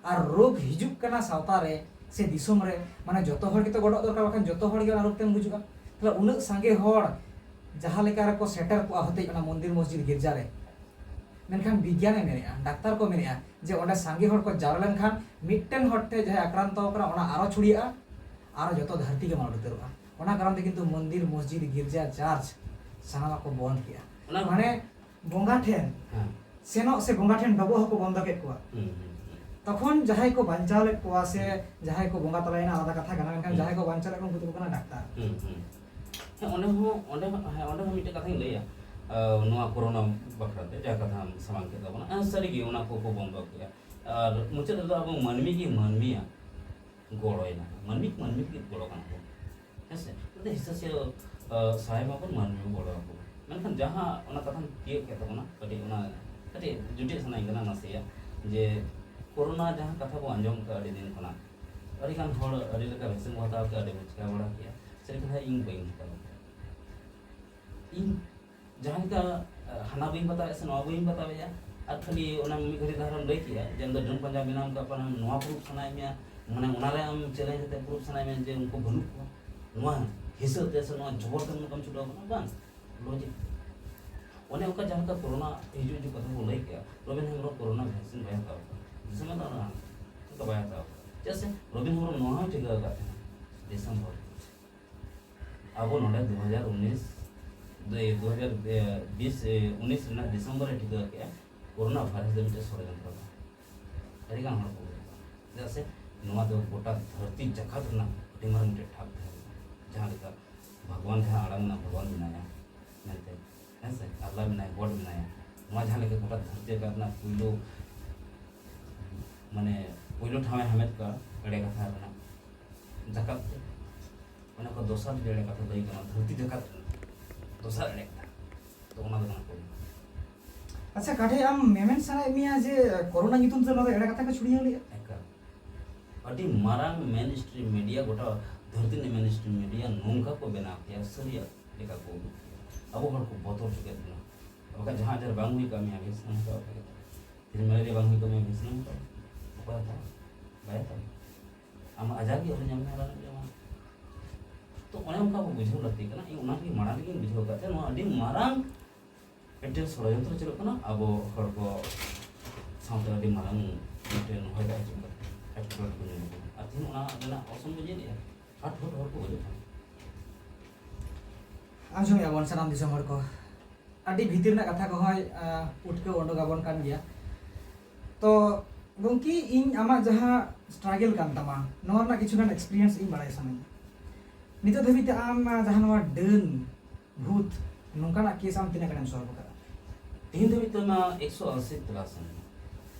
ᱟᱨ ᱨᱳᱜᱽ ᱦᱤᱡᱩᱜ ᱠᱟᱱᱟ ᱥᱟᱶᱛᱟ ᱨᱮ ᱥᱮ ᱫᱤᱥᱚᱢ ᱨᱮ, ᱢᱟᱱᱮ ᱡᱚᱛᱚ ᱦᱚᱲ ᱜᱮᱛᱚ ᱜᱚᱰᱚᱜ ᱫᱚᱨᱠᱟᱨ, ᱵᱟᱠᱷᱟᱱ ᱡᱚᱛᱚ ᱦᱚᱲ ᱜᱮ ᱚᱱᱟ ᱨᱳᱜᱽ ᱛᱮᱢ ᱜᱩᱡᱩᱜᱼᱟ᱾ ᱛᱟᱦᱞᱮ ᱩᱱᱟᱹᱜ ᱥᱟᱸᱜᱮ ᱦᱚᱲ ᱡᱟᱦᱟᱸ ᱞᱮᱠᱟ ᱨᱮᱠᱚ ᱥᱮᱴᱮᱨ ᱠᱚᱜᱼᱟ ᱦᱚᱛᱮᱡ ᱚᱱᱟ ᱢᱚᱱᱫᱤᱨ, ᱢᱚᱥᱡᱤᱫ, ᱜᱤᱨᱡᱟ ᱨᱮ, ᱢᱮᱱᱠᱷᱟᱱ ᱵᱤᱜᱽᱜᱟᱱᱮ ᱢᱮᱱᱮᱜᱼᱟ, ᱰᱟᱠᱛᱟᱨ ᱠᱚ ᱢᱮᱱᱮᱜᱼᱟ ᱡᱮ ᱚᱸᱰᱮ ᱥᱟᱸᱜᱮ ᱦᱚᱲ ᱠᱚ ᱡᱟᱣᱨᱟ ᱞᱮᱱᱠᱷᱟᱱ ᱢᱤᱫᱴᱮᱱ ᱦᱚᱲ ᱴᱷᱮᱱ ᱡᱟᱦᱟᱸᱭ ᱟᱠᱨᱟᱱᱛᱚ ᱟᱠᱟᱱᱟ, ᱚᱱᱟ ᱟᱨᱚ ᱪᱷᱩᱲᱭᱟᱹᱜᱼᱟ, ᱟᱨᱚ ᱡᱚᱛᱚ ᱫᱷᱟᱹᱨᱛᱤ ᱜᱮ ᱢᱟᱞᱚᱴ ᱩᱛᱟᱹᱨᱚᱜᱼᱟ᱾ ᱚᱱᱟ ᱠᱟᱨᱚᱱ ᱛᱮ ᱠᱤᱱᱛᱩ ᱢᱚᱱᱫᱤᱨ, ᱢᱚᱥᱡᱤᱫ, ᱜᱤᱨᱡᱟ, ᱪᱟᱨᱪ ᱥᱟᱱᱟᱢᱟᱜ ᱠᱚ ᱵᱚᱱᱫ ᱠᱮᱜᱼᱟ᱾ ᱚᱱᱟ ᱢᱟᱱᱮ ᱵᱚᱸᱜᱟ ᱴᱷᱮᱱ ᱦᱮᱸ᱾ ᱥᱮᱱᱚᱜ ᱥᱮ ᱵᱚᱸᱜᱟ ᱴᱷᱮᱱ ᱰᱚᱵᱚᱜ ᱦᱚᱸᱠᱚ ᱵᱚᱱᱫᱚ ᱠᱮᱫ ᱠᱚᱣᱟ᱾ ᱦᱩᱸ, ᱦᱩᱸ, ᱦᱩᱸ᱾ ᱛᱚᱠᱷᱚᱱ ᱡᱟᱦᱟᱸᱭ ᱠᱚ ᱵᱟᱧᱪᱟᱣ ᱞᱮᱫ ᱠᱚᱣᱟ ᱥᱮ ᱡᱟᱦᱟᱸᱭ ᱠᱚ ᱵᱚᱸᱜᱟ ᱛᱟᱞᱟᱭᱮᱱᱟ, ᱟᱞᱟᱫᱟ ᱠᱟᱛᱷᱟ ᱠᱟᱱᱟ, ᱢᱮᱱᱠᱷᱟᱱ ᱦᱩᱸ᱾ ᱡᱟᱦᱟᱸᱭ ᱠᱚ ᱵᱟᱧᱪᱟᱣ ᱞᱮᱫ ᱠᱚᱣᱟ, ᱩᱱᱠᱩ ᱫᱚᱠᱚ ᱠᱟᱱᱟ ᱰᱟᱠᱛᱟᱨ᱾ ᱦᱩᱸ, ᱦᱩᱸ᱾ ᱦᱮᱸ, ᱚᱸᱰᱮ ᱦᱚᱸ, ᱚᱸᱰᱮ ᱦᱚᱸ, ᱦᱮᱸ, ᱚᱸᱰᱮ ᱦᱚᱸ ᱢᱤᱫᱴᱮᱱ ᱠᱟᱛᱷᱟᱧ ᱞᱟᱹᱭᱟ᱾ ᱟᱸ, ᱱᱚᱣᱟ ᱠᱳᱨᱳᱱᱟ ᱵᱟᱠᱷᱨᱟ ᱛᱮ ᱡᱟᱦᱟᱸ ᱠᱟᱛᱷᱟᱢ ᱥᱟᱢᱟᱝ ᱠᱮᱫ ᱛᱟᱵᱚᱱᱟ, ᱦᱮᱸ, ᱥᱟᱹᱨᱤᱜᱮ ᱚᱱᱟ ᱠᱚᱠᱚ ᱵᱚᱱᱫᱚ ᱠᱮᱜᱼᱟ᱾ ᱟᱨ ᱢᱩᱪᱟᱹᱫ ᱨᱮᱫᱚ ᱟᱵᱚ ᱢᱟᱹᱱᱢᱤ ᱜᱮ ᱢᱟᱹᱱᱢᱤᱭᱟᱜ ᱜᱚᱲᱚᱭ ᱧᱟᱢᱟ᱾ ᱢᱟᱹᱱᱢᱤ, ᱢᱟᱹᱱᱢᱤ ᱜᱮ ᱜᱚᱲᱚ ᱠᱟᱱᱟ ᱵᱚᱱ᱾ ᱦᱮᱸ ᱥᱮ? ᱚᱱᱟᱛᱮ ᱦᱤᱥᱟᱹ ᱥᱤᱭᱟᱹ, ᱟᱸ, ᱥᱟᱦᱟᱭ ᱢᱟᱵᱚᱱ, ᱢᱟᱹᱱᱢᱤ ᱵᱚᱱ ᱜᱚᱲᱚ ᱟᱠᱚ ᱢᱟ᱾ ᱢᱮᱱᱠᱷᱟᱱ ᱡᱟᱦᱟᱸ ᱚᱱᱟ ᱠᱟᱛᱷᱟᱢ ᱛᱤᱭᱳᱜ ᱠᱮᱫ ᱛᱟᱵᱚᱱᱟ, ᱠᱟᱹᱴᱤᱡ ᱚᱱᱟ, ᱠᱟᱹᱴᱤᱡ ᱡᱩᱴᱤᱡ ᱥᱟᱱᱟᱧ ᱠᱟᱱᱟ ᱱᱟᱥᱮᱭᱟᱜ, ᱡᱮ ᱠᱳᱨᱳᱱᱟ ᱡᱟᱦᱟᱸ ᱠᱟᱛᱷᱟ ᱵᱚᱱ ᱟᱸᱡᱚᱢ ᱠᱟᱜᱼᱟ ᱟᱹᱰᱤ ᱫᱤᱱ ᱠᱷᱚᱱᱟᱜ, ᱟᱹᱰᱤ ᱜᱟᱱ ᱦᱚᱲ ᱟᱹᱰᱤ ᱞᱮᱠᱟ ᱵᱷᱮᱠᱥᱤᱱ ᱠᱚ ᱦᱟᱛᱟᱣ ᱠᱮᱜᱼᱟ, ᱟᱹᱰᱤ ᱵᱚ ᱪᱤᱠᱟ ᱵᱟᱲᱟ ᱠᱮᱜᱼᱟ, ᱥᱟᱹᱨᱤ ᱠᱟᱛᱷᱟ ᱤᱧ ᱵᱟᱹᱧ ᱦᱟᱛᱟᱣ ᱠᱮᱜᱼᱟ᱾ ᱤᱧ ᱡᱟᱦᱟᱸ ᱞᱮᱠᱟ, ᱟᱸ, ᱦᱟᱱᱟ ᱵᱟᱹᱧ ᱵᱟᱛᱟᱣᱮᱫ ᱥᱮ ᱱᱚᱣᱟ ᱵᱟᱹᱧ ᱵᱟᱛᱟᱣᱮᱫᱼᱟ, ᱟᱨ ᱠᱷᱟᱹᱞᱤ ᱚᱱᱟ ᱢᱤᱫ ᱜᱷᱟᱹᱲᱤ ᱞᱟᱦᱟ ᱨᱮᱢ ᱞᱟᱹᱭ ᱠᱮᱜᱼᱟ ᱡᱮ ᱟᱢ ᱫᱚ ᱰᱟᱹᱱ ᱯᱟᱸᱡᱟ ᱵᱮᱱᱟᱣ ᱠᱟᱜ ᱠᱟᱱᱟᱢ, ᱱᱚᱣᱟ ᱯᱨᱩᱯ ᱥᱟᱱᱟᱭᱮᱫ ᱢᱮᱭᱟ, ᱢᱟᱱᱮ ᱚᱱᱟᱨᱮ ᱟᱢ ᱪᱮᱞᱮᱧᱡᱽ ᱠᱟᱛᱮ ᱯᱨᱩᱯ ᱥᱟᱱᱟᱭᱮᱫ ᱢᱮᱭᱟ ᱡᱮ ᱩᱱᱠᱩ ᱵᱟᱹᱱᱩᱜ ᱠᱚᱣᱟ, ᱱᱚᱣᱟ ᱦᱤᱥᱟᱹᱵ ᱛᱮ ᱥᱮ ᱱᱚᱣᱟ ᱡᱚᱵᱚᱨ ᱛᱮ ᱩᱱᱟᱹᱜ ᱮᱢ ᱪᱷᱩᱴᱟᱹᱣ ᱠᱟᱱᱟ, ᱵᱟᱝ, ᱞᱚᱡᱤᱠ᱾ ᱚᱱᱮ ᱚᱱᱠᱟ ᱡᱟᱦᱟᱸ ᱞᱮᱠᱟ ᱠᱳᱨᱳᱱᱟ ᱦᱤᱡᱩᱜ ᱦᱤᱡᱩᱜ ᱠᱟᱛᱷᱟ ᱠᱚ ᱞᱟᱹᱭ ᱠᱮᱜᱼᱟ, ᱨᱚᱵᱤᱱ ᱦᱮᱢᱵᱨᱚᱢ ᱠᱳᱨᱳᱱᱟ ᱵᱷᱮᱠᱥᱤᱱ ᱵᱟᱭ ᱦᱟᱛᱟᱣ ᱠᱟᱫᱟ, ᱫᱤᱥᱚᱢ ᱨᱮ ᱚᱱᱟ ᱚᱱᱠᱟ ᱵᱟᱭ ᱦᱟᱛᱟᱣ ᱠᱟᱫᱟ᱾ ᱪᱮᱫᱟᱜ ᱥᱮ ᱨᱚᱵᱤᱱ ᱦᱮᱢᱵᱨᱚᱢ ᱱᱚᱣᱟ ᱦᱚᱸᱭ ᱴᱷᱤᱠᱟᱹ ᱟᱠᱟᱫ ᱛᱟᱦᱮᱱᱟ ᱰᱤᱥᱮᱢᱵᱚᱨ ᱟᱵᱚ ᱱᱚᱰᱮ ᱫᱩ ᱦᱟᱡᱟᱨ ᱩᱱᱤᱥ, ᱫᱩ ᱦᱟᱡᱟᱨ ᱵᱤᱥ, ᱩᱱᱤᱥ ᱨᱮᱱᱟᱜ ᱰᱤᱥᱮᱢᱵᱚᱨ ᱨᱮ ᱴᱷᱤᱠᱟᱹ ᱠᱮᱜᱼᱟ, ᱠᱳᱨᱳᱱᱟ ᱵᱷᱟᱭᱨᱟᱥ ᱫᱚ ᱢᱤᱫᱴᱮᱱ ᱥᱚᱲᱭᱚᱱᱛᱨᱚ ᱠᱟᱱᱟ᱾ ᱟᱹᱰᱤᱜᱟᱱ ᱦᱚᱲ ᱠᱚ ᱵᱩᱡᱷᱟᱹᱣᱟ᱾ ᱪᱮᱫᱟᱜ ᱥᱮ ᱱᱚᱣᱟ ᱫᱚ ᱜᱚᱴᱟ ᱫᱷᱟᱹᱨᱛᱤ ᱡᱟᱠᱟᱛ ᱨᱮᱱᱟᱜ ᱟᱹᱰᱤ ᱢᱟᱨᱟᱝ ᱢᱤᱫᱴᱮᱱ ᱴᱷᱟᱠ ᱛᱟᱦᱮᱸ ᱠᱟᱱᱟ᱾ ᱡᱟᱦᱟᱸ ᱞᱮᱠᱟ ᱵᱷᱟᱜᱽᱣᱟᱱ ᱡᱟᱦᱟᱸ ᱟᱲᱟᱝ ᱢᱮᱱᱟᱜᱼᱟ, ᱵᱷᱟᱜᱽᱣᱟᱱ ᱢᱮᱱᱟᱭᱟ ᱢᱮᱱᱛᱮ, ᱦᱮᱸ ᱥᱮ, ᱟᱞᱞᱟ ᱢᱮᱱᱟᱭᱟ, ᱜᱚᱰ ᱢᱮᱱᱟᱭᱟ, ᱱᱚᱣᱟ ᱡᱟᱦᱟᱸ ᱞᱮᱠᱟ ᱜᱚᱴᱟ ᱫᱷᱟᱹᱨᱛᱤ ᱡᱟᱠᱟᱛ ᱨᱮᱱᱟᱜ ᱯᱩᱭᱞᱩ, ᱢᱟᱱᱮ, ᱯᱩᱭᱞᱩ ᱴᱷᱟᱶ ᱮ ᱦᱟᱢᱮᱴ ᱠᱟᱜᱼᱟ ᱮᱲᱮ ᱠᱟᱛᱷᱟ ᱨᱮᱱᱟᱜ ᱡᱟᱠᱟᱛ ᱛᱮ, ᱚᱱᱟ ᱠᱚ ᱫᱚᱥᱟᱨ ᱮᱲᱮ ᱠᱟᱛᱷᱟ ᱞᱟᱹᱭ ᱜᱟᱱᱚᱜᱼᱟ, ᱫᱷᱟᱹᱨᱛᱤ ᱡᱟᱠᱟᱛ ᱨᱮᱱᱟᱜ ᱫᱚᱥᱟᱨ ᱮᱲᱮ ᱠᱟᱛᱷᱟ᱾ ᱛᱚ ᱚᱱᱟ ᱫᱚ ᱠᱟᱱᱟ ᱠᱚ᱾ ᱟᱪᱪᱷᱟ, ᱠᱟᱴᱷᱮ ᱟᱢ ᱢᱮᱢᱮᱱ ᱥᱟᱱᱟᱭᱮᱫ ᱢᱮᱭᱟ ᱡᱮ ᱠᱳᱨᱳᱱᱟ ᱧᱩᱛᱩᱢ ᱛᱮ ᱱᱚᱣᱟ ᱫᱚ ᱮᱲᱮ ᱠᱟᱛᱷᱟ ᱠᱚ ᱪᱷᱩᱲᱭᱟᱹᱣ ᱞᱮᱫᱼᱟ? ᱮᱠᱟᱞ᱾ ᱟᱹᱰᱤ ᱢᱟᱨᱟᱝ ᱢᱮᱱ ᱥᱴᱨᱤᱢ ᱢᱤᱰᱤᱭᱟ, ᱜᱚᱴᱟ ᱫᱷᱟᱹᱨᱛᱤ ᱨᱮᱱᱟᱜ ᱢᱮᱱ ᱥᱴᱨᱤᱢ ᱢᱤᱰᱤᱭᱟ ᱱᱚᱝᱠᱟ ᱠᱚ ᱵᱮᱱᱟᱣ ᱠᱮᱭᱟ, ᱥᱟᱹᱨᱤᱭᱟᱜ ᱞᱮᱠᱟ ᱠᱚ ᱩᱫᱩᱜ ᱠᱮᱭᱟ᱾ ᱟᱵᱚ ᱦᱚᱲ ᱠᱚ ᱵᱚᱛᱚᱨ ᱦᱚᱪᱚ ᱠᱮᱫ ᱵᱚᱱᱟ᱾ ᱟᱨ ᱵᱟᱠᱷᱟᱱ ᱡᱟᱦᱟᱸ ᱟᱡᱟᱨ ᱵᱟᱝ ᱦᱩᱭ ᱠᱟᱜ ᱢᱮᱭᱟ, ᱵᱷᱮᱠᱥᱤᱱ ᱮᱢ ᱦᱟᱛᱟᱣ ᱠᱟᱜ ᱜᱮ᱾ ᱛᱤᱦᱤᱧ ᱢᱮᱞᱮᱨᱤᱭᱟ ᱵᱟᱝ ᱦᱩᱭ ᱠᱟᱜ ᱢᱮᱭᱟ, ᱵᱷᱮᱠᱥᱤᱱ ᱮᱢ ᱦᱟᱛᱟᱣ᱾ ᱚᱠᱚᱭ ᱦᱟᱛᱟᱣᱟ? ᱵᱟᱭ ᱦᱟᱛᱟᱣᱟ᱾ ᱟᱢᱟᱜ ᱟᱡᱟᱨ ᱜᱮ ᱟᱹᱣᱨᱤ ᱧᱟᱢ ᱢᱮᱭᱟ, ᱨᱟᱱ ᱮᱢ ᱡᱚᱢᱟ᱾ ᱛᱚ ᱚᱱᱮ ᱚᱱᱠᱟ ᱵᱚ ᱵᱩᱡᱷᱟᱹᱣ ᱞᱟᱹᱠᱛᱤ ᱠᱟᱱᱟ᱾ ᱤᱧ ᱚᱱᱟ ᱜᱮ ᱢᱟᱲᱟᱝ ᱨᱮᱜᱮᱧ ᱵᱩᱡᱷᱟᱹᱣ ᱠᱟᱜ ᱛᱮ, ᱱᱚᱣᱟ ᱟᱹᱰᱤ ᱢᱟᱨᱟᱝ ᱢᱤᱫᱴᱮᱱ ᱥᱚᱲᱚᱡᱚᱱᱛᱨᱚ ᱪᱟᱹᱞᱩᱜ ᱠᱟᱱᱟ ᱟᱵᱚ ᱦᱚᱲ ᱠᱚ ᱥᱟᱶᱛᱮ ᱟᱹᱰᱤ ᱢᱟᱨᱟᱝ ᱢᱤᱫᱴᱮᱱ ᱦᱚᱭ ᱫᱟᱜ ᱦᱤᱡᱩᱜ ᱠᱟᱱᱟ, ᱮᱴᱠᱮᱴᱚᱬᱮ ᱠᱚ ᱧᱟᱢᱚᱜ ᱠᱟᱱᱟ᱾ ᱟᱨ ᱛᱮᱦᱮᱧ ᱚᱱᱟ ᱨᱮᱱᱟᱜ ᱚᱨᱥᱚᱝ ᱵᱚ ᱧᱮᱞᱮᱜᱼᱟ, ᱦᱟᱴ ᱦᱩᱴ ᱦᱚᱲ ᱠᱚ ᱜᱚᱡᱚᱜ ᱠᱟᱱᱟ᱾ ᱟᱸᱡᱚᱢᱮᱜᱼᱟ ᱵᱚᱱ ᱥᱟᱱᱟᱢ ᱫᱤᱥᱚᱢ ᱦᱚᱲ ᱠᱚ, ᱟᱹᱰᱤ ᱵᱷᱤᱛᱤᱨ ᱨᱮᱱᱟᱜ ᱠᱟᱛᱷᱟ ᱠᱚᱦᱚᱸᱭ ᱟᱸ, ᱩᱴᱠᱟᱹᱣ ᱚᱰᱚᱠ ᱟᱵᱚᱱ ᱠᱟᱱ ᱜᱮᱭᱟ᱾ ᱛᱚ ᱜᱚᱢᱠᱮ, ᱤᱧ ᱟᱢᱟᱜ ᱡᱟᱦᱟᱸ ᱥᱴᱨᱟᱜᱮᱞ ᱠᱟᱱ ᱛᱟᱢᱟ, ᱱᱚᱣᱟ ᱨᱮᱱᱟᱜ ᱠᱤᱪᱷᱩ ᱜᱟᱱ ᱮᱠᱥᱯᱤᱨᱤᱭᱮᱱᱥ ᱤᱧ ᱵᱟᱲᱟᱭ ᱥᱟᱱᱟᱧᱟ᱾ ᱱᱤᱛᱚᱜ ᱫᱷᱟᱹᱵᱤᱡ ᱛᱮ ᱟᱢ ᱟᱸ, ᱡᱟᱦᱟᱸ ᱱᱚᱣᱟ ᱰᱟᱹᱱ ᱵᱷᱩᱛ ᱱᱚᱝᱠᱟᱱᱟᱜ ᱠᱮᱥ ᱟᱢ ᱛᱤᱱᱟᱹᱜ ᱜᱟᱱᱮᱢ ᱥᱚᱞᱵᱷ ᱟᱠᱟᱫᱟ? ᱛᱮᱦᱮᱧ ᱫᱷᱟᱹᱵᱤᱡ ᱛᱮ ᱚᱱᱟ ᱮᱠᱥᱚ ᱟᱥᱤ ᱯᱞᱟᱥ ᱢᱮᱱᱟᱜᱼᱟ,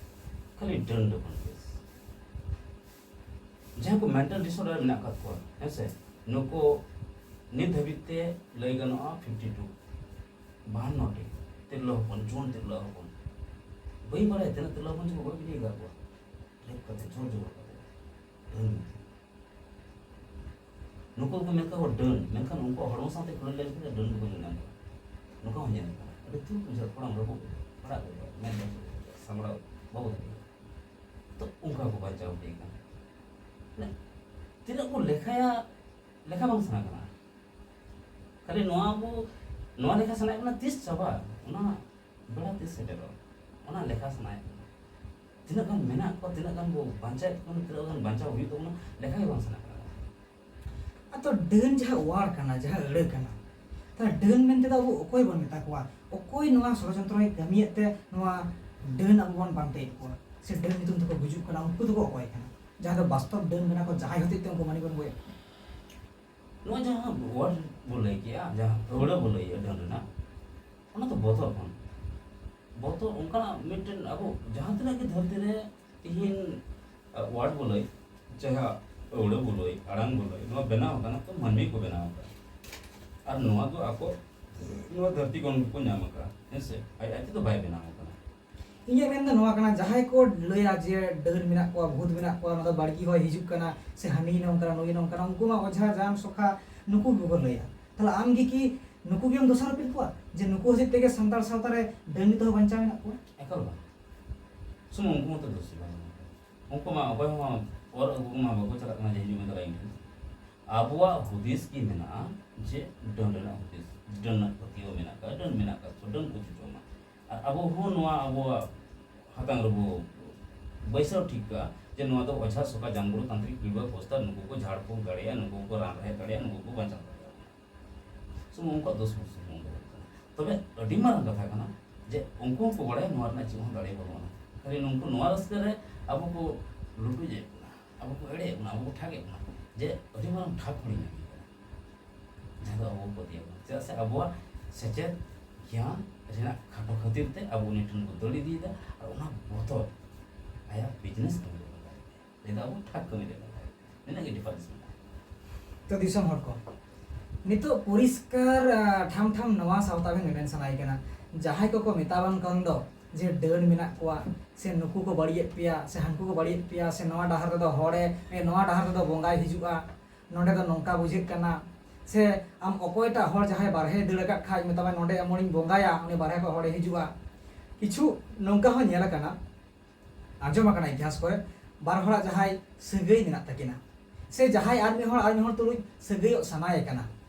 ᱠᱷᱟᱹᱞᱤ ᱰᱟᱹᱱ ᱰᱟᱹᱯᱟᱹᱱ ᱠᱮᱥ᱾ ᱡᱟᱦᱟᱸᱭ ᱠᱚ ᱢᱮᱱᱴᱟᱞ ᱰᱤᱥᱚᱨᱰᱟᱨ ᱢᱮᱱᱟᱜ ᱟᱠᱟᱫ ᱠᱚᱣᱟ, ᱦᱮᱸ ᱥᱮ, ᱱᱩᱠᱩ ᱱᱤᱛ ᱫᱷᱟᱹᱵᱤᱡ ᱛᱮ ᱞᱟᱹᱭ ᱜᱟᱱᱚᱜᱼᱟ ᱯᱷᱤᱯᱴᱤ ᱴᱩ, ᱵᱟᱦᱟᱱᱱᱚ ᱴᱤ ᱛᱤᱨᱞᱟᱹ ᱦᱚᱯᱚᱱ, ᱡᱩᱣᱟᱹᱱ ᱛᱤᱨᱞᱟᱹ ᱦᱚᱯᱚᱱ᱾ ᱵᱟᱹᱧ ᱵᱟᱲᱟᱭᱟ ᱛᱤᱱᱟᱹᱜ ᱛᱤᱨᱞᱟᱹ ᱦᱚᱯᱚᱱ ᱪᱚᱠᱚ ᱜᱚᱡ ᱜᱤᱰᱤ ᱟᱠᱟᱫ ᱠᱚᱣᱟ, ᱨᱮᱯ ᱠᱟᱛᱮ, ᱡᱳᱨ ᱡᱚᱵᱚᱨ ᱠᱟᱛᱮ, ᱰᱟᱹᱱ ᱢᱮᱱᱛᱮ᱾ ᱱᱩᱠᱩ ᱠᱚ ᱢᱮᱱ ᱠᱚᱣᱟ ᱰᱟᱹᱱ, ᱢᱮᱱᱠᱷᱟᱱ ᱩᱱᱠᱩᱣᱟᱜ ᱦᱚᱲᱢᱚ ᱥᱟᱶᱛᱮ ᱠᱷᱩᱞᱟᱹᱣ ᱞᱮᱱᱠᱷᱟᱱ ᱰᱟᱹᱱ ᱠᱚᱠᱚ ᱧᱮᱞ ᱧᱟᱢ ᱠᱚᱣᱟ᱾ ᱱᱚᱝᱠᱟ ᱦᱚᱸ ᱧᱮᱞ ᱠᱟᱱᱟ, ᱟᱹᱰᱤ ᱛᱩᱨ ᱵᱩᱡᱷᱟᱹᱜ, ᱠᱚᱲᱟᱢ ᱨᱟᱹᱯᱩᱫ, ᱯᱟᱲᱟᱜ ᱜᱚᱫᱚᱜ, ᱢᱮᱫ ᱨᱟᱹᱯᱩᱫ, ᱥᱟᱢᱵᱲᱟᱣ ᱵᱟᱵᱚ ᱫᱟᱲᱮᱭᱟᱜᱼᱟ᱾ ᱛᱚ ᱚᱱᱠᱟ ᱠᱚ ᱵᱟᱧᱪᱟᱣ ᱦᱩᱭ ᱠᱟᱱᱟ᱾ ᱢᱟᱱᱮ ᱛᱤᱱᱟᱹᱜ ᱠᱚ ᱞᱮᱠᱷᱟᱭᱟ, ᱞᱮᱠᱷᱟ ᱵᱟᱝ ᱥᱟᱱᱟ ᱠᱟᱱᱟ᱾ ᱠᱷᱟᱹᱞᱤ ᱱᱚᱣᱟ ᱵᱚ, ᱱᱚᱣᱟ ᱞᱮᱠᱷᱟ ᱥᱟᱱᱟᱭᱮᱫ ᱵᱚᱱᱟ, ᱛᱤᱥ ᱪᱟᱵᱟᱜᱼᱟ? ᱚᱱᱟ ᱵᱮᱲᱟ ᱛᱤᱥ ᱥᱮᱴᱮᱨᱚᱜᱼᱟ? ᱚᱱᱟ ᱞᱮᱠᱷᱟ ᱥᱟᱱᱟᱭᱮᱫ ᱵᱚᱱᱟ᱾ ᱛᱤᱱᱟᱹᱜ ᱜᱟᱱ ᱢᱮᱱᱟᱜ ᱠᱚᱣᱟ, ᱛᱤᱱᱟᱹᱜ ᱜᱟᱱ ᱵᱚ ᱵᱟᱧᱪᱟᱣᱮᱫ ᱠᱚᱣᱟ, ᱛᱤᱱᱟᱹᱜ ᱜᱟᱱ ᱵᱟᱧᱪᱟᱣ ᱦᱩᱭᱩᱜ ᱛᱟᱵᱚᱱᱟ, ᱞᱮᱠᱷᱟ ᱜᱮ ᱵᱟᱝ ᱥᱟᱱᱟ ᱠᱟᱱᱟ᱾ ᱟᱫᱚ ᱰᱟᱹᱱ ᱡᱟᱦᱟᱸ ᱣᱟᱨ ᱠᱟᱱᱟ, ᱡᱟᱦᱟᱸ ᱟᱹᱲᱟᱹ ᱠᱟᱱᱟ, ᱛᱟᱦᱞᱮ ᱰᱟᱹᱱ ᱢᱮᱱᱛᱮ ᱫᱚ ᱟᱵᱚ ᱚᱠᱚᱭ ᱵᱚᱱ ᱢᱮᱛᱟ ᱠᱚᱣᱟ? ᱚᱠᱚᱭ ᱱᱚᱣᱟ ᱥᱚᱲᱚᱡᱚᱱᱛᱨᱚᱭ ᱠᱟᱹᱢᱤᱭᱮᱫ ᱛᱮ ᱱᱚᱣᱟ ᱰᱟᱹᱱ ᱟᱵᱚ ᱵᱚᱱ ᱯᱟᱱᱛᱮᱭᱮᱫ ᱠᱚᱣᱟ? ᱥᱮ ᱰᱟᱹᱱ ᱧᱩᱛᱩᱢ ᱛᱮᱠᱚ ᱜᱩᱡᱩᱜ ᱠᱟᱱᱟ, ᱩᱱᱠᱩ ᱫᱚᱠᱚ ᱚᱠᱚᱭ ᱠᱟᱱᱟ? ᱡᱟᱦᱟᱸ ᱫᱚ ᱵᱟᱥᱛᱚᱵ ᱰᱟᱹᱱ ᱠᱟᱱᱟ ᱠᱚ, ᱡᱟᱦᱟᱸᱭ ᱦᱚᱛᱮᱡ ᱛᱮ ᱩᱱᱠᱩ ᱢᱟᱹᱱᱢᱤ ᱵᱚᱱ ᱜᱚᱡ ᱮᱫ ᱠᱚᱣᱟ᱾ ᱱᱚᱣᱟ ᱡᱟᱦᱟᱸ ᱣᱟᱨ ᱵᱚ ᱞᱟᱹᱭ ᱠᱮᱜᱼᱟ, ᱡᱟᱦᱟᱸ ᱟᱹᱣᱲᱟᱹ ᱵᱚ ᱞᱟᱹᱭᱮᱜᱼᱟ ᱰᱟᱹᱱ ᱨᱮᱱᱟᱜ, ᱚᱱᱟ ᱫᱚ ᱵᱚᱛᱚᱨ ᱠᱷᱚᱱ᱾ ᱵᱚᱛᱚᱨ ᱚᱱᱠᱟᱱᱟᱜ ᱢᱤᱫᱴᱮᱱ ᱟᱵᱚ ᱡᱟᱦᱟᱸ ᱛᱤᱱᱟᱹᱜ ᱜᱮ ᱫᱷᱟᱹᱨᱛᱤ ᱨᱮ ᱛᱤᱦᱤᱧ, ᱟ, ᱣᱟᱨᱰ ᱵᱚ ᱞᱟᱹᱭ, ᱡᱟᱦᱟᱸ ᱟᱹᱣᱲᱟᱹ ᱵᱚ ᱞᱟᱹᱭ, ᱟᱲᱟᱝ ᱵᱚ ᱞᱟᱹᱭ, ᱱᱚᱣᱟ ᱵᱮᱱᱟᱣ ᱟᱠᱟᱱᱟ ᱛᱚ ᱢᱟᱹᱱᱢᱤ ᱠᱚ ᱵᱮᱱᱟᱣ ᱟᱠᱟᱫᱟ᱾ ᱟᱨ ᱱᱚᱣᱟ ᱫᱚ ᱟᱠᱚ ᱱᱚᱣᱟ ᱫᱷᱟᱹᱨᱛᱤ ᱠᱷᱚᱱ ᱜᱮᱠᱚ ᱧᱟᱢ ᱟᱠᱟᱫᱟ, ᱦᱮᱸ ᱥᱮ? ᱟᱡ ᱟᱡ ᱛᱮᱫᱚ ᱵᱟᱭ ᱵᱮᱱᱟᱣ ᱟᱠᱟᱱᱟ᱾ ᱤᱧᱟᱹᱜ ᱢᱮᱱ ᱫᱚ ᱱᱚᱣᱟ ᱠᱟᱱᱟ, ᱡᱟᱦᱟᱸᱭ ᱠᱚ ᱞᱟᱹᱭᱟ ᱡᱮ ᱰᱟᱹᱱ ᱢᱮᱱᱟᱜ ᱠᱚᱣᱟ, ᱵᱷᱩᱛ ᱢᱮᱱᱟᱜ ᱠᱚᱣᱟ, ᱱᱚᱣᱟ ᱫᱚ ᱵᱟᱲᱜᱤ ᱦᱚᱭ ᱦᱤᱡᱩᱜ ᱠᱟᱱᱟ, ᱥᱮ ᱦᱟᱹᱱᱤ ᱱᱚᱝᱠᱟᱱᱟ, ᱱᱩᱭ ᱱᱚᱝᱠᱟᱱᱟ, ᱩᱱᱠᱩ ᱢᱟ ᱚᱡᱷᱟ, ᱡᱟᱱ, ᱥᱚᱠᱷᱟ, ᱱᱩᱠᱩ ᱜᱮᱠᱚ ᱞᱟᱹᱭᱟ᱾ ᱛᱟᱦᱞᱮ ᱟᱢ ᱜᱮ ᱠᱤ ᱱᱩᱠᱩ ᱜᱮᱢ ᱫᱚᱥᱟᱨ ᱟᱹᱯᱤᱞ ᱠᱚᱣᱟ ᱡᱮ ᱱᱩᱠᱩ ᱦᱚᱛᱮᱡ ᱛᱮᱜᱮ ᱥᱟᱱᱛᱟᱲ ᱥᱟᱶᱛᱟ ᱨᱮ ᱰᱟᱹᱱ ᱱᱤᱛᱚᱜ ᱦᱚᱸ ᱵᱟᱧᱪᱟᱣ ᱢᱮᱱᱟᱜ ᱠᱚᱣᱟ? ᱮᱠᱟᱞ ᱵᱟᱝ᱾ ᱥᱩᱢᱩᱝ ᱩᱱᱠᱩ ᱢᱚᱛᱚ ᱫᱳᱥᱤ ᱵᱟᱝ᱾ ᱩᱱᱠᱩ ᱢᱟ ᱚᱠᱚᱭ ᱦᱚᱸ ᱚᱨ ᱟᱹᱜᱩ ᱢᱟ ᱵᱟᱠᱚ ᱪᱟᱞᱟᱜ ᱠᱟᱱᱟ ᱡᱮ ᱦᱤᱡᱩᱜ ᱢᱮ ᱫᱟᱨᱟᱭ ᱤᱧ ᱴᱷᱮᱱ᱾ ᱟᱵᱚᱣᱟᱜ ᱦᱩᱫᱤᱥ ᱜᱮ ᱢᱮᱱᱟᱜᱼᱟ ᱡᱮ ᱰᱟᱹᱱ ᱨᱮᱱᱟᱜ ᱦᱩᱫᱤᱥ, ᱰᱟᱹᱱ ᱨᱮᱱᱟᱜ ᱯᱟᱹᱛᱭᱟᱹᱣ ᱢᱮᱱᱟᱜ ᱟᱠᱟᱫ, ᱰᱟᱹᱱ ᱢᱮᱱᱟᱜ ᱟᱠᱟᱫ, ᱰᱟᱹᱱ ᱠᱚ ᱪᱚᱪᱚ ᱢᱟ᱾ ᱟᱨ ᱟᱵᱚ ᱦᱚᱸ ᱱᱚᱣᱟ ᱟᱵᱚᱣᱟᱜ ᱦᱟᱛᱟᱝ ᱨᱮᱵᱚ ᱵᱟᱹᱭᱥᱟᱹᱣ ᱴᱷᱤᱠ ᱠᱟᱜᱼᱟ ᱡᱮ ᱱᱚᱣᱟ ᱫᱚ ᱚᱡᱷᱟ, ᱥᱚᱠᱟ, ᱡᱟᱝᱵᱩᱲᱩ, ᱛᱟᱱᱛᱨᱤᱠ, ᱯᱤᱲᱵᱟᱹ, ᱯᱚᱥᱛᱟᱨ, ᱱᱩᱠᱩ ᱠᱚ ᱡᱷᱟᱲ ᱯᱷᱩᱸᱠ ᱫᱟᱲᱮᱭᱟᱜᱼᱟ, ᱱᱩᱠᱩ ᱠᱚ ᱨᱟᱱ ᱨᱮᱦᱮᱫ ᱫᱟᱲᱮᱭᱟᱜᱼᱟ, ᱱᱩᱠᱩ ᱠᱚ ᱵᱟᱧᱪᱟᱣ ᱫᱟᱲᱮᱭᱟᱜᱼᱟ᱾ ᱥᱩᱢᱩᱝ ᱩᱱᱠᱩᱣᱟᱜ ᱫᱳᱥ ᱥᱩᱢᱩᱝ ᱫᱚ ᱵᱟᱝ ᱠᱟᱱᱟ᱾ ᱛᱚᱵᱮ ᱟᱹᱰᱤ ᱢᱟᱨᱟᱝ ᱠᱟᱛᱷᱟ ᱠᱟᱱᱟ ᱡᱮ ᱩᱱᱠᱩ ᱦᱚᱸᱠᱚ ᱵᱟᱲᱟᱭᱟ ᱱᱚᱣᱟ ᱨᱮᱱᱟᱜ ᱪᱮᱫ ᱦᱚᱸ ᱫᱟᱲᱮ ᱵᱟᱹᱱᱩᱜᱼᱟ᱾ ᱠᱷᱟᱹᱞᱤ ᱱᱩᱠᱩ ᱱᱚᱣᱟ ᱨᱟᱹᱥᱠᱟᱹ ᱨᱮ ᱟᱵᱚ ᱠᱚ ᱞᱩᱴᱩᱡᱮᱫ ᱵᱚᱱᱟ, ᱟᱵᱚ ᱠᱚ ᱮᱲᱮᱭᱮᱫ ᱵᱚᱱᱟ, ᱟᱵᱚ ᱠᱚ ᱴᱷᱟᱜᱮᱫ ᱵᱚᱱᱟ ᱡᱮ ᱟᱹᱰᱤ ᱢᱟᱨᱟᱝ ᱴᱷᱟᱠ ᱦᱚᱲᱤᱧ ᱟᱹᱜᱩᱭ ᱠᱟᱱᱟ, ᱡᱟᱦᱟᱸ ᱫᱚ ᱟᱵᱚ ᱵᱚ ᱯᱟᱹᱛᱭᱟᱹᱣ ᱠᱟᱱᱟ᱾ ᱪᱮᱫᱟᱜ ᱥᱮ ᱟᱵᱚᱣᱟᱜ ᱥᱮᱪᱮᱫ ᱜᱮᱭᱟᱱ ᱨᱮᱱᱟᱜ ᱠᱷᱟᱴᱚ ᱠᱷᱟᱹᱛᱤᱨ ᱛᱮ ᱟᱵᱚ ᱩᱱᱤ ᱴᱷᱮᱱ ᱵᱚ ᱫᱟᱹᱲ ᱤᱫᱤᱭᱮᱫᱟ ᱟᱨ ᱚᱱᱟ ᱵᱚᱛᱚᱨ ᱟᱭᱟᱜ ᱵᱤᱡᱽᱱᱮᱥ ᱠᱟᱹᱢᱤ ᱨᱮ ᱞᱟᱜᱟᱣ ᱮᱫᱟ᱾ ᱞᱟᱹᱭ ᱫᱟ ᱟᱵᱚ ᱴᱷᱟᱠ ᱠᱟᱹᱢᱤ ᱨᱮ ᱞᱟᱜᱟᱣ ᱮᱫᱟ᱾ ᱱᱤᱱᱟᱹᱜ ᱜᱮ ᱰᱤᱯᱷᱟᱨᱮᱱᱥ ᱢᱮᱱᱟᱜᱼᱟ᱾ ᱛᱚ ᱫᱤᱥᱚᱢ ᱦᱚᱲ ᱠᱚ, ᱱᱤᱛᱚᱜ ᱯᱚᱨᱤᱥᱠᱟᱨ, ᱟ, ᱴᱷᱟᱢ ᱴᱷᱟᱢ ᱱᱚᱣᱟ ᱥᱟᱶᱛᱟ ᱵᱮᱱ ᱢᱮᱢᱮᱱ ᱥᱟᱱᱟᱭᱮ ᱠᱟᱱᱟ, ᱡᱟᱦᱟᱸᱭ ᱠᱚᱠᱚ ᱢᱮᱛᱟᱵᱚᱱ ᱠᱟᱱ ᱫᱚ ᱡᱮ ᱰᱟᱹᱱ ᱢᱮᱱᱟᱜ ᱠᱚᱣᱟ, ᱥᱮ ᱱᱩᱠᱩ ᱠᱚ ᱵᱟᱹᱲᱤᱡᱮᱫ ᱯᱮᱭᱟ, ᱥᱮ ᱦᱟᱱᱠᱩ ᱠᱚ ᱵᱟᱹᱲᱤᱡᱮᱫ ᱯᱮᱭᱟ, ᱥᱮ ᱱᱚᱣᱟ ᱰᱟᱦᱟᱨ ᱨᱮᱫᱚ ᱦᱚᱲᱮ, ᱮ, ᱱᱚᱣᱟ ᱰᱟᱦᱟᱨ ᱨᱮᱫᱚ ᱵᱚᱸᱜᱟᱭ ᱦᱤᱡᱩᱜᱼᱟ, ᱱᱚᱸᱰᱮ ᱫᱚ ᱱᱚᱝᱠᱟ ᱵᱩᱡᱷᱟᱹᱜ ᱠᱟᱱᱟ, ᱥᱮ ᱟᱢ ᱚᱠᱚᱭᱴᱟᱜ ᱦᱚᱲ ᱡᱟᱦᱟᱸᱭ ᱵᱟᱨᱦᱮ ᱫᱟᱹᱲ ᱟᱠᱟᱫ ᱠᱷᱟᱡ ᱢᱮᱛᱟᱢᱟᱭ ᱱᱚᱸᱰᱮ ᱮᱢᱚᱱᱤᱧ ᱵᱚᱸᱜᱟᱭᱟ, ᱩᱱᱤ ᱵᱟᱨᱦᱮ ᱠᱷᱚᱱ ᱦᱚᱲᱮ ᱦᱤᱡᱩᱜᱼᱟ᱾ ᱠᱤᱪᱷᱩ ᱱᱚᱝᱠᱟ ᱦᱚᱸ ᱧᱮᱞ ᱟᱠᱟᱱᱟ, ᱟᱸᱡᱚᱢ ᱟᱠᱟᱱᱟ ᱤᱛᱤᱦᱟᱥ ᱠᱚᱨᱮ, ᱵᱟᱨ ᱦᱚᱲᱟᱜ ᱡᱟᱦᱟᱸᱭ ᱥᱟᱹᱜᱟᱹᱭ ᱢᱮᱱᱟᱜ ᱛᱟᱹᱠᱤᱱᱟ, ᱥᱮ ᱡᱟᱦᱟᱸᱭ ᱟᱨ ᱢᱤᱫ ᱦᱚᱲ ᱟᱨ ᱢᱤᱫ ᱦᱚᱲ ᱛᱩᱞᱩᱡ ᱥᱟᱹᱜᱟᱹᱭᱚᱜ ᱥᱟᱱᱟᱭᱮ ᱠᱟᱱᱟ,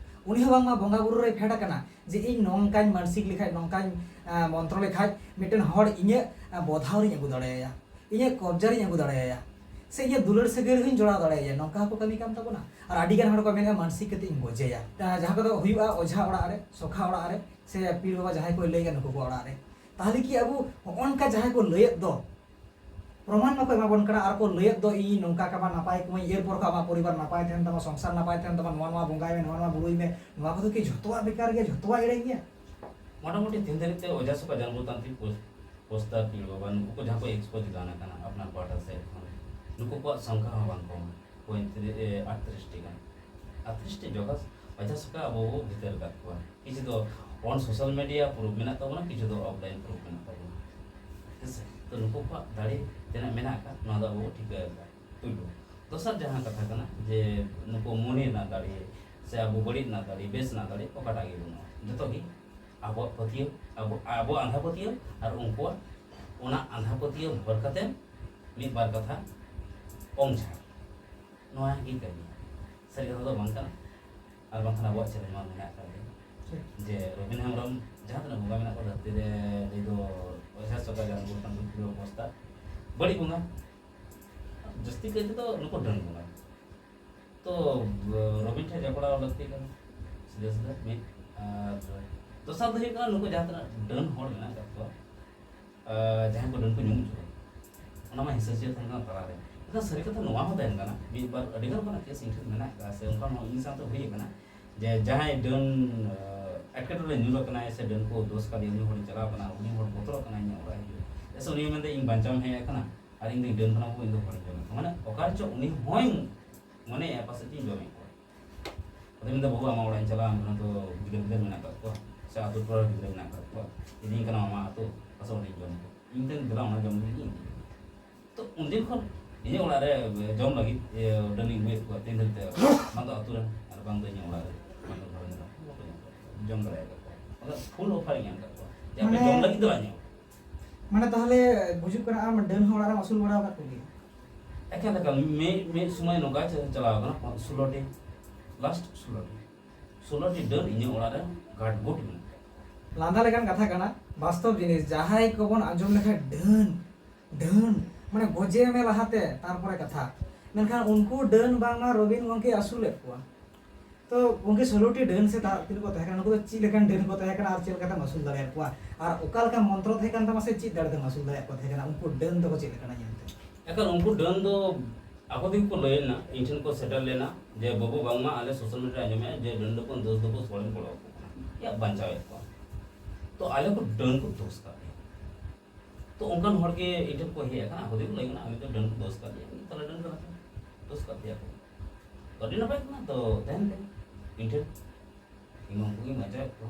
ᱩᱱᱤ ᱦᱚᱸ ᱵᱟᱝᱢᱟ ᱵᱚᱸᱜᱟ ᱵᱩᱨᱩ ᱨᱮᱭ ᱯᱷᱮᱰ ᱟᱠᱟᱱᱟ ᱡᱮ ᱤᱧ ᱱᱚᱝᱠᱟᱧ ᱢᱟᱱᱥᱤᱠ ᱞᱮᱠᱷᱟᱡ, ᱱᱚᱝᱠᱟᱧ, ᱟ, ᱢᱚᱱᱛᱨᱚ ᱞᱮᱠᱷᱟᱡ ᱢᱤᱫᱴᱮᱱ ᱦᱚᱲ ᱤᱧᱟᱹᱜ, ᱟ, ᱵᱚᱫᱷᱟᱣ ᱨᱤᱧ ᱟᱹᱜᱩ ᱫᱟᱲᱮᱭᱟᱭᱟ, ᱤᱧᱟᱹᱜ ᱠᱚᱵᱽᱡᱟ ᱨᱤᱧ ᱟᱹᱜᱩ ᱫᱟᱲᱮᱭᱟᱭᱟ, ᱥᱮ ᱤᱧᱟᱹᱜ ᱫᱩᱞᱟᱹᱲ ᱥᱟᱹᱜᱟᱹᱭ ᱨᱮᱦᱚᱸᱧ ᱡᱚᱲᱟᱣ ᱫᱟᱲᱮᱭᱟᱭᱟ᱾ ᱱᱚᱝᱠᱟ ᱦᱚᱸᱠᱚ ᱠᱟᱹᱢᱤ ᱠᱟᱱ ᱛᱟᱵᱚᱱᱟ᱾ ᱟᱨ ᱟᱹᱰᱤ ᱜᱟᱱ ᱦᱚᱲ ᱠᱚ ᱢᱮᱱᱟ ᱢᱟᱱᱥᱤᱠ ᱠᱟᱛᱮ ᱤᱧ ᱜᱚᱡᱮᱭᱟ᱾ ᱟ, ᱡᱟᱦᱟᱸ ᱠᱚᱫᱚ ᱦᱩᱭᱩᱜᱼᱟ ᱚᱡᱷᱟ ᱚᱲᱟᱜ ᱨᱮ, ᱥᱚᱠᱷᱟ ᱚᱲᱟᱜ ᱨᱮ, ᱥᱮ ᱯᱤᱲ ᱵᱟᱵᱟ ᱡᱟᱦᱟᱸᱭ ᱠᱚ ᱞᱟᱹᱭᱟ ᱱᱩᱠᱩ ᱠᱚ ᱚᱲᱟᱜ ᱨᱮ᱾ ᱛᱟᱦᱚᱞᱮ ᱠᱤ ᱟᱵᱚ ᱦᱚᱸᱜᱼᱚ ᱱᱚᱝᱠᱟ ᱡᱟᱦᱟᱸᱭ ᱠᱚ ᱞᱟᱹᱭᱮᱫ ᱫᱚ, ᱯᱨᱚᱢᱟᱱ ᱢᱟᱠᱚ ᱮᱢᱟ ᱵᱚᱱ ᱠᱟᱱᱟ ᱟᱨ ᱠᱚ ᱞᱟᱹᱭᱮᱫ ᱫᱚ, "ᱤᱧ ᱱᱚᱝᱠᱟ ᱠᱟᱢᱟ ᱱᱟᱯᱟᱭ ᱠᱚᱢᱟᱹᱧ, ᱮᱨᱯᱚᱨ ᱠᱷᱚᱱ ᱟᱢᱟᱜ ᱯᱚᱨᱤᱵᱟᱨ ᱱᱟᱯᱟᱭ ᱛᱟᱦᱮᱱ ᱛᱟᱢᱟ, ᱥᱚᱝᱥᱟᱨ ᱱᱟᱯᱟᱭ ᱛᱟᱦᱮᱱ ᱛᱟᱢᱟ, ᱱᱚᱣᱟ ᱱᱚᱣᱟ ᱵᱚᱸᱜᱟᱭ ᱢᱮ, ᱱᱚᱣᱟ ᱱᱚᱣᱟ ᱵᱩᱨᱩᱭ ᱢᱮ", ᱱᱚᱣᱟ ᱠᱚᱫᱚ ᱠᱤ ᱡᱷᱚᱛᱚᱣᱟᱜ ᱵᱮᱠᱟᱨ ᱜᱮᱭᱟ, ᱡᱷᱚᱛᱚᱣᱟᱜ ᱮᱲᱮ ᱜᱮᱭᱟ? ᱢᱚᱴᱟᱢᱩᱴᱤ ᱛᱤᱱ ᱫᱷᱟᱹᱨᱤᱡ ᱛᱮ ᱚᱡᱷᱟ ᱥᱚᱠᱟ ᱡᱟᱝᱵᱩ ᱛᱟᱱᱛᱨᱤᱠ ᱯᱳᱥ-, ᱯᱳᱥᱴᱟᱨ ᱯᱤᱲ ᱵᱟᱵᱟ ᱱᱩᱠᱩ ᱠᱚ ᱡᱟᱦᱟᱸ ᱠᱚ ᱮᱠᱥᱯᱳᱡᱽ ᱜᱟᱱ ᱟᱠᱟᱱᱟ ᱟᱯᱱᱟᱨ ᱯᱟᱦᱴᱟ ᱥᱮᱫ ᱠᱷᱚᱱ, ᱱᱩᱠᱩ ᱠᱚᱣᱟᱜ ᱥᱚᱝᱠᱷᱟ ᱦᱚᱸ ᱵᱟᱝ ᱠᱚᱢᱟ, ᱯᱚᱸᱭᱛᱨᱤᱥ, ᱮ, ᱟᱴᱛᱨᱤᱥ ᱴᱤ ᱜᱟᱱ᱾ ᱟᱴᱛᱨᱤᱥ ᱴᱤ ᱡᱚᱜᱟ ᱚᱡᱷᱟ ᱥᱚᱠᱟ ᱟᱵᱚ ᱵᱚ ᱵᱷᱤᱛᱟᱹᱨ ᱟᱠᱟᱫ ᱠᱚᱣᱟ᱾ ᱠᱤᱪᱷᱩ ᱫᱚ on social media proof ᱢᱮᱱᱟᱜ ᱛᱟᱵᱚᱱᱟ, ᱠᱤᱪᱷᱩ ᱫᱚ offline proof ᱢᱮᱱᱟᱜ ᱛᱟᱵᱚᱱᱟ᱾ ᱦᱮᱸ ᱥᱮ? ᱛᱚ ᱱᱩᱠᱩ ᱠᱚᱣᱟᱜ ᱫᱟᱲᱮ ᱛᱤᱱᱟᱹᱜ ᱢᱮᱱᱟᱜ ᱟᱠᱟᱫ, ᱱᱚᱣᱟ ᱫᱚ ᱟᱵᱚ ᱵᱚ ᱴᱷᱤᱠᱟᱹ ᱟᱠᱟᱫ᱾ ᱯᱩᱭᱞᱩ᱾ ᱫᱚᱥᱟᱨ ᱡᱟᱦᱟᱸ ᱠᱟᱛᱷᱟ ᱠᱟᱱᱟ ᱡᱮ ᱱᱩᱠᱩ ᱢᱚᱱᱮ ᱨᱮᱱᱟᱜ ᱫᱟᱲᱮ, ᱥᱮ ᱟᱵᱚ ᱵᱟᱹᱲᱤᱡ ᱨᱮᱱᱟᱜ ᱫᱟᱲᱮ, ᱵᱮᱥ ᱨᱮᱱᱟᱜ ᱫᱟᱲᱮ ᱚᱠᱟᱴᱟᱜ ᱜᱮ ᱵᱟᱹᱱᱩᱜᱼᱟ᱾ ᱡᱚᱛᱚ ᱜᱮ ᱟᱵᱚᱣᱟᱜ ᱯᱟᱹᱛᱭᱟᱹᱣ, ᱟᱵᱚ, ᱟᱵᱚᱣᱟᱜ ᱟᱸᱫᱷᱟ ᱯᱟᱹᱛᱭᱟᱹᱣ ᱟᱨ ᱩᱱᱠᱩᱣᱟᱜ ᱚᱱᱟ ᱟᱸᱫᱷᱟ ᱯᱟᱹᱛᱭᱟᱹᱣ ᱦᱚᱨ ᱠᱟᱛᱮ ᱢᱤᱫ ᱵᱟᱨ ᱠᱟᱛᱷᱟ ᱚᱝ ᱡᱷᱟᱲ, ᱱᱚᱣᱟ ᱜᱮ ᱠᱟᱹᱢᱤ᱾ ᱥᱟᱹᱨᱤ ᱠᱟᱛᱷᱟ ᱫᱚ ᱵᱟᱝ ᱠᱟᱱᱟ᱾ ᱟᱨ ᱵᱟᱝᱠᱷᱟᱱ ᱟᱵᱚᱣᱟᱜ ᱪᱮᱞᱮᱧᱡᱽ ᱢᱟ ᱢᱮᱱᱟᱜ ᱟᱠᱟᱫ ᱜᱮ᱾ ᱴᱷᱤᱠ᱾ ᱡᱮ ᱨᱚᱵᱤᱱ ᱦᱮᱢᱵᱨᱚᱢ ᱡᱟᱦᱟᱸ ᱛᱤᱱᱟᱹᱜ ᱵᱚᱸᱜᱟ ᱢᱮᱱᱟᱜ ᱠᱚᱣᱟ ᱫᱷᱟᱹᱨᱛᱤ ᱨᱮ, ᱞᱟᱹᱭ ᱫᱚ ᱚᱡᱷᱟ ᱥᱚᱠᱟ ᱡᱟᱦᱟᱸ ᱵᱚᱱ ᱢᱮᱛᱟ ᱠᱚ ᱚᱵᱚᱥᱛᱟ, ᱵᱟᱹᱲᱤᱡ ᱵᱚᱸᱜᱟ᱾ ᱡᱟᱹᱥᱛᱤ ᱠᱟᱭ ᱛᱮᱫᱚ ᱱᱩᱠᱩ ᱰᱟᱹᱱ ᱵᱚᱸᱜᱟ᱾ ᱛᱚ, ᱨᱚᱵᱤᱱ ᱴᱷᱮᱱ ᱡᱚᱯᱲᱟᱣ ᱞᱟᱹᱠᱛᱤ ᱠᱟᱱᱟ, ᱥᱤᱫᱷᱟᱹ ᱥᱤᱫᱷᱟᱹ ᱢᱤᱫ᱾ ᱟᱨ ᱫᱚᱥᱟᱨ ᱫᱚ ᱦᱩᱭᱩᱜ ᱠᱟᱱᱟ, ᱱᱩᱠᱩ ᱡᱟᱦᱟᱸ ᱛᱤᱱᱟᱹᱜ ᱰᱟᱹᱱ ᱦᱚᱲ ᱢᱮᱱᱟᱜ ᱟᱠᱟᱫ ᱠᱚᱣᱟ, ᱟᱨ ᱡᱟᱦᱟᱸᱭ ᱠᱚ ᱰᱟᱹᱱ ᱠᱚ ᱧᱩᱢ ᱦᱚᱪᱚ ᱠᱚᱣᱟ, ᱚᱱᱟ ᱢᱟ ᱦᱤᱥᱟᱹ ᱥᱩᱭᱟᱹ ᱛᱟᱦᱮᱱ ᱠᱟᱱᱟ ᱛᱟᱞᱟᱨᱮ᱾ ᱢᱮᱱᱠᱷᱟᱱ ᱥᱟᱹᱨᱤ ᱠᱟᱛᱷᱟ ᱱᱚᱣᱟ ᱦᱚᱸ ᱛᱟᱦᱮᱱ ᱠᱟᱱᱟ, ᱢᱤᱫ ᱵᱟᱨ ᱟᱹᱰᱤ ᱜᱟᱱ ᱚᱱᱠᱟᱱᱟᱜ ᱠᱮᱥ ᱤᱧ ᱴᱷᱮᱱ ᱢᱮᱱᱟᱜ ᱟᱠᱟᱫᱼᱟ, ᱥᱮ ᱚᱱᱠᱟ ᱦᱚᱸ ᱤᱧ ᱥᱟᱶᱛᱮ ᱦᱩᱭ ᱟᱠᱟᱱᱟ, ᱡᱮ ᱡᱟᱦᱟᱸᱭ ᱰᱟᱹᱱ, ᱟᱸ, ᱮᱴᱠᱮᱴᱚᱬᱮ ᱧᱩᱨ ᱟᱠᱟᱱᱟᱭ, ᱥᱮ ᱰᱟᱹᱱ ᱠᱚ ᱫᱳᱥ ᱠᱟᱫᱮᱭᱟ, ᱩᱱᱤ ᱦᱚᱲ ᱪᱟᱞᱟᱣ ᱟᱠᱟᱱᱟ, ᱩᱱᱤ ᱦᱚᱲ ᱵᱚᱛᱚᱨᱚᱜ ᱠᱟᱱᱟᱭ ᱤᱧᱟᱹᱜ ᱚᱲᱟᱜ ᱦᱤᱡᱩᱜ᱾ ᱥᱮ ᱩᱱᱤ ᱢᱮᱱᱫᱟ, "ᱤᱧ ᱵᱟᱧᱪᱟᱣ ᱤᱧ ᱦᱮᱡ ᱟᱠᱟᱱᱟ ᱟᱨ ᱤᱧ ᱫᱚᱧ ᱰᱟᱹᱱ ᱠᱟᱱᱟ ᱵᱟᱹᱵᱩ, ᱤᱧ ᱫᱚ ᱦᱚᱲᱤᱧ ᱡᱚᱢᱮᱫ ᱠᱚᱣᱟ", ᱢᱟᱱᱮ ᱚᱠᱟ ᱨᱮᱪᱚ ᱩᱱᱤ ᱦᱚᱸᱭ ᱢᱚᱱᱮᱭᱟ ᱯᱟᱥᱮᱡ ᱤᱧ ᱡᱚᱢᱮᱫ ᱠᱚᱣᱟ᱾ ᱟᱫᱚ ᱢᱮᱱᱫᱟ, "ᱵᱟᱹᱵᱩ, ᱟᱢᱟᱜ ᱚᱲᱟᱜ ᱤᱧ ᱪᱟᱞᱟᱜᱼᱟ, ᱚᱸᱰᱮ ᱫᱚ ᱜᱤᱫᱽᱨᱟᱹ ᱯᱤᱫᱽᱨᱟᱹ ᱢᱮᱱᱟᱜ ᱟᱠᱟᱫ ᱠᱚᱣᱟ, ᱥᱮ ᱟᱛᱳ ᱴᱚᱞᱟ ᱨᱮ ᱜᱤᱫᱽᱨᱟᱹ ᱢᱮᱱᱟᱜ ᱟᱠᱟᱫ ᱠᱚᱣᱟ, ᱤᱫᱤᱧ ᱠᱟᱱᱟ ᱟᱢᱟᱜ ᱟᱛᱳ, ᱯᱟᱥᱮᱡ ᱚᱸᱰᱮᱧ ᱡᱚᱢ ᱠᱚᱣᱟ᱾" ᱤᱧ ᱫᱚᱧ, "ᱫᱮᱞᱟ, ᱚᱱᱟ ᱡᱚᱢ ᱞᱟᱹᱜᱤᱫ ᱤᱧ ᱤᱫᱤᱭᱟ᱾" ᱛᱚ ᱩᱱ ᱫᱤᱱ ᱠᱷᱚᱱ ᱤᱧᱟᱹᱜ ᱚᱲᱟᱜ ᱨᱮ ᱡᱚᱢ ᱞᱟᱹᱜᱤᱫ, ᱤᱭᱟᱹ, ᱰᱟᱹᱱᱤᱧ ᱟᱹᱜᱩᱭᱮᱫ ᱠᱚᱣᱟ ᱛᱤᱱ ᱫᱷᱟᱹᱵᱤᱡ ᱛᱮ, ᱵᱟᱝ ᱫᱚ ᱟᱛᱳ ᱨᱮᱱ ᱟᱨ ᱵᱟᱝ ᱫᱚ ᱤᱧᱟᱹᱜ ᱚᱲᱟᱜ ᱨᱮ, ᱵᱟᱝ ᱫᱚ ᱜᱷᱟᱨᱚᱸᱡᱽ ᱨᱮᱱ, ᱵᱟᱠᱚ ᱡᱚᱢ ᱠᱚᱣᱟ᱾ ᱡᱚᱢ ᱫᱟᱲᱮᱭᱟᱜ ᱠᱚᱣᱟ᱾ ᱢᱟᱱᱮ full offer ᱤᱧ ᱮᱢ ᱟᱠᱟᱫ ᱠᱚᱣᱟ ᱡᱮ ᱟᱯᱮ ᱢᱟᱱᱮ ᱡᱚᱢ ᱞᱟᱹᱜᱤᱫ ᱫᱚ ᱵᱟᱝ ᱧᱟᱢᱚᱜ᱾ ᱢᱟᱱᱮ ᱛᱟᱦᱚᱞᱮ ᱵᱩᱡᱩᱜ ᱠᱟᱱᱟ ᱟᱢ ᱰᱟᱹᱱ ᱦᱚᱸ ᱚᱲᱟᱜ ᱨᱮᱢ ᱟᱹᱥᱩᱞ ᱵᱟᱲᱟ ᱟᱠᱟᱫ ᱠᱚᱜᱮᱭᱟ? ᱮᱠᱟᱞ, ᱮᱠᱟᱞ᱾ ᱢᱤᱫ, ᱢᱤᱫ ᱥᱚᱢᱚᱭ ᱱᱚᱝᱠᱟ ᱪᱟ-, ᱪᱟᱞᱟᱣ ᱠᱟᱱᱟ, ᱥᱳᱞᱳ ᱴᱤ, last ᱥᱳᱞᱳ ᱴᱤ᱾ ᱥᱳᱞᱳ ᱴᱤ ᱰᱟᱹᱱ ᱤᱧᱟᱹᱜ ᱚᱲᱟᱜ ᱨᱮ guard ᱜᱩᱴ ᱢᱮᱱᱟᱜ ᱠᱚᱣᱟ᱾ ᱞᱟᱸᱫᱟ ᱞᱮᱠᱟᱱ ᱠᱟᱛᱷᱟ ᱠᱟᱱᱟ, ᱵᱟᱥᱛᱚᱵ ᱡᱤᱱᱤᱥ᱾ ᱡᱟᱦᱟᱸᱭ ᱠᱚᱵᱚᱱ ᱟᱸᱡᱚᱢ ᱞᱮᱠᱷᱟᱱ ᱰᱟᱹᱱ, ᱰᱟᱹᱱ, ᱢᱟᱱᱮ ᱜᱚᱡᱮ ᱢᱮ ᱞᱟᱦᱟᱛᱮ, ᱛᱟᱨᱯᱚᱨᱮ ᱠᱟᱛᱷᱟ᱾ ᱢᱮᱱᱠᱷᱟᱱ ᱩᱱᱠᱩ ᱰᱟᱹᱱ ᱵᱟᱝᱢᱟ ᱨᱚᱵᱤᱱ ᱜᱚᱢᱠᱮ ᱟᱹᱥᱩᱞᱮᱫ ᱠᱚᱣᱟ᱾ ᱛᱚ ᱜᱚᱢᱠᱮ, ᱥᱳᱞᱳ ᱴᱤ ᱰᱟᱹᱱ ᱥᱮ ᱛᱟ-, ᱛᱤᱱᱟᱹᱜ ᱠᱚ ᱛᱟᱦᱮᱸ ᱠᱟᱱᱟ, ᱱᱩᱠᱩ ᱫᱚ ᱪᱮᱫ ᱞᱮᱠᱟᱱ ᱰᱟᱹᱱ ᱠᱚ ᱛᱟᱦᱮᱸ ᱠᱟᱱᱟ ᱟᱨ ᱪᱮᱫ ᱞᱮᱠᱟᱛᱮᱢ ᱟᱹᱥᱩᱞ ᱫᱟᱲᱮᱭᱟᱫ ᱠᱚᱣᱟ? ᱟᱨ ᱚᱠᱟ ᱞᱮᱠᱟ ᱢᱚᱱᱛᱨᱚ ᱛᱟᱦᱮᱸ ᱠᱟᱱ ᱛᱟᱢᱟ ᱥᱮ ᱪᱮᱫ ᱫᱟᱲᱮ ᱛᱮᱢ ᱟᱹᱥᱩᱞ ᱫᱟᱲᱮᱭᱟᱫ ᱠᱚ ᱛᱟᱦᱮᱸ ᱠᱟᱱᱟ ᱩᱱᱠᱩ ᱰᱟᱹᱱ ᱫᱚᱠᱚ ᱪᱮᱫ ᱞᱮᱠᱟᱱᱟ ᱧᱮᱞᱛᱮ? ᱮᱠᱟᱞ, ᱩᱱᱠᱩ ᱰᱟᱹᱱ ᱫᱚ ᱟᱠᱚ ᱛᱮᱜᱮ ᱠᱚ ᱞᱟᱹᱭ ᱞᱮᱱᱟ, ᱤᱧ ᱴᱷᱮᱱ ᱠᱚ ᱥᱮᱴᱮᱨ ᱞᱮᱱᱟ ᱡᱮ, "ᱵᱟᱹᱵᱩ, ᱵᱟᱝᱢᱟ ᱟᱞᱮ social media ᱨᱮ ᱟᱸᱡᱚᱢᱮᱫᱼᱟ ᱡᱮ ᱰᱟᱹᱱ ᱰᱟᱹᱯᱟᱹᱱ ᱫᱳᱥ ᱫᱳᱯᱳᱥ ᱦᱚᱲᱮᱢ ᱜᱚᱲᱚ ᱟᱠᱚ ᱠᱟᱱᱟ, ᱭᱟ ᱵᱟᱧᱪᱟᱣᱮᱫ ᱠᱚᱣᱟ᱾ ᱛᱚ ᱟᱞᱮ ᱠᱚ ᱰᱟᱹᱱ ᱠᱚ ᱫᱳᱥ ᱠᱟᱜ ᱞᱮᱭᱟ᱾" ᱛᱚ ᱚᱱᱠᱟᱱ ᱦᱚᱲ ᱜᱮ ᱤᱧ ᱴᱷᱮᱱ ᱠᱚ ᱦᱮᱡ ᱟᱠᱟᱱᱟ, ᱟᱠᱚ ᱛᱮᱜᱮ ᱠᱚ ᱞᱟᱹᱭ ᱠᱟᱱᱟ, "ᱟᱞᱮ ᱫᱚ ᱰᱟᱹᱱ ᱠᱚ ᱫᱳᱥ ᱠᱟᱜ ᱞᱮᱭᱟ, ᱛᱟᱦᱞᱮ ᱰᱟᱹᱱ ᱠᱟᱱᱟ ᱯᱮ, ᱫᱳᱥ ᱠᱟᱜ ᱯᱮᱭᱟ ᱠᱚ᱾ ᱛᱚ ᱟᱹᱰᱤ ᱱᱟᱯᱟᱭ ᱠᱟᱱᱟ, ᱛᱚ ᱛᱟᱦᱮᱱ ᱯᱮ ᱤᱧ ᱴᱷᱮᱱ, ᱤᱧ ᱩᱱᱠᱩ ᱜᱤᱧ ᱵᱟᱧᱪᱟᱣᱮᱫ ᱠᱚᱣᱟ᱾"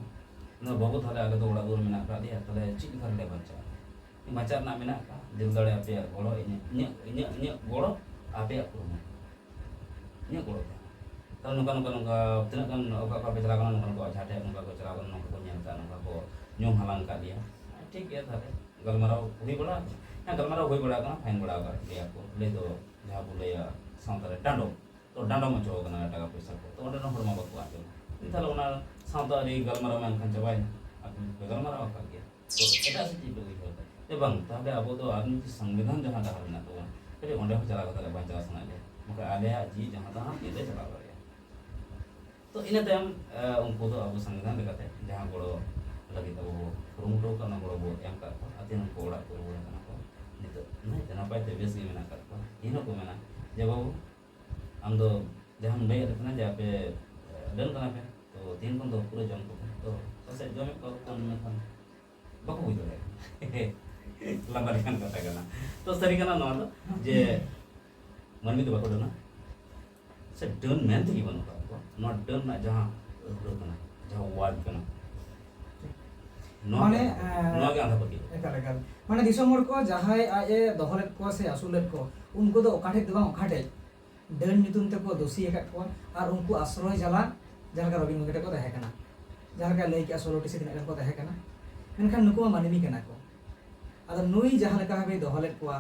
ᱢᱮᱱᱫᱟ, "ᱵᱟᱹᱵᱩ, ᱛᱟᱦᱞᱮ ᱟᱞᱮ ᱫᱚ ᱚᱲᱟᱜ ᱫᱩᱣᱟᱹᱨ ᱢᱮᱱᱟᱜ ᱟᱠᱟᱫ ᱞᱮᱭᱟ, ᱛᱟᱦᱞᱮ ᱪᱮᱫ ᱞᱮᱠᱟ ᱨᱮᱞᱮ ᱵᱟᱧᱪᱟᱜᱼᱟ?" ᱵᱟᱧᱪᱟᱜ ᱨᱮᱱᱟᱜ ᱢᱮᱱᱟᱜ ᱟᱠᱟᱫ, ᱫᱤᱞ ᱫᱟᱲᱮ ᱟᱯᱮᱭᱟᱜ ᱜᱚᱲᱚ, ᱤᱧᱟᱹᱜ, ᱤᱧᱟᱹᱜ, ᱤᱧᱟᱹᱜ, ᱤᱧᱟᱹᱜ ᱜᱚᱲᱚ, ᱟᱯᱮᱭᱟᱜ ᱠᱩᱨᱩᱢᱩᱴᱩ, ᱤᱧᱟᱹᱜ ᱜᱚᱲᱚ ᱛᱟᱦᱮᱱᱟ᱾ ᱛᱟᱦᱞᱮ ᱱᱚᱝᱠᱟ ᱱᱚᱝᱠᱟ ᱱᱚᱝᱠᱟ ᱛᱤᱱᱟᱹᱜ ᱜᱟᱱ ᱚᱠᱟ ᱚᱠᱟ ᱯᱮ ᱪᱟᱞᱟᱣ ᱠᱟᱱᱟ, ᱱᱚᱝᱠᱟ ᱱᱚᱝᱠᱟ ᱚᱡᱷᱟ ᱴᱷᱮᱱ ᱱᱚᱝᱠᱟ ᱠᱚ ᱪᱟᱞᱟᱣ ᱠᱟᱱᱟ, ᱱᱚᱝᱠᱟ ᱠᱚ ᱧᱮᱞ ᱠᱟᱜᱼᱟ, ᱱᱚᱝᱠᱟ ᱠᱚ ᱧᱩ ᱦᱟᱞᱟᱝ ᱠᱟᱜ ᱞᱮᱭᱟ᱾ ᱴᱷᱤᱠ ᱜᱮᱭᱟ, ᱛᱟᱦᱞᱮ ᱜᱟᱞᱢᱟᱨᱟᱣ ᱦᱩᱭ ᱵᱟᱲᱟ, ᱦᱮᱸ, ᱜᱟᱞᱢᱟᱨᱟᱣ ᱦᱩᱭ ᱵᱟᱲᱟ ᱟᱠᱟᱱᱟ, ᱯᱷᱟᱭᱤᱱ ᱵᱟᱲᱟ ᱟᱠᱟᱫ ᱞᱮᱭᱟ ᱠᱚ, ᱞᱟᱹᱭ ᱫᱚ ᱡᱟᱦᱟᱸ ᱠᱚ ᱞᱟᱹᱭᱟ ᱥᱟᱶᱛᱟ ᱨᱮ ᱰᱟᱸᱰᱚᱢ, ᱛᱚ ᱰᱟᱸᱰᱚᱢ ᱦᱚᱪᱚ ᱟᱠᱟᱱᱟ ᱴᱟᱠᱟ ᱯᱚᱭᱥᱟ ᱠᱚ, ᱛᱚ ᱚᱸᱰᱮ ᱨᱮᱱ ᱦᱚᱲ ᱢᱟ ᱵᱟᱠᱚ ᱟᱸᱡᱚᱢᱟ᱾ ᱛᱟᱦᱞᱮ ᱚᱱᱟ ᱥᱟᱶᱛᱟ ᱟᱹᱨᱤ ᱜᱟᱞᱢᱟᱨᱟᱣ ᱢᱟ ᱮᱱᱠᱷᱟᱱ ᱪᱟᱵᱟᱭᱮᱱᱟ, ᱟᱯᱮ ᱯᱮ ᱜᱟᱞᱢᱟᱨᱟᱣ ᱟᱠᱟᱫ ᱜᱮᱭᱟ᱾ ᱛᱚ ᱮᱴᱟᱜ ᱥᱮᱫ ᱪᱮᱫ ᱯᱮ ᱩᱭᱦᱟᱹᱨ ᱮᱫᱟ? ᱡᱮ ᱵᱟᱝ, ᱛᱟᱦᱞᱮ ᱟᱵᱚ ᱫᱚ ᱟᱨ ᱢᱤᱫᱴᱤᱡ ᱥᱚᱝᱵᱤᱫᱷᱟᱱ ᱡᱟᱦᱟᱸ ᱰᱟᱦᱟᱨ ᱢᱮᱱᱟᱜ ᱛᱟᱵᱚᱱᱟ, ᱠᱟᱹᱴᱤᱡ ᱚᱸᱰᱮ ᱦᱚᱸ ᱪᱟᱞᱟᱣ ᱠᱟᱛᱮ ᱞᱮ ᱵᱟᱧᱪᱟᱣ ᱥᱟᱱᱟᱭᱮᱫ ᱞᱮᱭᱟ, ᱵᱟᱠᱷᱟᱡ ᱟᱞᱮᱭᱟᱜ ᱡᱤᱣᱤ ᱡᱟᱦᱟᱸ ᱛᱟᱦᱟᱸ ᱪᱮᱫ ᱞᱮ ᱪᱟᱞᱟᱣ ᱫᱟᱲᱮᱭᱟᱜᱼᱟ᱾ ᱛᱚ ᱤᱱᱟᱹ ᱛᱟᱭᱚᱢ, ᱮ, ᱩᱱᱠᱩ ᱫᱚ ᱟᱵᱚ ᱥᱚᱝᱵᱤᱫᱷᱟᱱ ᱞᱮᱠᱟᱛᱮ ᱡᱟᱦᱟᱸ ᱜᱚᱲᱚ ᱞᱟᱹᱜᱤᱫ ᱟᱵᱚ ᱵᱚ ᱠᱩᱨᱩᱢᱩᱴᱩ ᱟᱠᱟᱫ, ᱚᱱᱟ ᱜᱚᱲᱚ ᱵᱚ ᱮᱢ ᱟᱠᱟᱫ ᱠᱚᱣᱟ᱾ ᱟᱨ ᱛᱮᱦᱮᱧ ᱩᱱᱠᱩ ᱚᱲᱟᱜ ᱠᱚ ᱨᱩᱣᱟᱹᱲ ᱟᱠᱟᱱᱟ ᱠᱚ, ᱱᱤᱛᱚᱜ ᱱᱟᱭᱛᱮ ᱱᱟᱯᱟᱭ ᱛᱮ ᱵᱮᱥ ᱜᱮ ᱢᱮᱱᱟᱜ ᱟᱠᱟᱫ ᱠᱚᱣᱟ᱾ ᱤᱧ ᱦᱚᱸᱠᱚ ᱢᱮᱱᱟ ᱡᱮ, "ᱵᱟᱹᱵᱩ, ᱟᱢ ᱫᱚ ᱡᱟᱦᱟᱸᱢ ᱞᱟᱹᱭᱮᱫ ᱞᱮ ᱛᱟᱦᱮᱱᱟ ᱡᱮ ᱟᱯᱮ, ᱮ, ᱰᱟᱹᱱ ᱠᱟᱱᱟ ᱯᱮ, ᱛᱚ ᱛᱮᱦᱮᱧ ᱠᱷᱚᱱ ᱫᱚ ᱯᱩᱨᱟᱹ ᱡᱚᱢ ᱠᱚᱯᱮ, ᱛᱚ ᱯᱟᱥᱮᱡ ᱡᱚᱢᱮᱫ ᱠᱚᱣᱟ ᱠᱚ ᱢᱮᱱᱠᱷᱟᱱ ᱵᱟᱠᱚ ᱵᱩᱡᱽ ᱫᱟᱲᱮᱭᱟᱜ ᱠᱟᱱᱟ᱾" ᱞᱟᱸᱫᱟ ᱞᱮᱠᱟᱱ ᱠᱟᱛᱷᱟ ᱠᱟᱱᱟ᱾ ᱛᱚ ᱥᱟᱹᱨᱤ ᱠᱟᱱᱟ ᱱᱚᱣᱟ ᱫᱚ, ᱡᱮ ᱢᱟᱹᱱᱢᱤ ᱫᱚ ᱵᱟᱠᱚ ᱰᱟᱹᱱᱟ, ᱥᱮ ᱰᱟᱹᱱ ᱢᱮᱱ ᱛᱮᱜᱮ ᱵᱟᱹᱱᱩᱜ ᱟᱠᱟᱫ ᱠᱚᱣᱟ᱾ ᱱᱚᱣᱟ ᱰᱟᱹᱱ ᱨᱮᱱᱟᱜ ᱡᱟᱦᱟᱸ ᱟᱹᱲᱟᱹ ᱠᱟᱱᱟ, ᱡᱟᱦᱟᱸ word ᱠᱟᱱᱟ, ᱱᱚᱣᱟ ᱢᱟᱱᱮ, ᱜᱮ ᱟᱸᱫᱷᱟ, ᱮᱸ, ᱱᱚᱣᱟ ᱜᱮ ᱟᱸᱫᱷᱟ ᱯᱟᱹᱛᱭᱟᱹᱣ᱾ ᱮᱠᱟᱞ, ᱮᱠᱟᱞ᱾ ᱢᱟᱱᱮ ᱫᱤᱥᱚᱢ ᱦᱚᱲ ᱠᱚ ᱡᱟᱦᱟᱸᱭ ᱟᱡ ᱮ ᱫᱚᱦᱚ ᱞᱮᱫ ᱠᱚᱣᱟ ᱥᱮ ᱟᱹᱥᱩᱞ ᱞᱮᱫ ᱠᱚ, ᱩᱱᱠᱩ ᱫᱚ ᱚᱠᱟ ᱴᱷᱮᱡ ᱫᱚ ᱵᱟᱝ ᱚᱠᱟ ᱴᱷᱮᱡ ᱰᱟᱹᱱ ᱧᱩᱛᱩᱢ ᱛᱮᱠᱚ ᱫᱳᱥᱤ ᱟᱠᱟᱫ ᱠᱚᱣᱟ᱾ ᱟᱨ ᱩᱱᱠᱩ ᱟᱥᱨᱚᱭ ᱡᱟᱞᱟ, ᱡᱟᱦᱟᱸ ᱞᱮᱠᱟ ᱨᱚᱵᱤᱱ ᱜᱚᱢᱠᱮ ᱴᱷᱮᱡ ᱠᱚ ᱛᱟᱦᱮᱸ ᱠᱟᱱᱟ, ᱡᱟᱦᱟᱸ ᱞᱮᱠᱟ ᱞᱟᱹᱭ ᱠᱮᱜᱼᱟ, ᱥᱳᱞᱳ ᱴᱤ ᱥᱮ ᱛᱤᱱᱟᱹᱜ ᱜᱟᱱ ᱠᱚ ᱛᱟᱦᱮᱸ ᱠᱟᱱᱟ, ᱢᱮᱱᱠᱷᱟᱱ ᱱᱩᱠᱩ ᱢᱟ ᱢᱟᱹᱱᱢᱤ ᱠᱟᱱᱟ ᱠᱚ᱾ ᱟᱫᱚ ᱱᱩᱭ ᱡᱟᱦᱟᱸ ᱞᱮᱠᱟ ᱵᱷᱟᱵᱮᱭ ᱫᱚᱦᱚ ᱞᱮᱫ ᱠᱚᱣᱟ,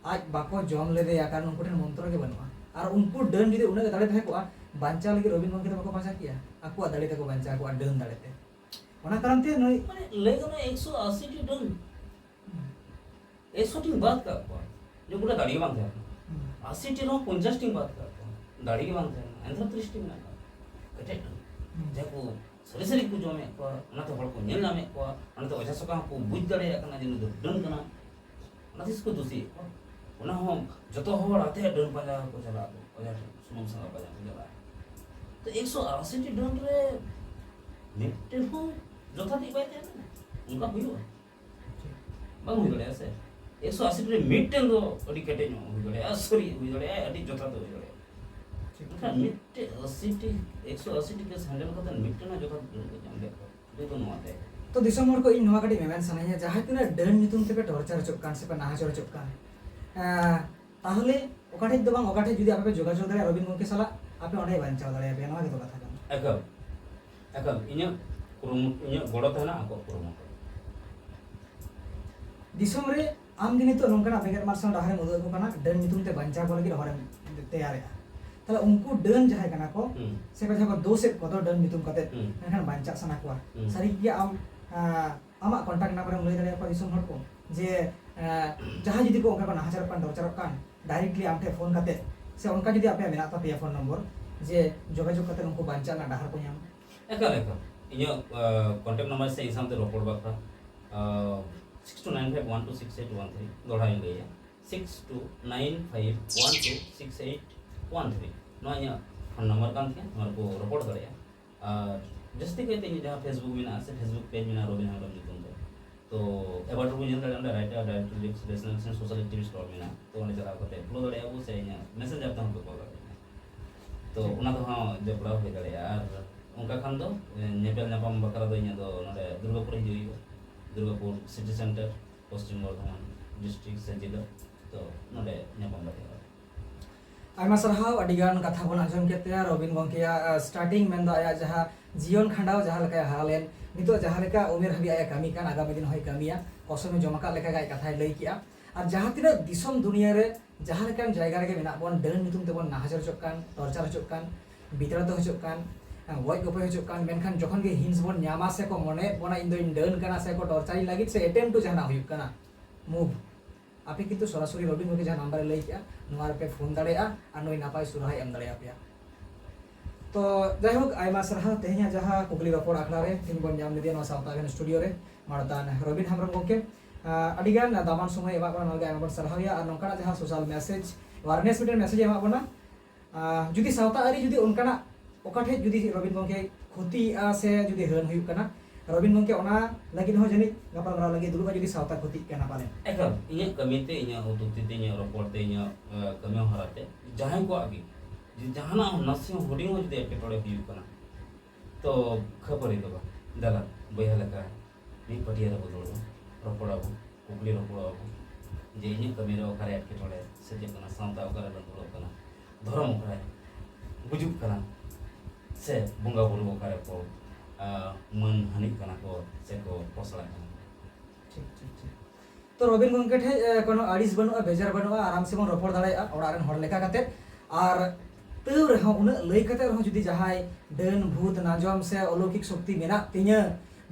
ᱟᱡ ᱵᱟᱠᱚ ᱡᱚᱢ ᱞᱮᱫᱮᱭᱟ, ᱠᱟᱨᱚᱱ ᱩᱱᱠᱩ ᱴᱷᱮᱱ ᱢᱚᱱᱛᱨᱚ ᱜᱮ ᱵᱟᱹᱱᱩᱜᱼᱟ᱾ ᱟᱨ ᱩᱱᱠᱩ ᱰᱟᱹᱱ ᱡᱩᱫᱤ ᱩᱱᱟᱹᱜ ᱜᱮ ᱫᱟᱲᱮ ᱛᱟᱦᱮᱸ ᱠᱚᱜᱼᱟ, ᱵᱟᱧᱪᱟᱣ ᱞᱟᱹᱜᱤᱫ ᱨᱚᱵᱤᱱ ᱜᱚᱢᱠᱮ ᱫᱚ ᱵᱟᱠᱚ ᱯᱟᱸᱡᱟ ᱠᱮᱭᱟ, ᱟᱠᱚᱣᱟᱜ ᱫᱟᱲᱮ ᱛᱮᱠᱚ ᱵᱟᱧᱪᱟᱣ ᱠᱚᱜᱼᱟ ᱰᱟᱹᱱ ᱫᱟᱲᱮ ᱛᱮ᱾ ᱚᱱᱟ ᱠᱟᱨᱚᱱ ᱛᱮ ᱱᱩᱭ ᱢᱟᱱᱮ ᱞᱟᱹᱭ ᱜᱟᱱᱚᱜᱼᱟ ᱮᱠᱥᱚ ᱟᱥᱤ ᱴᱤ ᱰᱟᱹᱱ, ᱮᱠᱥᱚ ᱴᱤ ᱵᱟᱫ ᱠᱟᱜ ᱠᱚᱣᱟ, ᱡᱮ ᱜᱚᱴᱟ ᱫᱟᱲᱮ ᱜᱮ ᱵᱟᱝ ᱛᱟᱦᱮᱸ ᱠᱟᱱᱟ᱾ ᱦᱩᱸ᱾ ᱟᱥᱤ ᱴᱤ ᱨᱮᱦᱚᱸ ᱯᱚᱧᱪᱟᱥ ᱴᱤ ᱵᱟᱫ ᱠᱟᱜ ᱠᱚᱣᱟ, ᱫᱟᱲᱮ ᱜᱮ ᱵᱟᱝ ᱛᱟᱦᱮᱸ ᱠᱟᱱᱟ, ᱮᱱᱛᱮ ᱨᱮᱦᱚᱸ ᱛᱤᱨᱤᱥ ᱴᱤ ᱢᱮᱱᱟᱜ ᱠᱟᱜ ᱠᱚᱣᱟ᱾ ᱠᱮᱴᱮᱡ ᱰᱟᱹᱱ᱾ ᱦᱩᱸ᱾ ᱡᱟᱦᱟᱸ ᱠᱚ ᱥᱟᱹᱨᱤ ᱥᱟᱹᱨᱤ ᱠᱚ ᱡᱚᱢᱮᱫ ᱠᱚᱣᱟ, ᱚᱱᱟᱛᱮ ᱦᱚᱲ ᱠᱚ ᱧᱮᱞ ᱧᱟᱢᱮᱫ ᱠᱚᱣᱟ, ᱚᱱᱟᱛᱮ ᱚᱡᱷᱟ ᱥᱚᱠᱟ ᱦᱚᱸᱠᱚ ᱵᱩᱡᱽ ᱫᱟᱲᱮᱭᱟᱜ ᱠᱟᱱᱟ ᱡᱮ ᱱᱩᱭ ᱫᱚ ᱰᱟᱹᱱ ᱠᱟᱱᱟ᱾ ᱚᱱᱟ ᱛᱤᱥ ᱠᱚ ᱫᱳᱥᱤᱭᱮᱫ ᱠᱚᱣᱟ? ᱚᱱᱟ ᱦᱚᱸ ᱡᱚᱛᱚ ᱦᱚᱲ ᱟᱛᱮ ᱰᱟᱹᱱ ᱯᱟᱸᱡᱟ ᱠᱚ ᱪᱟᱞᱟᱜ ᱟᱠᱚ, ᱚᱡᱷᱟ ᱴᱷᱮᱱ ᱥᱩᱱᱩᱢ ᱥᱟᱥᱟᱝ ᱯᱟᱸᱡᱟ ᱠᱚ ᱪᱟᱞᱟᱜᱼᱟ᱾ ᱛᱚ ᱮᱠᱥᱚ ᱟᱥᱤ ᱴᱤ ᱰᱟᱹᱱ ᱨᱮ ᱢᱤᱫᱴᱮᱱ ᱦᱚᱸ ᱡᱚᱛᱷᱟᱛᱤᱡ ᱵᱟᱭ ᱛᱟᱦᱮᱸ ᱞᱮᱱᱟ, ᱚᱱᱠᱟ ᱦᱩᱭᱩᱜᱼᱟ? ᱵᱟᱝ ᱦᱩᱭ ᱫᱟᱲᱮᱭᱟᱜᱼᱟ ᱥᱮ᱾ ᱮᱠᱥᱚ ᱟᱥᱤ ᱨᱮ ᱢᱤᱫᱴᱮᱱ ᱫᱚ ᱟᱹᱰᱤ ᱠᱮᱴᱮᱡ ᱧᱚᱜ ᱦᱩᱭ ᱫᱟᱲᱮᱭᱟᱜᱼᱟ, ᱥᱟᱹᱨᱤ ᱦᱩᱭ ᱫᱟᱲᱮᱭᱟᱜᱼᱟ, ᱟᱹᱰᱤ ᱡᱚᱛᱷᱟᱛ ᱦᱩᱭ ᱫᱟᱲᱮᱭᱟᱜᱼᱟ᱾ ᱴᱷᱤᱠ᱾ ᱢᱮᱱᱠᱷᱟᱱ ᱢᱤᱫᱴᱮᱱ ᱟᱥᱤ ᱴᱤ, ᱮᱠᱥᱚ ᱟᱥᱤ ᱴᱤ ᱠᱮᱥ ᱦᱮᱱᱰᱮᱞ ᱠᱟᱛᱮ ᱢᱤᱫᱴᱮᱱ ᱦᱚᱸ ᱡᱚᱛᱷᱟᱛ ᱰᱟᱹᱱ ᱠᱚ ᱧᱟᱢ ᱞᱮᱫ ᱠᱚᱣᱟ᱾ ᱡᱮᱦᱮᱛᱩ ᱱᱚᱣᱟ ᱛᱮ᱾ ᱛᱚ ᱫᱤᱥᱚᱢ ᱦᱚᱲ ᱠᱚ, ᱤᱧ ᱱᱚᱣᱟ ᱠᱟᱹᱴᱤᱡ ᱢᱮᱢᱮᱱ ᱥᱟᱱᱟᱧᱟ, ᱡᱟᱦᱟᱸᱭ ᱛᱤᱱᱟᱹᱜ ᱰᱟᱹᱱ ᱧᱩᱛᱩᱢ ᱛᱮᱯᱮ ᱴᱚᱨᱪᱟᱨ ᱦᱚᱪᱚᱜ ᱠᱟᱱ ᱥᱮᱯᱮ ᱱᱟᱦᱟᱪᱟᱨ ᱦᱚᱪᱚᱜ ᱠᱟᱱ, ᱮᱸ, ᱛᱟᱦᱚᱞᱮ ᱚᱠᱟ ᱴᱷᱮᱡ ᱫᱚ ᱵᱟᱝ ᱚᱠᱟ ᱴᱷᱮᱡ ᱡᱩᱫᱤ ᱟᱯᱮ ᱯᱮ ᱡᱳᱜᱟᱡᱳᱜᱽ ᱫᱟᱲᱮᱭᱟᱜᱼᱟ ᱨᱚᱵᱤᱱ ᱜᱚᱢᱠᱮ ᱥᱟᱞᱟᱜ, ᱟᱯᱮ ᱚᱸᱰᱮᱭ ᱵᱟᱧᱪᱟᱣ ᱫᱟᱲᱮᱭᱟᱯᱮᱭᱟ, ᱱᱚᱣᱟ ᱜᱮᱛᱚ ᱠᱟᱛᱷᱟ ᱠᱟᱱᱟ᱾ ᱮᱠᱟᱞ ᱮᱠᱟᱞ ᱤᱧᱟᱹᱜ ᱠᱩᱨᱩᱢᱩᱴᱩ, ᱤᱧᱟᱹᱜ ᱜᱚᱲᱚ ᱛᱟᱦᱮᱱᱟ ᱟᱠᱚᱣᱟᱜ ᱠᱩᱨᱩᱢᱩᱴᱩ᱾ ᱫᱤᱥᱚᱢ ᱨᱮ ᱟᱢ ᱜᱮ ᱱᱤᱛᱚᱜ ᱱᱚᱝᱠᱟᱱᱟᱜ ᱵᱮᱸᱜᱮᱫ ᱢᱟᱨᱥᱟᱞ ᱰᱟᱦᱟᱨᱮᱢ ᱩᱫᱩᱜ ᱟᱠᱚ ᱠᱟᱱᱟ, ᱰᱟᱹᱱ ᱧᱩᱛᱩᱢ ᱛᱮ ᱵᱟᱧᱪᱟᱣ ᱠᱚ ᱞᱟᱹᱜᱤᱫ ᱦᱚᱨᱮᱢ ᱛᱮᱭᱟᱨᱮᱜᱼᱟ᱾ ᱛᱟᱦᱞᱮ ᱩᱱᱠᱩ ᱰᱟᱹᱱ ᱡᱟᱦᱟᱸᱭ ᱠᱟᱱᱟ ᱠᱚ, ᱦᱩᱸ᱾ ᱥᱮ ᱠᱚ ᱡᱟᱦᱟᱸ ᱠᱚ ᱫᱳᱥᱮᱫ ᱠᱚᱫᱚ ᱰᱟᱹᱱ ᱧᱩᱛᱩᱢ ᱠᱟᱛᱮ, ᱦᱩᱸ᱾ ᱢᱮᱱᱠᱷᱟᱱ ᱵᱟᱧᱪᱟᱜ ᱥᱟᱱᱟ ᱠᱚᱣᱟ᱾ ᱦᱩᱸ᱾ ᱥᱟᱹᱨᱤ ᱜᱮ ᱟᱢ, ᱟᱸ, ᱟᱢᱟᱜ contact number ᱮᱢ ᱞᱟᱹᱭ ᱫᱟᱲᱮᱭᱟᱠᱚᱣᱟ ᱫᱤᱥᱚᱢ ᱦᱚᱲ ᱠᱚ ᱡᱮ, ᱟᱸ, ᱡᱟᱦᱟᱸᱭ ᱡᱩᱫᱤ ᱠᱚ ᱚᱱᱠᱟ ᱠᱚ ᱱᱟᱦᱟᱪᱟᱨᱚᱜ ᱠᱟᱱ, ᱴᱚᱨᱪᱟᱨᱚᱜ ᱠᱟᱱ, directly ᱟᱢ ᱴᱷᱮᱱ ᱯᱷᱳᱱ ᱠᱟᱛᱮ, ᱥᱮ ᱚᱱᱠᱟ ᱡᱩᱫᱤ ᱟᱯᱮᱭᱟᱜ ᱢᱮᱱᱟᱜ ᱛᱟᱯᱮᱭᱟ ᱯᱷᱳᱱ ᱱᱚᱢᱵᱚᱨ, ᱡᱮ ᱡᱳᱜᱟᱡᱳᱜᱽ ᱠᱟᱛᱮ ᱩᱱᱠᱩ ᱵᱟᱧᱪᱟᱜ ᱨᱮᱱᱟᱜ ᱰᱟᱦᱟᱨ ᱠᱚ ᱧᱟᱢᱟ? ᱮᱠᱟᱞ ᱮᱠᱟᱞ ᱤᱧᱟᱹᱜ contact number ᱥᱮ ᱤᱧ ᱥᱟᱶᱛᱮ ᱨᱚᱯᱚᱲ ᱵᱟᱠᱷᱨᱟ six two nine five one two six eight one three, ᱫᱚᱦᱲᱟᱧ ᱞᱟᱹᱭᱟ, six two nine five one two six eight one three᱾ ᱱᱚᱣᱟ ᱤᱧᱟᱹᱜ ᱯᱷᱳᱱ ᱱᱟᱢᱵᱟᱨ ᱠᱟᱱ ᱛᱤᱧᱟᱹ, ᱱᱚᱣᱟ ᱨᱮᱠᱚ ᱨᱚᱯᱚᱲ ᱫᱟᱲᱮᱭᱟᱜᱼᱟ᱾ ᱟᱨ ᱡᱟᱹᱥᱛᱤ ᱠᱟᱭᱛᱮ ᱤᱧᱟᱹᱜ ᱡᱟᱦᱟᱸ Facebook ᱢᱮᱱᱟᱜᱼᱟ ᱥᱮ Facebook page ᱢᱮᱱᱟᱜᱼᱟ ᱨᱚᱵᱤᱱ ᱦᱮᱢᱵᱨᱚᱢ ᱧᱩᱛᱩᱢ ᱛᱮ, ᱛᱚ ᱮᱵᱟᱣᱩᱴ ᱨᱮᱵᱚᱱ ᱧᱮᱞ ᱫᱟᱲᱮᱭᱟᱜᱼᱟ, ᱚᱸᱰᱮ writer, director, lecturer, social activist ᱨᱚᱲ ᱢᱮᱱᱟᱜᱼᱟ᱾ ᱛᱚ ᱚᱸᱰᱮ ᱪᱟᱞᱟᱣ ᱠᱟᱛᱮ ᱯᱷᱳᱞᱳ ᱫᱟᱲᱮᱭᱟᱜᱼᱟ ᱵᱚ, ᱥᱮ ᱤᱧᱟᱹᱜ ᱢᱮᱥᱮᱧᱡᱟᱨ ᱛᱮᱦᱚᱸ ᱯᱮ ᱠᱚᱞ ᱫᱟᱲᱮᱭᱟᱜᱼᱟ᱾ ᱛᱚ ᱚᱱᱟ ᱛᱮᱦᱚᱸ ᱡᱚᱯᱲᱟᱣ ᱦᱩᱭ ᱫᱟᱲᱮᱭᱟᱜᱼᱟ᱾ ᱟᱨ ᱚᱱᱠᱟ ᱠᱷᱟᱱ ᱫᱚ ᱧᱮᱯᱮᱞ ᱧᱟᱯᱟᱢ ᱵᱟᱠᱷᱨᱟ ᱫᱚ ᱤᱧᱟᱹᱜ ᱫᱚ ᱱᱚᱰᱮ ᱫᱩᱨᱜᱟᱯᱩᱨ ᱦᱤᱡᱩᱜ ᱦᱩᱭᱩᱜᱼᱟ᱾ Durgapur city centre, Paschim Bardhaman district ᱥᱮ ᱡᱮᱞᱟ᱾ ᱛᱚ ᱱᱚᱰᱮ ᱧᱟᱯᱟᱢ ᱫᱟᱲᱮᱭᱟᱜᱼᱟ᱾ ᱟᱭᱢᱟ ᱥᱟᱨᱦᱟᱣ᱾ ᱟᱹᱰᱤ ᱜᱟᱱ ᱠᱟᱛᱷᱟ ᱵᱚᱱ ᱟᱸᱡᱚᱢ ᱠᱮᱫ ᱛᱟᱭᱟ ᱨᱚᱵᱤᱱ ᱜᱚᱢᱠᱮᱭᱟᱜ, ᱟᱸ, starting ᱢᱮᱱᱫᱚ ᱟᱭᱟᱜ ᱡᱟᱦᱟᱸ ᱡᱤᱭᱚᱱ ᱠᱷᱟᱸᱰᱟᱣ, ᱡᱟᱦᱟᱸ ᱞᱮᱠᱟᱭ ᱦᱟᱨᱟ ᱞᱮᱱ, ᱱᱤᱛᱚᱜ ᱡᱟᱦᱟᱸ ᱞᱮᱠᱟ ᱩᱢᱮᱨ ᱦᱟᱹᱵᱤᱡ ᱟᱡ ᱮ ᱠᱟᱹᱢᱤ ᱠᱟᱱ, ᱟᱜᱟᱢᱤ ᱫᱤᱱ ᱦᱚᱸᱭ ᱠᱟᱹᱢᱤᱭᱟ, ᱠᱚᱥᱚᱢᱮ ᱡᱚᱢ ᱟᱠᱟᱫ ᱞᱮᱠᱟ ᱜᱮ ᱟᱡ ᱠᱟᱛᱷᱟᱭ ᱞᱟᱹᱭ ᱠᱮᱜᱼᱟ᱾ ᱟᱨ ᱡᱟᱦᱟᱸ ᱛᱤᱱᱟᱹᱜ ᱫᱤᱥᱚᱢ ᱫᱩᱱᱤᱭᱟᱹ ᱨᱮ ᱡᱟᱦᱟᱸ ᱞᱮᱠᱟᱱ ᱡᱟᱭᱜᱟ ᱨᱮᱜᱮ ᱢᱮᱱᱟᱜ ᱵᱚᱱ, ᱰᱟᱹᱱ ᱧᱩᱛᱩᱢ ᱛᱮᱵᱚᱱ ᱱᱟᱦᱟᱪᱟᱨ ᱦᱚᱪᱚᱜ ᱠᱟᱱ, ᱴᱚᱨᱪᱟᱨ ᱦᱚᱪᱚᱜ ᱠᱟᱱ, ᱵᱤᱛᱨᱟᱹᱛ ᱦᱚᱪᱚᱜ ᱠᱟᱱ, ᱜᱚᱡ ᱜᱚᱯᱚᱡ ᱦᱚᱪᱚᱜ ᱠᱟᱱ, ᱢᱮᱱᱠᱷᱟᱱ ᱡᱚᱠᱷᱚᱱ ᱜᱮ hints ᱵᱚᱱ ᱧᱟᱢᱟ ᱥᱮ ᱠᱚ ᱢᱚᱱᱮᱭᱮᱫ ᱵᱚᱱᱟ ᱤᱧ ᱫᱚᱧ ᱰᱟᱹᱱ ᱠᱟᱱᱟ ᱥᱮ ᱠᱚ ᱴᱚᱨᱪᱟᱨᱤᱧ ᱞᱟᱹᱜᱤᱫ ᱥᱮ attempt to ᱡᱟᱦᱟᱱᱟᱜ ᱦᱩᱭᱩᱜ ᱠᱟᱱᱟ, move, ᱟᱯᱮ ᱠᱤᱱᱛᱩ ᱥᱚᱨᱟᱥᱚᱨᱤ ᱨᱚᱵᱤᱱ ᱜᱚᱢᱠᱮ ᱡᱟᱦᱟᱸ ᱱᱟᱢᱵᱟᱨ ᱮ ᱞᱟᱹᱭ ᱠᱮᱜᱼᱟ, ᱱᱚᱣᱟ ᱨᱮᱯᱮ ᱯᱷᱳᱱ ᱫᱟᱲᱮᱭᱟᱜᱼᱟ ᱟᱨ ᱱᱩᱭ ᱱᱟᱯᱟᱭ ᱥᱩᱨᱟᱦᱟᱭ ᱮᱢ ᱫᱟᱲᱮᱭᱟᱯᱮᱭᱟ᱾ ᱛᱚ ᱡᱟᱭᱦᱳᱠ, ᱟᱭᱢᱟ ᱥᱟᱨᱦᱟᱣ᱾ ᱛᱮᱦᱮᱧᱟᱜ ᱡᱟᱦᱟᱸ ᱠᱩᱠᱞᱤ ᱨᱚᱯᱚᱲ ᱟᱠᱷᱲᱟ ᱨᱮ ᱛᱮᱦᱮᱧ ᱵᱚᱱ ᱧᱟᱢ ᱞᱮᱫᱮᱭᱟ ᱱᱚᱣᱟ ᱥᱟᱶᱛᱟ ᱟᱵᱷᱮᱱ ᱥᱴᱩᱰᱤᱭᱳ ᱨᱮ ᱢᱟᱱᱚᱛᱟᱱ ᱨᱚᱵᱤᱱ ᱦᱮᱢᱵᱨᱚᱢ ᱜᱚᱢᱠᱮ᱾ ᱟᱸ, ᱟᱹᱰᱤᱜᱟᱱ ᱫᱟᱢᱟᱱ ᱥᱚᱢᱚᱭ ᱮᱢᱟᱜ ᱵᱚᱱᱟ, ᱱᱚᱣᱟ ᱜᱮ ᱟᱭᱢᱟ ᱵᱚᱱ ᱥᱟᱨᱦᱟᱣᱮᱭᱟ᱾ ᱟᱨ ᱱᱚᱝᱠᱟᱱᱟᱜ ᱡᱟᱦᱟᱸ social message, awareness ᱢᱤᱫᱴᱮᱱ message ᱮ ᱮᱢᱟᱜ ᱵᱚᱱᱟ, ᱟᱸ, ᱡᱩᱫᱤ ᱥᱟᱶᱛᱟ ᱟᱹᱨᱤ ᱡᱩᱫᱤ ᱚᱱᱠᱟᱱᱟᱜ ᱚᱠᱟ ᱴᱷᱮᱡ ᱡᱩᱫᱤ ᱨᱚᱵᱤᱱ ᱜᱚᱢᱠᱮ ᱠᱷᱚᱛᱤᱭᱮᱜᱼᱟ ᱥᱮ ᱡᱩᱫᱤ ᱦᱟᱹᱱ ᱦᱩᱭᱩᱜ ᱠᱟᱱᱟ, ᱨᱚᱵᱤᱱ ᱜᱚᱢᱠᱮ ᱚᱱᱟ ᱞᱟᱹᱜᱤᱫ ᱦᱚᱸ ᱡᱟᱹᱱᱤᱡ ᱜᱟᱯᱟᱞᱢᱟᱨᱟᱣ ᱞᱟᱹᱜᱤᱫ ᱫᱩᱲᱩᱵᱼᱟ ᱡᱩᱫᱤ ᱥᱟᱶᱛᱟ ᱠᱷᱚᱛᱤᱜ ᱠᱟᱱᱟ ᱯᱟᱞᱮᱱ᱾ ᱮᱠᱟᱞ, ᱤᱧᱟᱹᱜ ᱠᱟᱹᱢᱤ ᱛᱮ, ᱤᱧᱟᱹᱜ ᱩᱫᱩᱜ ᱛᱤ ᱛᱮ, ᱤᱧᱟᱹᱜ ᱨᱚᱯᱚᱲ ᱛᱮ, ᱤᱧᱟᱹᱜ, ᱮ, ᱠᱟᱹᱢᱤ ᱦᱚᱨᱟ ᱛᱮ ᱡᱟᱦᱟᱸᱭ ᱠᱚᱣᱟᱜ ᱜᱮ ᱡᱩᱫᱤ ᱡᱟᱦᱟᱱᱟᱜ ᱦᱚᱸ ᱱᱟᱥᱮ ᱦᱚᱸ ᱦᱩᱰᱤᱧ ᱦᱚᱸ ᱡᱩᱫᱤ ᱮᱴᱠᱮᱴᱚᱬᱮ ᱦᱩᱭᱩᱜ ᱠᱟᱱᱟ, ᱛᱚ ᱠᱷᱟᱹᱯᱟᱹᱨᱤ ᱫᱚ ᱵᱟᱝ, ᱫᱮᱞᱟ ᱵᱚᱭᱦᱟ ᱞᱮᱠᱟ ᱢᱤᱫ ᱯᱟᱹᱴᱭᱟᱹ ᱨᱮᱵᱚ ᱫᱩᱲᱩᱵᱼᱟ, ᱨᱚᱯᱚᱲᱟᱵᱚ, ᱠᱩᱠᱞᱤ ᱨᱚᱯᱚᱲᱟᱵᱚ ᱡᱮ ᱤᱧᱟᱹᱜ ᱠᱟᱹᱢᱤ ᱨᱮ ᱚᱠᱟᱨᱮ ᱮᱴᱠᱮᱴᱚᱬᱮ ᱥᱤᱨᱡᱟᱹᱜ ᱠᱟᱱᱟ, ᱥᱟᱶᱛᱟ ᱚᱠᱟᱨᱮ ᱞᱟᱹᱜᱩᱲᱚᱜ ᱠᱟᱱᱟ, ᱫᱷᱚᱨᱚᱢ ᱚᱠᱟᱨᱮ, ᱜᱩᱡᱩᱜ ᱠᱟᱱᱟ, ᱥᱮ ᱵᱚᱸᱜᱟ ᱵᱩᱨᱩ ᱚᱠᱟᱨᱮ ᱠᱚ ᱢᱟᱹᱱ ᱦᱟᱹᱱᱤᱜ ᱠᱟᱱᱟ ᱠᱚ ᱥᱮ ᱠᱚ ᱯᱚᱥᱲᱟᱜ ᱠᱟᱱᱟ᱾ ᱴᱷᱤᱠ, ᱴᱷᱤᱠ, ᱴᱷᱤᱠ᱾ ᱛᱚ ᱨᱚᱵᱤᱱ ᱜᱚᱢᱠᱮ ᱴᱷᱮᱱ ᱠᱳᱱᱳ ᱟᱹᱲᱤᱥ ᱵᱟᱹᱱᱩᱜᱼᱟ, ᱵᱮᱡᱟᱨ ᱵᱟᱹᱱᱩᱜᱼᱟ, ᱟᱨᱟᱢ ᱥᱮᱵᱚᱱ ᱨᱚᱯᱚᱲ ᱫᱟᱲᱮᱭᱟᱜᱼᱟ ᱚᱲᱟᱜ ᱨᱮᱱ ᱦᱚᱲ ᱞᱮᱠᱟ ᱠᱟᱛᱮ᱾ ᱟᱨ ᱛᱟᱹᱣ ᱨᱮᱦᱚᱸ, ᱩᱱᱟᱹᱜ ᱞᱟᱹᱭ ᱠᱟᱛᱮ ᱨᱮᱦᱚᱸ ᱡᱩᱫᱤ ᱡᱟᱦᱟᱸᱭ ᱰᱟᱹᱱ ᱵᱷᱩᱛ ᱱᱟᱡᱚᱢ ᱥᱮ ᱚᱞᱚᱠᱤᱠ ᱥᱚᱠᱛᱤ ᱢᱮᱱᱟᱜ ᱛᱤᱧᱟᱹ,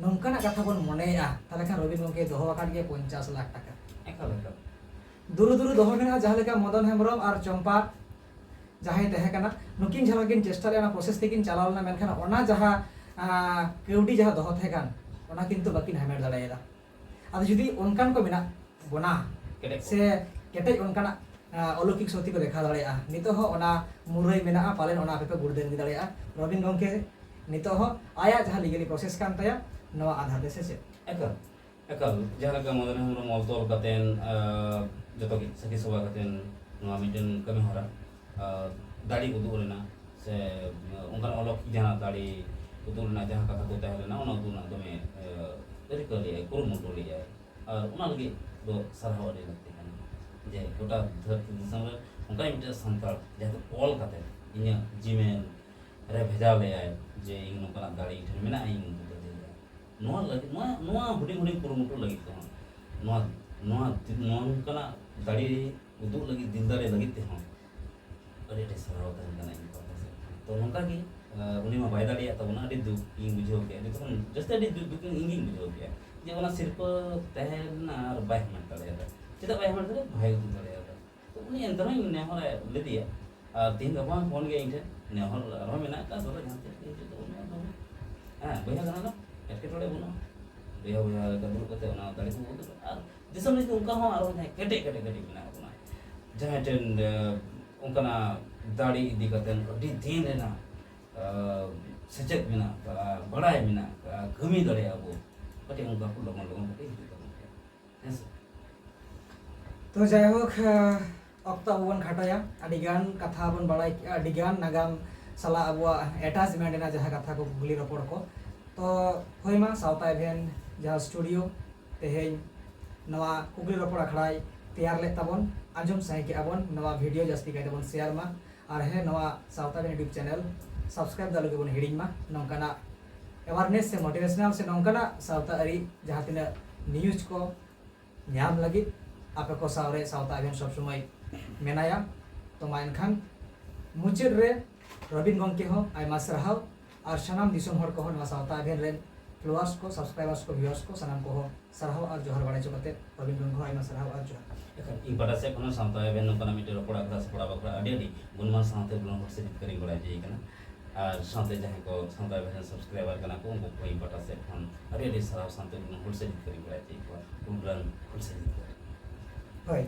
ᱱᱚᱝᱠᱟᱱᱟᱜ ᱠᱟᱛᱷᱟ ᱵᱚᱱ ᱢᱚᱱᱮᱭᱮᱫᱼᱟ, ᱛᱟᱦᱚᱞᱮ ᱠᱷᱟᱱ ᱨᱚᱵᱤᱱ ᱜᱚᱢᱠᱮ ᱫᱚᱦᱚ ᱟᱠᱟᱫ ᱜᱮᱭᱟ ᱯᱚᱧᱪᱟᱥ ᱞᱟᱠᱷ ᱴᱟᱠᱟ᱾ ᱮᱠᱟᱞ, ᱮᱠᱟᱞ᱾ ᱫᱩᱨᱩ ᱫᱩᱨᱩ ᱫᱚᱦᱚ ᱢᱮᱱᱟᱜᱼᱟ, ᱡᱟᱦᱟᱸ ᱞᱮᱠᱟ ᱢᱚᱫᱚᱱ ᱦᱮᱢᱵᱨᱚᱢ ᱟᱨ ᱪᱚᱢᱯᱟ ᱡᱟᱦᱟᱸᱭ ᱛᱟᱦᱮᱸ ᱠᱟᱱᱟ, ᱱᱩᱠᱤᱱ ᱡᱟᱦᱟᱸ ᱠᱤᱱ ᱪᱮᱥᱴᱟ ᱞᱮᱫᱼᱟ, ᱚᱱᱟ ᱯᱨᱚᱥᱮᱥ ᱛᱮᱠᱤᱱ ᱪᱟᱞᱟᱣ ᱞᱮᱱᱟ, ᱢᱮᱱᱠᱷᱟᱱ ᱚᱱᱟ ᱡᱟᱦᱟᱸ, ᱟᱸ, ᱠᱟᱹᱣᱰᱤ ᱡᱟᱦᱟᱸ ᱫᱚᱦᱚ ᱛᱟᱦᱮᱸ ᱠᱟᱱ, ᱚᱱᱟ ᱠᱤᱱᱛᱩ ᱵᱟᱹᱠᱤᱱ ᱦᱟᱢᱮᱴ ᱫᱟᱲᱮᱭᱟᱫᱟ᱾ ᱟᱫᱚ ᱡᱩᱫᱤ ᱚᱱᱠᱟᱱ ᱠᱚ ᱢᱮᱱᱟᱜ ᱵᱚᱱᱟ ᱠᱮᱴᱮᱡ ᱠᱚ᱾ ᱥᱮ ᱠᱮᱴᱮᱡ ᱚᱱᱠᱟᱱᱟᱜ, ᱟᱸ, ᱚᱞᱚᱠᱤᱠ ᱥᱚᱠᱛᱤ ᱠᱚ ᱫᱮᱠᱷᱟᱣ ᱫᱟᱲᱮᱭᱟᱜᱼᱟ, ᱱᱤᱛᱚᱜ ᱦᱚᱸ ᱚᱱᱟ ᱢᱩᱨᱟᱹᱭ ᱢᱮᱱᱟᱜᱼᱟ, ᱯᱟᱞᱮᱱ ᱚᱱᱟ ᱟᱯᱮ ᱯᱮ ᱜᱩᱲᱫᱟᱹᱝᱜᱤ ᱫᱟᱲᱮᱭᱟᱜᱼᱟ᱾ ᱨᱚᱵᱤᱱ ᱜᱚᱢᱠᱮ ᱱᱤᱛᱚᱜ ᱦᱚᱸ ᱟᱭᱟᱜ ᱡᱟᱦᱟᱸ ᱞᱤᱜᱟᱞᱤ ᱯᱨᱚᱥᱮᱥ ᱠᱟᱱ ᱛᱟᱭᱟ, ᱱᱚᱣᱟ ᱟᱫᱷᱟᱨ ᱛᱮ, ᱥᱮ ᱪᱮᱫ? ᱮᱠᱟᱞ, ᱮᱠᱟᱞ᱾ ᱡᱟᱦᱟᱸ ᱞᱮᱠᱟ ᱢᱚᱫᱚᱱ ᱦᱮᱢᱵᱨᱚᱢ ᱚᱞ ᱛᱚᱞ ᱠᱟᱛᱮᱱ, ᱟᱸ, ᱡᱚᱛᱚ ᱜᱮ ᱥᱟᱹᱠᱷᱤ ᱥᱚᱵᱷᱟ ᱠᱟᱛᱮᱱ ᱱᱚᱣᱟ ᱢᱤᱫᱴᱮᱱ ᱠᱟᱹᱢᱤ ᱦᱚᱨᱟ, ᱟᱸ, ᱫᱟᱲᱮ ᱩᱫᱩᱜ ᱨᱮᱱᱟᱜ ᱥᱮ, ᱟᱸ, ᱚᱱᱠᱟᱱ ᱚᱞᱚᱠ ᱡᱟᱦᱟᱸ ᱫᱟᱲᱮ ᱩᱫᱩᱜ ᱨᱮᱱᱟᱜ ᱡᱟᱦᱟᱸ ᱠᱟᱛᱷᱟ ᱠᱚ ᱛᱟᱦᱮᱸ ᱞᱮᱱᱟ, ᱚᱱᱟ ᱩᱫᱩᱜ ᱨᱮᱱᱟᱜ ᱫᱚᱢᱮ, ᱟᱸ, ᱨᱤᱠᱟᱹ ᱞᱮᱫᱼᱟᱭ, ᱠᱩᱨᱩᱢᱩᱴᱩ ᱞᱮᱫᱼᱟᱭ᱾ ᱟᱨ ᱚᱱᱟ ᱞᱟᱹᱜᱤᱫ ᱫᱚ ᱥᱟᱨᱦᱟᱣ ᱟᱹᱰᱤ ᱞᱟᱹᱠᱛᱤ ᱠᱟᱱᱟ, ᱡᱮ ᱜᱚᱴᱟ ᱫᱷᱟᱹᱨᱛᱤ ᱫᱤᱥᱚᱢ ᱨᱮ ᱚᱱᱠᱟᱱ ᱢᱤᱫᱴᱮᱱ ᱥᱟᱱᱛᱟᱲ ᱡᱟᱦᱟᱸ ᱫᱚ ᱚᱞ ᱠᱟᱛᱮ ᱤᱧᱟᱹᱜ Gmail ᱨᱮ ᱵᱷᱮᱡᱟ ᱞᱮᱫᱼᱟᱭ ᱡᱮ ᱤᱧ ᱱᱚᱝᱠᱟᱱᱟᱜ ᱫᱟᱲᱮ ᱤᱧ ᱴᱷᱮᱱ ᱢᱮᱱᱟᱜᱼᱟ, ᱤᱧ ᱩᱫᱩᱜ ᱫᱟᱲᱮᱭᱟᱜᱼᱟ᱾ ᱱᱚᱣᱟ ᱞᱟᱹᱜᱤᱫ, ᱱᱚᱣᱟ, ᱱᱚᱣᱟ ᱦᱩᱰᱤᱧ ᱦᱩᱰᱤᱧ ᱠᱩᱨᱩᱢᱩᱴᱩ ᱞᱟᱹᱜᱤᱫ ᱛᱮᱦᱚᱸ, ᱱᱚᱣᱟ, ᱱᱚᱣᱟ, ᱱᱚᱝᱠᱟᱱᱟᱜ ᱫᱟᱲᱮ ᱩᱫᱩᱜ ᱞᱟᱹᱜᱤᱫ, ᱫᱤᱞ ᱫᱟᱲᱮ ᱞᱟᱹᱜᱤᱫ ᱛᱮᱦᱚᱸ ᱟᱹᱰᱤ ᱟᱹᱰᱤ ᱥᱟᱨᱦᱟᱣ ᱛᱟᱦᱮᱱ ᱠᱟᱱᱟ ᱤᱧ ᱯᱟᱦᱴᱟ ᱥᱮᱫ ᱠᱷᱚᱱ᱾ ᱛᱚ ᱱᱚᱝᱠᱟ ᱜᱮ, ᱟᱸ, ᱩᱱᱤ ᱢᱟ ᱵᱟᱭ ᱫᱟᱲᱮᱭᱟᱜ ᱛᱟᱵᱚᱱᱟ, ᱟᱹᱰᱤ ᱫᱩᱠ ᱤᱧ ᱵᱩᱡᱷᱟᱹᱣ ᱠᱮᱜᱼᱟ, ᱡᱚᱛᱚ ᱠᱷᱚᱱ ᱡᱟᱹᱥᱛᱤ ᱟᱹᱰᱤ ᱫᱩᱠ, ᱫᱩᱠ ᱤᱧ ᱜᱤᱧ ᱵᱩᱡᱷᱟᱹᱣ ᱠᱮᱜᱼᱟ ᱡᱮ ᱚᱱᱟ ᱥᱤᱨᱯᱟᱹ ᱛᱟᱦᱮᱸ ᱞᱮᱱᱟ ᱟᱨ ᱵᱟᱭ ᱦᱟᱢᱮᱴ ᱫᱟᱲᱮᱭᱟᱫᱟ᱾ ᱪᱮᱫᱟᱜ ᱵᱟᱭ ᱦᱟᱢᱮᱴ ᱫᱟᱲᱮᱭᱟᱫᱟ? ᱵᱟᱭ ᱩᱫᱩᱜ ᱫᱟᱲᱮᱭᱟᱫᱟ᱾ ᱛᱚ ᱩᱱᱤ ᱮᱱᱛᱮ ᱨᱮᱦᱚᱸᱧ ᱱᱮᱦᱚᱨ ᱞᱮᱫᱮᱭᱟ, ᱟᱨ ᱛᱤᱦᱤᱧ ᱜᱟᱯᱟ ᱦᱚᱸ ᱯᱷᱳᱱ ᱜᱮᱭᱟ ᱤᱧ ᱴᱷᱮᱱ, ᱱᱮᱦᱚᱨ ᱟᱨᱦᱚᱸ ᱢᱮᱱᱟᱜ ᱟᱠᱟᱫ, ᱫᱚᱨᱠᱟᱨ ᱡᱟᱦᱟᱸ ᱛᱤᱥ ᱜᱮ ᱦᱤᱡᱩᱜ ᱛᱟᱵᱚᱱ ᱢᱮ, ᱟᱫᱚ ᱦᱮᱸ, ᱵᱚᱭᱦᱟ ᱠᱟᱱᱟ ᱞᱮ, ᱮᱴᱠᱮᱴᱚᱬᱮ ᱵᱟᱹᱱᱩᱜᱼᱟ᱾ ᱵᱚᱭᱦᱟ ᱵᱚᱭᱦᱟ ᱞᱮᱠᱟ ᱫᱩᱲᱩᱵ ᱠᱟᱛᱮ ᱚᱱᱟ ᱫᱟᱲᱮ ᱠᱚ ᱩᱫᱩᱜᱟ᱾ ᱟᱨ ᱫᱤᱥᱚᱢ ᱨᱮ ᱡᱩᱫᱤ ᱚᱱᱠᱟ ᱦᱚᱸ ᱟᱨᱦᱚᱸ ᱡᱟᱦᱟᱸᱭ ᱠᱮᱴᱮᱡ, ᱠᱮᱴᱮᱡ, ᱠᱮᱴᱮᱡ ᱢᱮᱱᱟᱜ ᱵᱚᱱᱟ, ᱡᱟᱦᱟᱸᱭ ᱴᱷᱮᱱ, ᱮ, ᱚᱱᱠᱟᱱᱟᱜ ᱫᱟᱲᱮ ᱤᱫᱤ ᱠᱟᱛᱮ ᱟᱹᱰᱤ ᱫᱤᱱ ᱨᱮᱱᱟᱜ, ᱮ, ᱥᱮᱪᱮᱫ ᱢᱮᱱᱟᱜ ᱟᱠᱟᱫᱼᱟ, ᱵᱟᱲᱟᱭ ᱢᱮᱱᱟᱜ ᱟᱠᱟᱫᱼᱟ, ᱠᱟᱹᱢᱤ ᱫᱟᱲᱮᱭᱟᱜᱼᱟ ᱵᱚ, ᱠᱟᱹᱴᱤᱡ ᱚᱱᱠᱟ ᱠᱚ ᱞᱚᱜᱚᱱ ᱞᱚᱜᱚᱱ ᱠᱟᱹᱴᱤᱡ ᱦᱤᱡᱩᱜ ᱛᱟᱵᱚᱱ ᱯᱮ᱾ ᱦᱮᱸ ᱥᱮ? ᱛᱚ ᱡᱟᱭᱦᱳᱠ, ᱮ, ᱚᱠᱛᱚ ᱟᱵᱚ ᱵᱚᱱ ᱠᱷᱟᱴᱚᱭᱟ, ᱟᱹᱰᱤ ᱜᱟᱱ ᱠᱟᱛᱷᱟ ᱵᱚᱱ ᱵᱟᱲᱟᱭ ᱠᱮᱜᱼᱟ, ᱟᱹᱰᱤ ᱜᱟᱱ ᱱᱟᱜᱟᱢ ᱥᱟᱞᱟᱜ ᱟᱵᱚᱣᱟᱜ attachment ᱨᱮᱱᱟᱜ ᱡᱟᱦᱟᱸ ᱠᱟᱛᱷᱟ ᱠᱚ, ᱠᱩᱠᱞᱤ ᱨᱚᱯᱚᱲ ᱠᱚ᱾ ᱛᱚ ᱦᱳᱭ ᱢᱟ, ᱥᱟᱶᱛᱟ ᱮᱵᱷᱮᱱ ᱡᱟᱦᱟᱸ studio ᱛᱮᱦᱮᱧ ᱱᱚᱣᱟ ᱠᱩᱠᱞᱤ ᱨᱚᱯᱚᱲ ᱟᱠᱷᱲᱟᱭ ᱛᱮᱭᱟᱨ ᱞᱮᱫ ᱛᱟᱵᱚᱱ, ᱟᱸᱡᱚᱢ ᱥᱟᱸᱜᱮ ᱠᱮᱜᱼᱟ ᱵᱚᱱ, ᱱᱚᱣᱟ video ᱡᱟᱹᱥᱛᱤ ᱠᱟᱭ ᱛᱮᱵᱚᱱ share ᱢᱟ᱾ ᱟᱨ ᱦᱮᱸ, ᱱᱚᱣᱟ ᱥᱟᱶᱛᱟ ᱟᱹᱨᱤ YouTube channel subscribe ᱫᱚ ᱟᱞᱚ ᱜᱮᱵᱚᱱ ᱦᱤᱲᱤᱧ ᱢᱟ᱾ ᱱᱚᱝᱠᱟᱱᱟᱜ awareness ᱥᱮ motivational ᱥᱮ ᱱᱚᱝᱠᱟᱱᱟᱜ ᱥᱟᱶᱛᱟ ᱟᱹᱨᱤ ᱡᱟᱦᱟᱸ ᱛᱤᱱᱟᱹᱜ news ᱠᱚ ᱧᱟᱢ ᱞᱟᱹᱜᱤᱫ ᱟᱯᱮ ᱠᱚ ᱥᱟᱶᱨᱮ ᱥᱟᱶᱛᱟ ᱟᱵᱷᱮᱱ ᱥᱚᱵ ᱥᱚᱢᱚᱭ ᱢᱮᱱᱟᱭᱟ᱾ ᱛᱚ ᱢᱟ ᱮᱱᱠᱷᱟᱱ ᱢᱩᱪᱟᱹᱫ ᱨᱮ ᱨᱚᱵᱤᱱ ᱜᱚᱢᱠᱮ ᱦᱚᱸ ᱟᱭᱢᱟ ᱥᱟᱨᱦᱟᱣ, ᱟᱨ ᱥᱟᱱᱟᱢ ᱫᱤᱥᱚᱢ ᱦᱚᱲ ᱠᱚᱦᱚᱸ ᱱᱚᱣᱟ ᱥᱟᱶᱛᱟ ᱟᱵᱷᱮᱱ ᱨᱮᱱ followers ᱠᱚ, subscribers ᱠᱚ, viewers ᱠᱚ, ᱥᱟᱱᱟᱢ ᱠᱚᱦᱚᱸ ᱥᱟᱨᱦᱟᱣ ᱟᱨ ᱡᱚᱦᱟᱨ ᱵᱟᱲᱟᱭ ᱦᱚᱪᱚ ᱠᱟᱛᱮ ᱨᱚᱵᱤᱱ ᱜᱚᱢᱠᱮ ᱦᱚᱸ ᱟᱭᱢᱟ ᱥᱟᱨᱦᱟᱣ ᱟᱨ ᱡᱚᱦᱟᱨ᱾ ᱮᱠᱷᱟᱱ ᱤᱧ ᱯᱟᱦᱴᱟ ᱥᱮᱫ ᱠᱷᱚᱱ ᱦᱚᱸ ᱥᱟᱶᱛᱟ ᱟᱵᱷᱮᱱ ᱱᱚᱝᱠᱟᱱᱟᱜ ᱢᱤᱫᱴᱮᱱ ᱨᱚᱯᱚᱲ ᱟᱠᱷᱲᱟ ᱥᱟᱯᱲᱟᱣ ᱵᱟᱠᱷᱨᱟ ᱟᱹᱰᱤ ᱟᱹᱰᱤ ᱜᱩᱱᱢᱟᱱ ᱥᱟᱶᱛᱮ ᱜᱩᱱᱢᱟᱱ ᱦᱚᱲ ᱥᱮ ᱡᱤᱛᱠᱟᱹᱨᱤᱧ ᱵᱟᱲᱟᱭ ᱦᱚᱪᱚᱭᱮ ᱠᱟᱱᱟ᱾ ᱟᱨ ᱥᱟᱶᱛᱮ ᱡᱟᱦᱟᱸᱭ ᱠᱚ ᱥᱟᱶᱛᱟ ᱟᱵᱷᱮᱱ ᱨᱮᱱ subscriber ᱠᱟᱱᱟ ᱠᱚ, ᱩᱱᱠᱩ ᱠᱚ ᱤᱧ ᱯᱟᱦᱴᱟ ᱥᱮᱫ ᱠᱷᱚᱱ ᱟᱹᱰᱤ ᱟᱹᱰᱤ ᱥᱟᱨᱦᱟᱣ ᱥᱟᱶᱛᱮ ᱜᱩᱱᱢᱟᱱ ᱦᱚᱲ ᱥᱮ ᱡᱤᱛᱠᱟᱹᱨᱤᱧ ᱵᱟᱲᱟᱭ ᱦᱚᱪᱚᱭᱮᱫ ᱠᱚᱣᱟ᱾ ᱜᱩᱱᱢᱟᱱ ᱦᱚᱲ ᱥᱮ ᱡᱤᱛᱠᱟᱹᱨᱤ᱾ ᱦᱳᱭ᱾